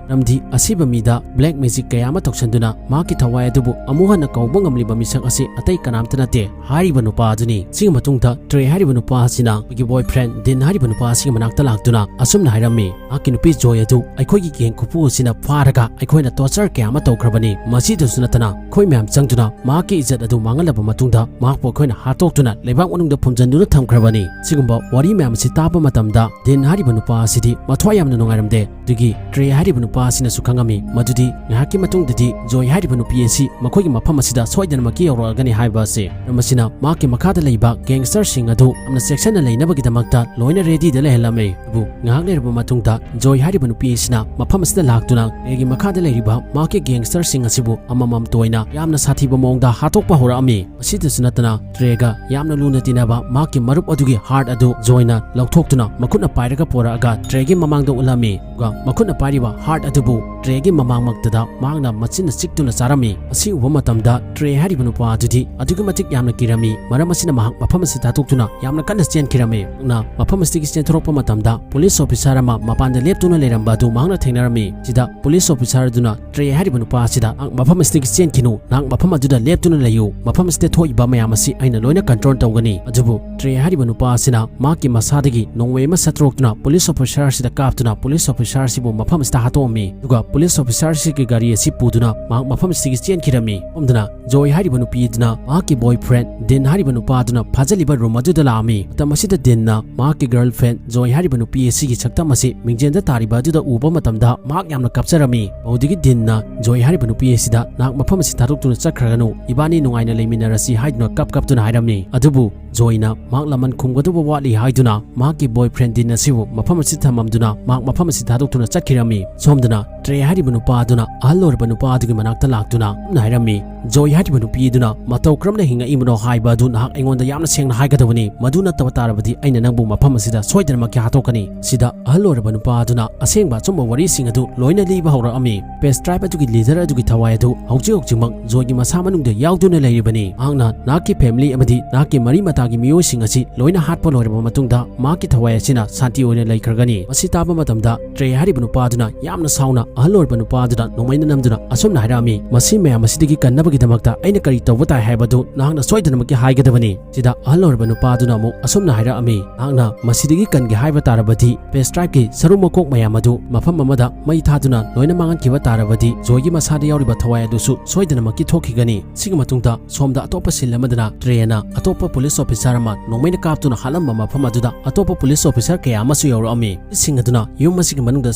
ꯃꯔꯝꯗꯤ ꯑꯁꯤꯕ ꯃꯤꯗ black magic ꯀꯌꯥ ꯑꯃ ꯇꯧꯁꯟꯗꯨꯅ ꯃꯍꯥꯛꯀꯤ ꯊꯋꯥꯏ ꯑꯗꯨꯕꯨ ꯑꯃꯨꯛ ꯍꯟꯅ ꯀꯧꯕ ꯉꯝꯂꯤꯕ ꯃꯤꯁꯛ ꯑꯁꯤ ꯑꯇꯩ ꯀꯅꯥꯝꯇ ꯅꯠꯇꯦ, ꯍꯥꯏꯔꯤꯕ ꯅꯨꯄꯥ ꯑꯗꯨꯅꯤ"꯫ ꯁꯤꯒꯤ ꯃꯇꯨꯡꯗ ꯇ꯭ꯔꯦ ꯍꯥꯏꯔꯤꯕ ꯅꯨꯄꯥ ꯑꯁꯤꯅ ꯑꯩꯈꯣꯏꯒꯤ boyfriend ꯗꯤꯟ ꯍꯥꯏꯔꯤꯕ ꯅꯨꯄꯥ ꯑꯁꯤꯒꯤ ꯃꯅꯥꯛꯇ ꯂꯥꯛꯇꯨꯅ ꯑꯁꯨꯝꯅ ꯍꯥꯏꯔꯝꯃꯤ, "ꯃꯍꯥꯛꯀꯤ ꯅꯨꯄꯤ ꯖꯣꯏ ꯑꯗꯨ ꯑꯩꯈꯣꯏꯒꯤ gang ꯈꯨꯐꯨ ꯑꯁꯤꯅ ꯐꯥꯔꯒ ꯑꯩꯈꯣꯏꯅ torture ꯀꯌꯥ ꯑꯃ ꯇꯧꯈ꯭ꯔꯕꯅꯤ꯫ ꯃꯁꯤꯗꯁꯨ ꯅꯠꯇꯅ ꯑꯩꯈꯣꯏ ꯃꯌꯥꯝ ꯆꯪꯗꯨꯅ ꯃꯍꯥꯛꯀꯤ ꯏꯖꯠ ꯑꯗꯨ ꯃꯥꯡꯍꯜꯂꯕ ꯃꯇꯨꯡꯗ ꯃꯍꯥꯛꯄꯨ ꯑꯩꯈꯣꯏꯅ ꯍꯥꯠꯇꯣꯛꯇꯨꯅ ꯂꯩꯕꯥꯛ ꯃꯅꯨꯡꯗ ꯐꯨꯝꯖꯤꯟꯗꯨꯅ ꯊꯝꯈ꯭ꯔꯕꯅꯤ"꯫ ꯁꯤꯒꯨꯝꯕ ꯋꯥꯔꯤ ꯃꯌꯥꯝ ꯑꯁꯤ ꯇꯥꯕ ꯃꯇꯝꯗ ꯗꯤꯟ ꯍꯥꯏꯔꯤꯕ ꯅꯨꯄꯥ ꯑꯁꯤꯗꯤ ꯃꯊ꯭ꯋꯥꯏ ꯌꯥꯝꯅ ꯅꯨꯡꯉꯥꯏꯔꯝꯗꯦ꯫ ꯑꯗꯨꯒꯤ ꯇ꯭ꯔꯦ ꯍꯥꯏꯔꯤꯕ ꯅꯨꯄꯥ ꯑꯁꯤꯅꯁꯨ ꯈꯪꯉꯝꯃꯤ ꯃꯗꯨꯗꯤ ꯉꯥꯏꯍꯥꯛꯀꯤ ꯃꯇꯨꯡꯗꯗꯤ ꯖꯣꯏ ꯍꯥꯏꯔꯤꯕ ꯅꯨꯄꯤ ꯑꯁꯤ ꯃꯈꯣꯏꯒꯤ ꯃꯐꯝ ꯑꯁꯤꯗ ꯁꯣꯏꯗꯅꯃꯛꯀꯤ ꯌꯧꯔꯛꯑꯒꯅꯤ ꯍꯥꯏꯕ ꯑꯁꯤ꯫ ꯃꯔꯝ ꯑꯁꯤꯅ ꯃꯍꯥꯛꯀꯤ ꯃꯈꯥꯗ ꯂꯩꯕ gangsterꯁꯤꯡ ꯑꯗꯨ ꯌꯥꯝꯅ ꯆꯦꯛꯁꯤꯟꯅ ꯂꯩꯅꯕꯒꯤꯗꯃꯛꯇ ꯂꯣꯏꯅ readyꯗ ꯂꯩꯍꯜꯂꯝꯃꯤ꯫ ꯑꯗꯨꯕꯨ ꯉꯥꯏꯍꯥꯛ ꯂꯩꯔꯕ ꯃꯇꯨꯡꯗ ꯖꯣꯏ ꯍꯥꯏꯔꯤꯕ ꯅꯨꯄꯤ ꯑꯁꯤꯅ ꯃꯐꯝ ꯑꯁꯤꯗ ꯂꯥꯛꯇꯨꯅ ꯇ꯭ꯔꯦꯒꯤ ꯃꯈꯥꯗ ꯂꯩꯔꯤꯕ ꯃꯍꯥꯛꯀꯤ gangsterꯁꯤꯡ ꯑꯁꯤꯕꯨ ꯑꯃꯃꯝꯇ ꯑꯣꯏꯅ ꯌꯥꯝꯅ ꯁꯥꯊꯤꯕ ꯃꯑꯣꯡꯗ ꯍꯥꯠꯇꯣꯛꯄ ꯍꯧꯔꯛꯑꯝꯃꯤ꯫ ꯃꯁꯤꯗꯁꯨ ꯅꯠꯇꯅ ꯇ꯭ꯔꯦꯒ ꯌꯥꯝꯅ ꯂꯨꯅ ꯇꯤꯟꯅꯕ ꯃꯍꯥꯛꯀꯤ ꯃꯔꯨꯞ ꯑꯗꯨꯒꯤ heart ꯑꯗꯨ ꯖꯣꯏꯅ ꯂꯧꯊꯣꯛꯇꯨꯅ ꯃꯈꯨꯠꯅ ꯄꯥꯏꯔꯒ ꯄꯣꯔꯛꯑꯒ ꯇ꯭ꯔꯦꯒꯤ ꯃꯃꯥꯡꯗ ꯎꯠꯂꯝꯃꯤ꯫ ꯑꯗꯨꯒ ꯃꯈꯨꯠꯅ ꯄꯥꯏꯔꯤꯕ heart ꯑꯗꯨꯕꯨ ꯇ꯭ꯔꯦꯒꯤ ꯃꯃꯥꯡꯃꯛꯇꯗ ꯃꯍꯥꯛꯅ ꯃꯆꯤꯟꯅ ꯆꯤꯛꯇꯨꯅ ꯆꯥꯔꯝꯃꯤ꯫ ꯃꯁꯤ ꯎꯕ ꯃꯇꯝꯗ ꯇ꯭ꯔꯦ ꯍꯥꯏꯔꯤꯕ ꯅꯨꯄꯥ ꯑꯗꯨꯗꯤ ꯑꯗꯨꯛꯀꯤ ꯃꯇꯤꯛ ꯌꯥꯝꯅ ꯀꯤꯔꯝꯃꯤ꯫ ꯃꯔꯝ ꯑꯁꯤꯅ ꯃꯍꯥꯛ ꯃꯐꯝ ꯑꯁꯤ ꯊꯥꯗꯣꯛꯇꯨꯅ ꯌꯥꯝꯅ ꯀꯟꯅ ꯆꯦꯟꯈꯤꯔꯝꯃꯤ꯫ ꯃꯍꯥꯛꯅ ꯃꯐꯝ ꯑꯁꯤꯗꯒꯤ ꯆꯦꯟꯊꯣꯔꯛꯄ ꯃꯇꯝꯗ ꯄꯨꯂꯤꯁ ꯑꯣꯐꯤꯁꯥꯔ ꯑꯃ ꯃꯄꯥꯟꯗ ꯂꯦꯞꯇꯨꯅ ꯂꯩꯔꯝꯕ ꯑꯗꯨ ꯃꯍꯥꯛꯅ ꯊꯦꯡꯅꯔꯝꯃꯤ꯫ ꯁꯤꯗ ꯄꯨꯂꯤꯁ ꯑꯣꯐꯤꯁꯥꯔ ꯑꯗꯨꯅ ꯇ꯭ꯔꯦ ꯍꯥꯏꯔꯤꯕ ꯅꯨꯄꯥ ꯑꯁꯤꯗ, "ꯅꯍꯥꯛ ꯃꯐꯝ ꯑꯁꯤꯗꯒꯤ ꯆꯦꯟꯈꯤꯅꯨ, ꯅꯍꯥꯛ ꯃꯐꯝ ꯑꯗꯨꯗ ꯂꯦꯞꯇꯨꯅ ꯂꯩꯌꯨ꯫ ꯃꯐꯝ ꯑꯁꯤꯗ ꯊꯣꯛꯏꯕ ꯃꯌꯥꯝ ꯑꯁꯤ ꯑꯩꯅ ꯂꯣꯏꯅ ꯀꯟꯇ꯭ꯔꯣꯜ ꯇꯧꯒꯅꯤ"꯫ ꯑꯗꯨꯕꯨ ꯇ꯭ꯔꯦ ꯍꯥꯏꯔꯤꯕ ꯅꯨꯄꯥ ꯑꯁꯤꯅ ꯃꯍꯥꯛꯀꯤ ꯃꯁꯥꯗꯒꯤ ꯅꯣꯡꯃꯩ ꯑꯃ ꯁꯠꯇꯣꯔꯛꯇꯨꯅ ꯄꯨꯂꯤꯁ ꯑꯣꯐꯤꯁꯥꯔ ꯑꯁꯤꯗ ꯀꯥꯞꯇꯨꯅ ꯄꯨꯂꯤꯁ ꯑꯣꯐꯤꯁꯥꯔ ꯑꯁꯤꯕꯨ ꯃꯐꯝ ꯑꯁꯤꯗ ꯍꯥꯠꯇꯣꯛꯑꯝꯃꯤ꯫ ꯑꯗꯨꯒ ꯄꯨꯂꯤꯁ ꯑꯣꯐꯤꯁꯥꯔ ꯑꯁꯤꯒꯤ ꯒꯥꯔꯤ ꯑꯁꯤ ꯄꯨꯗꯨꯅ ꯃꯍꯥꯛ ꯃꯐꯝ ꯑꯁꯤꯗꯒꯤ ꯆꯦꯟꯈꯤꯔꯝꯃꯤ꯫ ꯑꯁꯣꯝꯗꯅ ꯖꯣꯏ ꯍꯥꯏꯔꯤꯕ ꯅꯨꯄꯤ ꯑꯗꯨꯅ ꯃꯍꯥꯛꯀꯤ ꯕꯣꯏ ꯐ꯭ꯔꯦꯟ ꯗꯤꯟ ꯍꯥꯏꯔꯤꯕ ꯅꯨꯄꯥ ꯑꯗꯨꯅ ꯐꯥꯖꯤꯜꯂꯤꯕ ꯔꯨꯝ ꯑꯗꯨꯗ ꯂꯥꯛꯑꯝꯃꯤ꯫ ꯃꯇꯝ ꯑꯁꯤꯗ ꯗꯤꯟꯅ ꯃꯍꯥꯛꯀꯤ ꯒꯔꯜ ꯐ꯭ꯔꯦꯟ ꯖꯣꯏ ꯍꯥꯏꯔꯤꯕ ꯅꯨꯄꯤ ꯑꯁꯤꯒꯤ ꯁꯛꯇꯝ ꯑꯁꯤ ꯃꯤꯡꯖꯦꯜꯗ ꯇꯥꯔꯤꯕ ꯑꯗꯨꯗ ꯎꯕ ꯃꯇꯝꯗ ꯃꯍꯥꯛ ꯌꯥꯝꯅ ꯀꯞꯆꯔꯝꯃꯤ꯫ ꯑꯗꯨꯗꯒꯤ ꯗꯤꯟꯅ ꯖꯣꯏ ꯍꯥꯏꯔꯤꯕ ꯅꯨꯄꯤ ꯑꯁꯤꯗ, "ꯅꯍꯥꯛ ꯃꯐꯝ ꯑꯁꯤ ꯊꯥꯗꯣꯛꯇꯨꯅ ꯆꯠꯈ꯭ꯔꯒꯅꯨ, ꯏꯕꯥꯅꯤ ꯅꯨꯡꯉꯥꯏꯅ ꯂꯩꯃꯤꯟꯅꯔꯁꯤ" ꯍꯥꯏꯗꯨꯅ ꯀꯞ ꯀꯞꯇꯨꯅ ꯍꯥꯏꯔꯝꯃꯤ꯫ ꯑꯗꯨꯕꯨ ꯖꯣꯏꯅ ꯃꯍꯥꯛ ꯂꯃꯟ ꯈꯨꯝꯒꯗꯧꯕ ꯋꯥꯠꯂꯤ ꯍꯥꯏꯗꯨꯅ ꯃꯍꯥꯛꯀꯤ ꯕꯣꯏ ꯐ꯭ꯔꯦꯟ ꯗꯤꯟ ꯑꯁꯤꯕꯨ ꯃꯐꯝ ꯑꯁꯤꯗ ꯊꯝꯃꯝꯗꯨꯅ ꯃꯍꯥꯛ ꯃꯐꯝ ꯑꯁꯤ ꯊꯥꯗꯣꯛꯇꯨꯅ ꯆꯠꯈꯤꯔꯝꯃꯤ꯫ ꯁꯣꯝꯗꯅ ꯇ꯭ꯔꯦ ꯍꯥꯏꯔꯤꯕ ꯅꯨꯄꯥ ꯑꯗꯨꯅ ꯑꯍꯜ ꯑꯣꯏꯔꯕ ꯅꯨꯄꯥ ꯑꯗꯨꯒꯤ ꯃꯅꯥꯛꯇ ꯂꯥꯛꯇꯨꯅ ꯑꯁꯨꯝꯅ ꯍꯥꯏꯔꯝꯃꯤ, "ꯖꯣꯏ ꯍꯥꯏꯔꯤꯕ ꯅꯨꯄꯤ ꯑꯗꯨꯅ ꯃꯇꯧ ꯀꯔꯝꯅ ꯍꯤꯡꯉꯛꯏꯕꯅꯣ ꯍꯥꯏꯕ ꯑꯗꯨ ꯅꯍꯥꯛ ꯑꯩꯉꯣꯟꯗ ꯌꯥꯝꯅ ꯁꯦꯡꯅ ꯍꯥꯏꯒꯗꯕꯅꯤ꯫ ꯃꯗꯨ ꯅꯠꯇꯕ ꯇꯥꯔꯕꯗꯤ ꯑꯩꯅ ꯅꯪꯕꯨ ꯃꯐꯝ ꯑꯁꯤꯗ ꯁꯣꯏꯗꯅꯃꯛꯀꯤ ꯍꯥꯠꯇꯣꯛꯀꯅꯤ"꯫ ꯁꯤꯗ ꯑꯍꯜ ꯑꯣꯏꯔꯕ ꯅꯨꯄꯥ ꯑꯗꯨꯅ ꯑꯁꯦꯡꯕ ꯑꯆꯨꯝꯕ ꯋꯥꯔꯤꯁꯤꯡ ꯑꯗꯨ ꯂꯣꯏꯅ ꯂꯤꯕ ꯍꯧꯔꯛꯑꯝꯃꯤ꯫ ꯄꯦꯁ ꯇ꯭ꯔꯥꯏꯕ ꯑꯗꯨꯒꯤ ꯂꯤꯗꯔ ꯑꯗꯨꯒꯤ ꯊꯋꯥꯏ ꯑꯗꯨ ꯍꯧꯖꯤꯛ ꯍꯧꯖꯤꯛꯃꯛ ꯖꯣꯏꯒꯤ ꯃꯁꯥ ꯃꯅꯨꯡꯗ ꯌꯥꯎꯗꯨꯅ ꯂꯩꯔꯤꯕꯅꯤ꯫ ꯃꯍꯥꯛꯅ ꯅꯍꯥꯛꯀꯤ ꯐꯦꯃꯤꯂꯤ ꯑꯃꯗꯤ ꯅꯍꯥꯛꯀꯤ ꯃꯔꯤ ꯃꯇꯥꯒꯤ ꯃꯤꯑꯣꯏꯁꯤꯡ ꯑꯁꯤ ꯂꯣꯏꯅ ꯍꯥꯠꯄ ꯂꯣꯏꯔꯕ ꯃꯇꯨꯡꯗ ꯃꯍꯥꯛꯀꯤ ꯊꯋꯥꯏ ꯑꯁꯤꯅ ꯁꯥꯟꯇꯤ ꯑꯣꯏꯅ ꯂꯩꯈ꯭ꯔꯒꯅꯤ꯫ ꯃꯁꯤ ꯇꯥꯕ ꯃꯇꯝꯗ ꯇ꯭ꯔꯦ ꯍꯥꯏꯔꯤꯕ ꯅꯨꯄꯥ ꯑꯗꯨꯅ ꯌꯥꯝꯅ ꯁꯥꯎꯅ ꯑꯍꯜ ꯑꯣꯏꯔꯕ ꯅꯨꯄꯥ ꯑꯗꯨꯗ ꯅꯣꯡꯃꯩꯅ ꯅꯝꯗꯨꯅ ꯑꯁꯨꯝꯅ ꯍꯥꯏꯔꯛꯑꯝꯃꯤ, "ꯃꯁꯤ ꯃꯌꯥꯝ ꯑꯁꯤꯗꯒꯤ ꯀꯟꯅꯕꯒꯤꯗꯃꯛꯇ ꯑꯩꯅ ꯀꯔꯤ ꯇꯧꯕ ꯇꯥꯏ ꯍꯥꯏꯕꯗꯨ ꯅꯍꯥꯛꯅ ꯁꯣꯏꯗꯅꯃꯛꯀꯤ ꯍꯥꯏꯒꯗꯕꯅꯤ"꯫ ꯁꯤꯗ ꯑꯍꯜ ꯑꯣꯏꯔꯕ ꯅꯨꯄꯥ ꯑꯗꯨꯅ ꯑꯃꯨꯛ ꯑꯁꯨꯝꯅ ꯍꯥꯏꯔꯛꯑꯝꯃꯤ, "ꯅꯍꯥꯛꯅ ꯃꯁꯤꯗꯒꯤ ꯀꯟꯒꯦ ꯍꯥꯏꯕ ꯇꯥꯔꯕꯗꯤ ꯄꯦꯁ ꯇ꯭ꯔꯥꯏꯕꯀꯤ ꯁꯔꯨ ꯃꯀꯣꯛ ꯃꯌꯥꯝ ꯑꯗꯨ ꯃꯐꯝ ꯑꯃꯗ ꯃꯩ ꯊꯥꯗꯨꯅ ꯂꯣꯏꯅ ꯃꯥꯡꯍꯟꯈꯤꯕ ꯇꯥꯔꯕꯗꯤ ꯖꯣꯏꯒꯤ ꯃꯁꯥꯗ ꯌꯥꯎꯔꯤꯕ ꯊꯋꯥꯏ ꯑꯗꯨꯁꯨ ꯁꯣꯏꯗꯅꯃꯛꯀꯤ ꯊꯣꯛꯈꯤꯒꯅꯤ꯫ ꯁꯤꯒꯤ ꯃꯇꯨꯡꯗ ꯁꯣꯝꯗ ꯑꯇꯣꯞꯄ ꯁꯤꯟ ꯑꯃꯗꯅ ꯇ꯭ꯔꯦꯅ ꯑꯇꯣꯞꯄ ꯄꯨꯂꯤꯁ ꯑꯣꯐꯤꯁꯥꯔ ꯑꯃ ꯅꯣꯡꯃꯩꯅ ꯀꯥꯞꯇꯨꯅ ꯍꯥꯠꯂꯝꯕ ꯃꯐꯝ ꯑꯗꯨꯗ ꯑꯇꯣꯞꯄ ꯄꯨꯂꯤꯁ ꯑꯣꯐꯤꯁꯥꯔ ꯀꯌꯥ ꯑꯃꯁꯨ ꯌꯧꯔꯛꯑꯝꯃꯤ꯫ ꯄꯨꯂꯤꯁꯁꯤꯡ ꯑꯗꯨꯅ ꯌꯨꯝ ꯑꯁꯤꯒꯤ ꯃꯅꯨꯡꯗ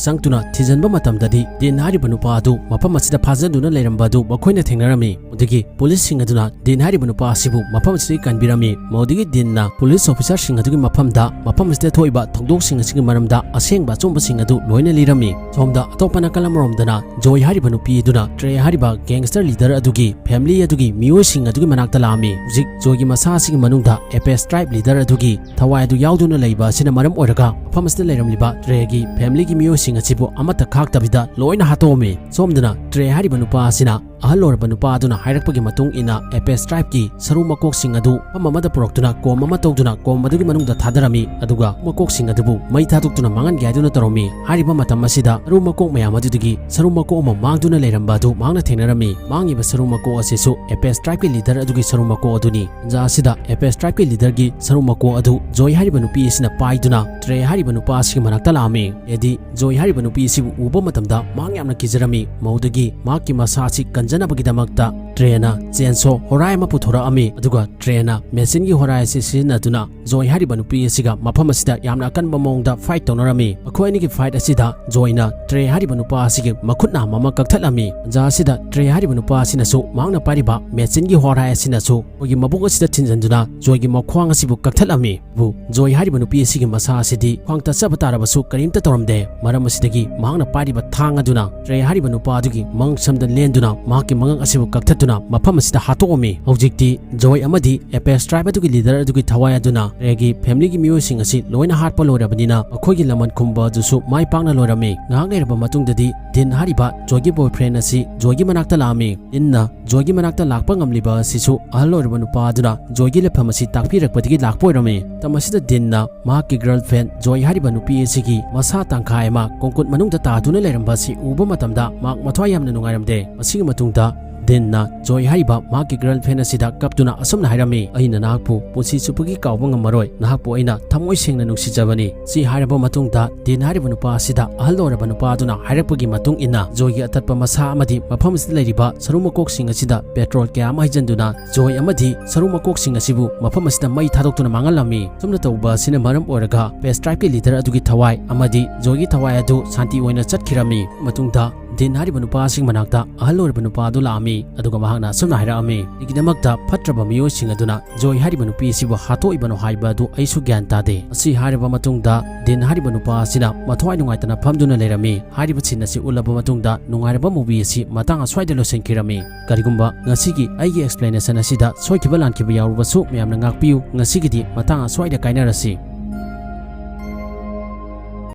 ꯆꯪꯗꯨꯅ ꯊꯤꯖꯤꯟꯕ ꯃꯇꯝꯗꯗꯤ ꯗꯤꯟ ꯍꯥꯏꯔꯤꯕ ꯅꯨꯄꯥ ꯑꯗꯨ ꯃꯐꯝ ꯑꯁꯤꯗ ꯐꯥꯖꯤꯟꯗꯨꯅ ꯂꯩꯔꯝꯕ ꯑꯗꯨ ꯃꯈꯣꯏꯅ ꯊꯦꯡꯅꯔꯝꯃꯤ꯫ ꯑꯗꯨꯗꯒꯤ ꯄꯨꯂꯤꯁꯁꯤꯡ ꯑꯗꯨꯅ ꯗꯤꯟ ꯍꯥꯏꯔꯤꯕ ꯅꯨꯄꯥ ꯑꯁꯤꯕꯨ ꯃꯐꯝ ꯑꯁꯤꯗꯒꯤ ꯀꯟꯕꯤꯔꯝꯃꯤ꯫ ꯃꯗꯨꯗꯒꯤ ꯗꯤꯟꯅ ꯄꯨꯂꯤꯁ ꯑꯣꯐꯤꯁꯥꯔꯁꯤꯡ ꯑꯗꯨꯒꯤ ꯃꯐꯝꯗ ꯃꯐꯝ ꯑꯁꯤꯗ ꯊꯣꯛꯏꯕ ꯊꯧꯗꯣꯛꯁꯤꯡ ꯑꯁꯤꯒꯤ ꯃꯔꯝꯗ ꯑꯁꯦꯡꯕ ꯑꯆꯨꯝꯕꯁꯤꯡ ꯑꯗꯨ ꯂꯣꯏꯅ ꯂꯤꯔꯝꯃꯤ꯫ ꯁꯣꯝꯗ ꯑꯇꯣꯞꯄ ꯅꯥꯀꯜ ꯑꯃꯔꯣꯝꯗꯅ ꯖꯣꯏ ꯍꯥꯏꯔꯤꯕ ꯅꯨꯄꯤ ꯑꯗꯨꯅ ꯇ꯭ꯔꯦ ꯍꯥꯏꯔꯤꯕ ꯒꯦꯡꯁꯇꯔ ꯂꯤꯗꯔ ꯑꯗꯨꯒꯤ ꯐꯦꯃꯤꯂꯤ ꯑꯗꯨꯒꯤ ꯃꯤꯑꯣꯏꯁꯤꯡ ꯑꯗꯨꯒꯤ ꯃꯅꯥꯛꯇ ꯂꯥꯛꯑꯝꯃꯤ꯫ ꯍꯧꯖꯤꯛ ꯖꯣꯏꯒꯤ ꯃꯁꯥ ꯑꯁꯤꯒꯤ ꯃꯅꯨꯡꯗ ꯑꯦꯄꯦꯁ ꯇ꯭ꯔꯥꯏꯕ ꯂꯤꯗꯔ ꯑꯗꯨꯒꯤ ꯊꯋꯥꯏ ꯑꯗꯨ ꯌꯥꯎꯗꯨꯅ ꯂꯩꯕ ꯑꯁꯤꯅ ꯃꯔꯝ ꯑꯣꯏꯔꯒ ꯃꯐꯝ ꯑꯁꯤꯗ ꯂꯩꯔꯝꯂꯤꯕ ꯇ꯭ꯔꯦꯒꯤ ꯐꯦꯃꯤꯂꯤꯒꯤ ꯃꯤꯑꯣꯏꯁꯤꯡ ꯑꯁꯤꯕꯨ ꯑꯃꯠꯇ ꯈꯥꯛꯇꯕꯤꯗ ꯂꯣꯏꯅ ꯍꯥꯠꯇꯣꯛꯑꯝꯃꯤ꯫ ꯁꯣꯝꯗꯅ ꯇ꯭ꯔꯦ ꯍꯥꯏꯔꯤꯕ ꯅꯨꯄꯥ ꯑꯁꯤꯅ ꯑꯍꯜ ꯑꯣꯏꯔꯕ ꯅꯨꯄꯥ ꯑꯗꯨꯅ ꯍꯥꯏꯔꯛꯄꯒꯤ ꯃꯇꯨꯡ ꯏꯟꯅ ꯑꯦꯄꯦꯁ ꯇ꯭ꯔꯥꯏꯕꯀꯤ ꯁꯔꯨ ꯃꯀꯣꯛꯁꯤꯡ ꯑꯗꯨ ꯃꯐꯝ ꯑꯃꯗ ꯄꯨꯔꯛꯇꯨꯅ ꯀꯣꯝ ꯑꯃ ꯇꯧꯗꯨꯅ ꯀꯣꯝ ꯑꯗꯨꯒꯤ ꯃꯅꯨꯡꯗ ꯊꯥꯗꯔꯝꯃꯤ꯫ ꯑꯗꯨꯒ ꯃꯀꯣꯛꯁꯤꯡ ꯑꯗꯨꯕꯨ ꯃꯩ ꯊꯥꯗꯣꯛꯇꯨꯅ ꯃꯥꯡꯍꯟꯒꯦ ꯍꯥꯏꯗꯨꯅ ꯇꯧꯔꯝꯃꯤ꯫ ꯍꯥꯏꯔꯤꯕ ꯃꯇꯝ ꯑꯁꯤꯗ ꯁꯔꯨ ꯃꯀꯣꯛ ꯃꯌꯥꯝ ꯑꯗꯨꯗꯒꯤ ꯁꯔꯨ ꯃꯀꯣꯛ ꯑꯃ ꯃꯥꯡꯗꯨꯅ ꯂꯩꯔꯝꯕ ꯑꯗꯨ ꯃꯍꯥꯛꯅ ꯊꯦꯡꯅꯔꯝꯃꯤ꯫ ꯃꯥꯡꯉꯤꯕ ꯁꯔꯨ ꯃꯀꯣꯛ ꯑꯁꯤꯁꯨ ꯑꯦꯄꯦꯁ ꯇ꯭ꯔꯥꯏꯕꯀꯤ ꯂꯤꯗꯔ ꯑꯗꯨꯒꯤ ꯁꯔꯨ ꯃꯀꯣꯛ ꯑꯗꯨꯅꯤ꯫ ꯇꯟꯖꯥ ꯑꯁꯤꯗ ꯑꯦꯄꯦꯁ ꯇ꯭ꯔꯥꯏꯕꯀꯤ ꯂꯤꯗꯔꯒꯤ ꯁꯔꯨ ꯃꯀꯣꯛ ꯑꯗꯨ ꯖꯣꯏ ꯍꯥꯏꯔꯤꯕ ꯅꯨꯄꯤ ꯑꯁꯤꯅ ꯄꯥꯏꯗꯨꯅ ꯇ꯭ꯔꯦ ꯍꯥꯏꯔꯤꯕ ꯅꯨꯄꯥ ꯑꯁꯤꯒꯤ ꯃꯅꯥꯛꯇ ꯂꯥꯛꯑꯝꯃꯤ꯫ ꯇ꯭ꯔꯦꯗꯤ ꯖꯣꯏ ꯍꯥꯏꯔꯤꯕ ꯅꯨꯄꯤ ꯑꯁꯤꯕꯨ ꯎꯕ ꯃꯇꯝꯗ ꯃꯍꯥꯛ ꯌꯥꯝꯅ ꯀꯤꯖꯔꯝꯃꯤ꯫ ꯃꯧꯗꯒꯤ ꯃꯍꯥꯛꯀꯤ ꯃꯁꯥ ꯑꯁꯤ ꯀꯟꯖꯅꯕꯒꯤꯗꯃꯛꯇ ꯇ꯭ꯔꯦꯅ ꯆꯦꯟꯁꯣ ꯍꯣꯔꯥꯏ ꯑꯃ ꯄꯨꯊꯣꯔꯛꯑꯝꯃꯤ꯫ ꯑꯗꯨꯒ ꯇ꯭ꯔꯦꯅ ꯃꯦꯆꯤꯟꯒꯤ ꯍꯣꯔꯥꯏ ꯑꯁꯤ ꯁꯤꯖꯤꯟꯅꯗꯨꯅ ꯖꯣꯏ ꯍꯥꯏꯔꯤꯕ ꯅꯨꯄꯤ ꯑꯁꯤꯒ ꯃꯐꯝ ꯑꯁꯤꯗ ꯌꯥꯝꯅ ꯑꯀꯟꯕ ꯃꯑꯣꯡꯗ ꯐꯥꯏꯠ ꯇꯧꯅꯔꯝꯃꯤ꯫ ꯃꯈꯣꯏ ꯑꯅꯤꯒꯤ ꯐꯥꯏꯠ ꯑꯁꯤꯗ ꯖꯣꯏꯅ ꯇ꯭ꯔꯦ ꯍꯥꯏꯔꯤꯕ ꯅꯨꯄꯥ ꯑꯁꯤꯒꯤ ꯃꯈꯨꯠ ꯅꯥꯝꯃ ꯑꯃ ꯀꯛꯊꯠꯂꯝꯃꯤ꯫ ꯇꯟꯖꯥ ꯑꯁꯤꯗ ꯇ꯭ꯔꯦ ꯍꯥꯏꯔꯤꯕ ꯅꯨꯄꯥ ꯑꯁꯤꯅꯁꯨ ꯃꯍꯥꯛꯅ ꯄꯥꯏꯔꯤꯕ ꯃꯦꯆꯤꯟꯒꯤ ꯍꯣꯔꯥꯏ ꯑꯁꯤꯅꯁꯨ ꯃꯈꯣꯏꯒꯤ ꯃꯕꯨꯛ ꯑꯁꯤꯗ ꯊꯤꯟꯖꯤꯟꯗꯨꯅ ꯖꯣꯏꯒꯤ ꯃꯈ꯭ꯋꯥꯡ ꯑꯁꯤꯕꯨ ꯀꯛꯊꯠꯂꯝꯃꯤ꯫ ꯕꯨ, ꯖꯣꯏ ꯍꯥꯏꯔꯤꯕ ꯅꯨꯄꯤ ꯑꯁꯤꯒꯤ ꯃꯁꯥ ꯑꯁꯤꯗꯤ ꯈ꯭ꯋꯥꯡ ꯇꯠꯆꯕ ꯇꯥꯔꯕꯁꯨ ꯀꯔꯤꯝꯇ ꯇꯧꯔꯝꯗꯦ꯫ ꯃꯔꯝ ꯑꯁꯤꯗꯒꯤ ꯃꯍꯥꯛꯅ ꯄꯥꯏꯔꯤꯕ ꯊꯥꯡ ꯑꯗꯨꯅ ꯇ꯭ꯔꯦ ꯍꯥꯏꯔꯤꯕ ꯅꯨꯄꯥ ꯑꯗꯨꯒꯤ ꯃꯉꯛꯁꯝꯗ ꯂꯦꯟꯗꯨꯅ ꯃꯍꯥꯛꯀꯤ ꯃꯉꯛ ꯑꯁꯤꯕꯨ ꯀꯛꯊꯠꯇꯨꯅ ꯃꯐꯝ ꯑꯁꯤꯗ ꯍꯥꯠꯇꯣꯛꯑꯝꯃꯤ꯫ ꯍꯧꯖꯤꯛꯇꯤ ꯖꯣꯏ ꯑꯃꯗꯤ ꯑꯦꯄꯦꯁ ꯇ꯭ꯔꯥꯏꯕ ꯑꯗꯨꯒꯤ ꯂꯤꯗꯔ ꯑꯗꯨꯒꯤ ꯊꯋꯥꯏ ꯑꯗꯨꯅ ꯇ꯭ꯔꯦꯒꯤ ꯐꯦꯃꯤꯂꯤꯒꯤ ꯃꯤꯑꯣꯏꯁꯤꯡ ꯑꯁꯤ ꯂꯣꯏꯅ ꯍꯥꯠꯄ ꯂꯣꯏꯔꯕꯅꯤꯅ ꯃꯈꯣꯏꯒꯤ ꯂꯃꯟ ꯈꯨꯝꯕ ꯑꯗꯨꯁꯨ ꯃꯥꯏ ꯄꯥꯛꯅ ꯂꯣꯏꯔꯝꯃꯤ꯫ ꯉꯥꯏꯍꯥꯛ ꯂꯩꯔꯕ ꯃꯇꯨꯡꯗꯗꯤ ꯗꯤꯟ ꯍꯥꯏꯔꯤꯕ ꯖꯣꯏꯒꯤ ꯕꯣꯏꯐ꯭ꯔꯦꯟ ꯑꯁꯤ ꯖꯣꯏꯒꯤ ꯃꯅꯥꯛꯇ ꯂꯥꯛꯑꯝꯃꯤ꯫ ꯗꯤꯟꯅ ꯖꯣꯏꯒꯤ ꯃꯅꯥꯛꯇ ꯂꯥꯛꯄ ꯉꯝꯂꯤꯕ ꯑꯁꯤꯁꯨ ꯑꯍꯜ ꯑꯣꯏꯔꯕ ꯅꯨꯄꯥ ꯑꯗꯨꯅ ꯖꯣꯏꯒꯤ ꯂꯩꯐꯝ ꯑꯁꯤ ꯇꯥꯛꯄꯤꯔꯛꯄꯗꯒꯤ ꯂꯥꯛꯄ ꯑꯣꯏꯔꯝꯃꯤ꯫ ꯃꯇꯝ ꯑꯁꯤꯗ ꯗꯤꯟꯅ ꯃꯍꯥꯛꯀꯤ ꯒꯔꯜꯐ꯭ꯔꯦꯟ ꯖꯣꯏ ꯍꯥꯏꯔꯤꯕ ꯅꯨꯄꯤ ꯑꯁꯤꯒꯤ ꯃꯁꯥ ꯇꯪꯈꯥꯏ ꯑꯃ ꯀꯣꯡꯀꯨꯠ ꯃꯅꯨꯡꯗ ꯇꯥꯗꯨꯅ ꯂꯩꯔꯝꯕ ꯑꯁꯤ ꯎꯕ ꯃꯇꯝꯗ ꯃꯍꯥꯛ ꯃꯊ꯭ꯋꯥꯏ ꯌꯥꯝꯅ ꯅꯨꯡꯉꯥꯏꯔꯝꯗꯦ꯫ ꯃꯁꯤꯒꯤ ꯃꯇꯨꯡꯗ ꯗꯤꯟꯅ ꯖꯣꯏ ꯍꯥꯏꯔꯤꯕ ꯃꯍꯥꯛꯀꯤ ꯒꯔꯜꯐ꯭ꯔꯦꯟ ꯑꯁꯤꯗ ꯀꯞꯇꯨꯅ ꯑꯁꯨꯝꯅ ꯍꯥꯏꯔꯝꯃꯤ, "ꯑꯩꯅ ꯅꯍꯥꯛꯄꯨ ꯄꯨꯟꯁꯤ ꯆꯨꯞꯄꯒꯤ ꯀꯥꯎꯕ ꯉꯝꯃꯔꯣꯏ꯫ ꯅꯍꯥꯛꯄꯨ ꯑꯩꯅ ꯊꯃꯣꯏ ꯁꯦꯡꯅ ꯅꯨꯡꯁꯤꯖꯕꯅꯤ"꯫ ꯁꯤ ꯍꯥꯏꯔꯕ ꯃꯇꯨꯡꯗ ꯗꯤꯟ ꯍꯥꯏꯔꯤꯕ ꯅꯨꯄꯥ ꯑꯁꯤꯗ ꯑꯍꯜ ꯑꯣꯏꯔꯕ ꯅꯨꯄꯥ ꯑꯗꯨꯅ ꯍꯥꯏꯔꯛꯄꯒꯤ ꯃꯇꯨꯡ ꯏꯟꯅ ꯖꯣꯏꯒꯤ ꯑꯇꯠꯄ ꯃꯁꯥ ꯑꯃꯗꯤ ꯃꯐꯝ ꯑꯁꯤꯗ ꯂꯩꯔꯤꯕ ꯁꯔꯨ ꯃꯀꯣꯛꯁꯤꯡ ꯑꯁꯤꯗ ꯄꯦꯇ꯭ꯔꯣꯜ ꯀꯌꯥ ꯑꯃ ꯍꯩꯖꯤꯟꯗꯨꯅ ꯖꯣꯏ ꯑꯃꯗꯤ ꯁꯔꯨ ꯃꯀꯣꯛꯁꯤꯡ ꯑꯁꯤꯕꯨ ꯃꯐꯝ ꯑꯁꯤꯗ ꯃꯩ ꯊꯥꯗꯣꯛꯇꯨꯅ ꯃꯥꯡꯍꯜꯂꯝꯃꯤ꯫ ꯑꯁꯨꯝꯅ ꯇꯧꯕ ꯑꯁꯤꯅ ꯃꯔꯝ ꯑꯣꯏꯔꯒ ꯄꯦꯁ ꯇ꯭ꯔꯥꯏꯕꯀꯤ ꯂꯤꯗꯔ ꯑꯗꯨꯒꯤ ꯊꯋꯥꯏ ꯑꯃꯗꯤ ꯖꯣꯏꯒꯤ ꯊꯋꯥꯏ ꯑꯗꯨ ꯁꯥꯟꯇꯤ ꯑꯣꯏꯅ ꯆꯠꯈꯤꯔꯝꯃꯤ꯫ ꯃꯇꯨꯡꯗ ꯗꯤꯟ ꯍꯥꯏꯔꯤꯕ ꯅꯨꯄꯥꯁꯤꯡ ꯃꯅꯥꯛꯇ ꯑꯍꯜ ꯑꯣꯏꯔꯕ ꯅꯨꯄꯥ ꯑꯗꯨ ꯂꯥꯛꯑꯝꯃꯤ, ꯑꯗꯨꯒ ꯃꯍꯥꯛꯅ ꯑꯁꯨꯝꯅ ꯍꯥꯏꯔꯛꯑꯝꯃꯤ, "ꯑꯩꯒꯤꯗꯃꯛꯇ ꯐꯠꯇ꯭ꯔꯕ ꯃꯤꯑꯣꯏꯁꯤꯡ ꯑꯗꯨꯅ ꯖꯣꯏ ꯍꯥꯏꯔꯤꯕ ꯅꯨꯄꯤ ꯑꯁꯤꯕꯨ ꯍꯥꯠꯇꯣꯛꯏꯕꯅꯣ ꯍꯥꯏꯕ ꯑꯗꯨ ꯑꯩꯁꯨ ꯒ꯭ꯌꯥꯟ ꯇꯥꯗꯦ"꯫ ꯑꯁꯤ ꯍꯥꯏꯔꯕ ꯃꯇꯨꯡꯗ ꯗꯤꯟ ꯍꯥꯏꯔꯤꯕ ꯅꯨꯄꯥ ꯑꯁꯤꯅ ꯃꯊ꯭ꯋꯥꯏ ꯅꯨꯡꯉꯥꯏꯇꯅ ꯐꯝꯗꯨꯅ ꯂꯩꯔꯝꯃꯤ꯫ ꯍꯥꯏꯔꯤꯕ ꯁꯤꯟ ꯑꯁꯤ ꯎꯠꯂꯕ ꯃꯇꯨꯡꯗ ꯅꯨꯡꯉꯥꯏꯔꯕ ꯃꯨꯚꯤ ꯑꯁꯤ ꯃꯇꯥꯡ ꯑꯁ꯭ꯋꯥꯏꯗ ꯂꯣꯏꯁꯤꯟꯈꯤꯔꯝꯃꯤ꯫ ꯀꯔꯤꯒꯨꯝꯕ ꯉꯁꯤꯒꯤ ꯑꯩꯒꯤ ꯑꯦꯛꯁꯄ꯭ꯂꯦꯅꯦꯁꯟ ꯑꯁꯤꯗ ꯁꯣꯏꯈꯤꯕ ꯂꯥꯟꯈꯤꯕ ꯌꯥꯎꯔꯕꯁꯨ ꯃꯌꯥꯝꯅ ꯉꯥꯛꯄꯤꯌꯨ꯫ ꯉꯁꯤꯒꯤꯗꯤ ꯃꯇꯥꯡ ꯑꯁ꯭ꯋꯥꯏꯗ ꯀꯥꯏꯅꯔꯁꯤ꯫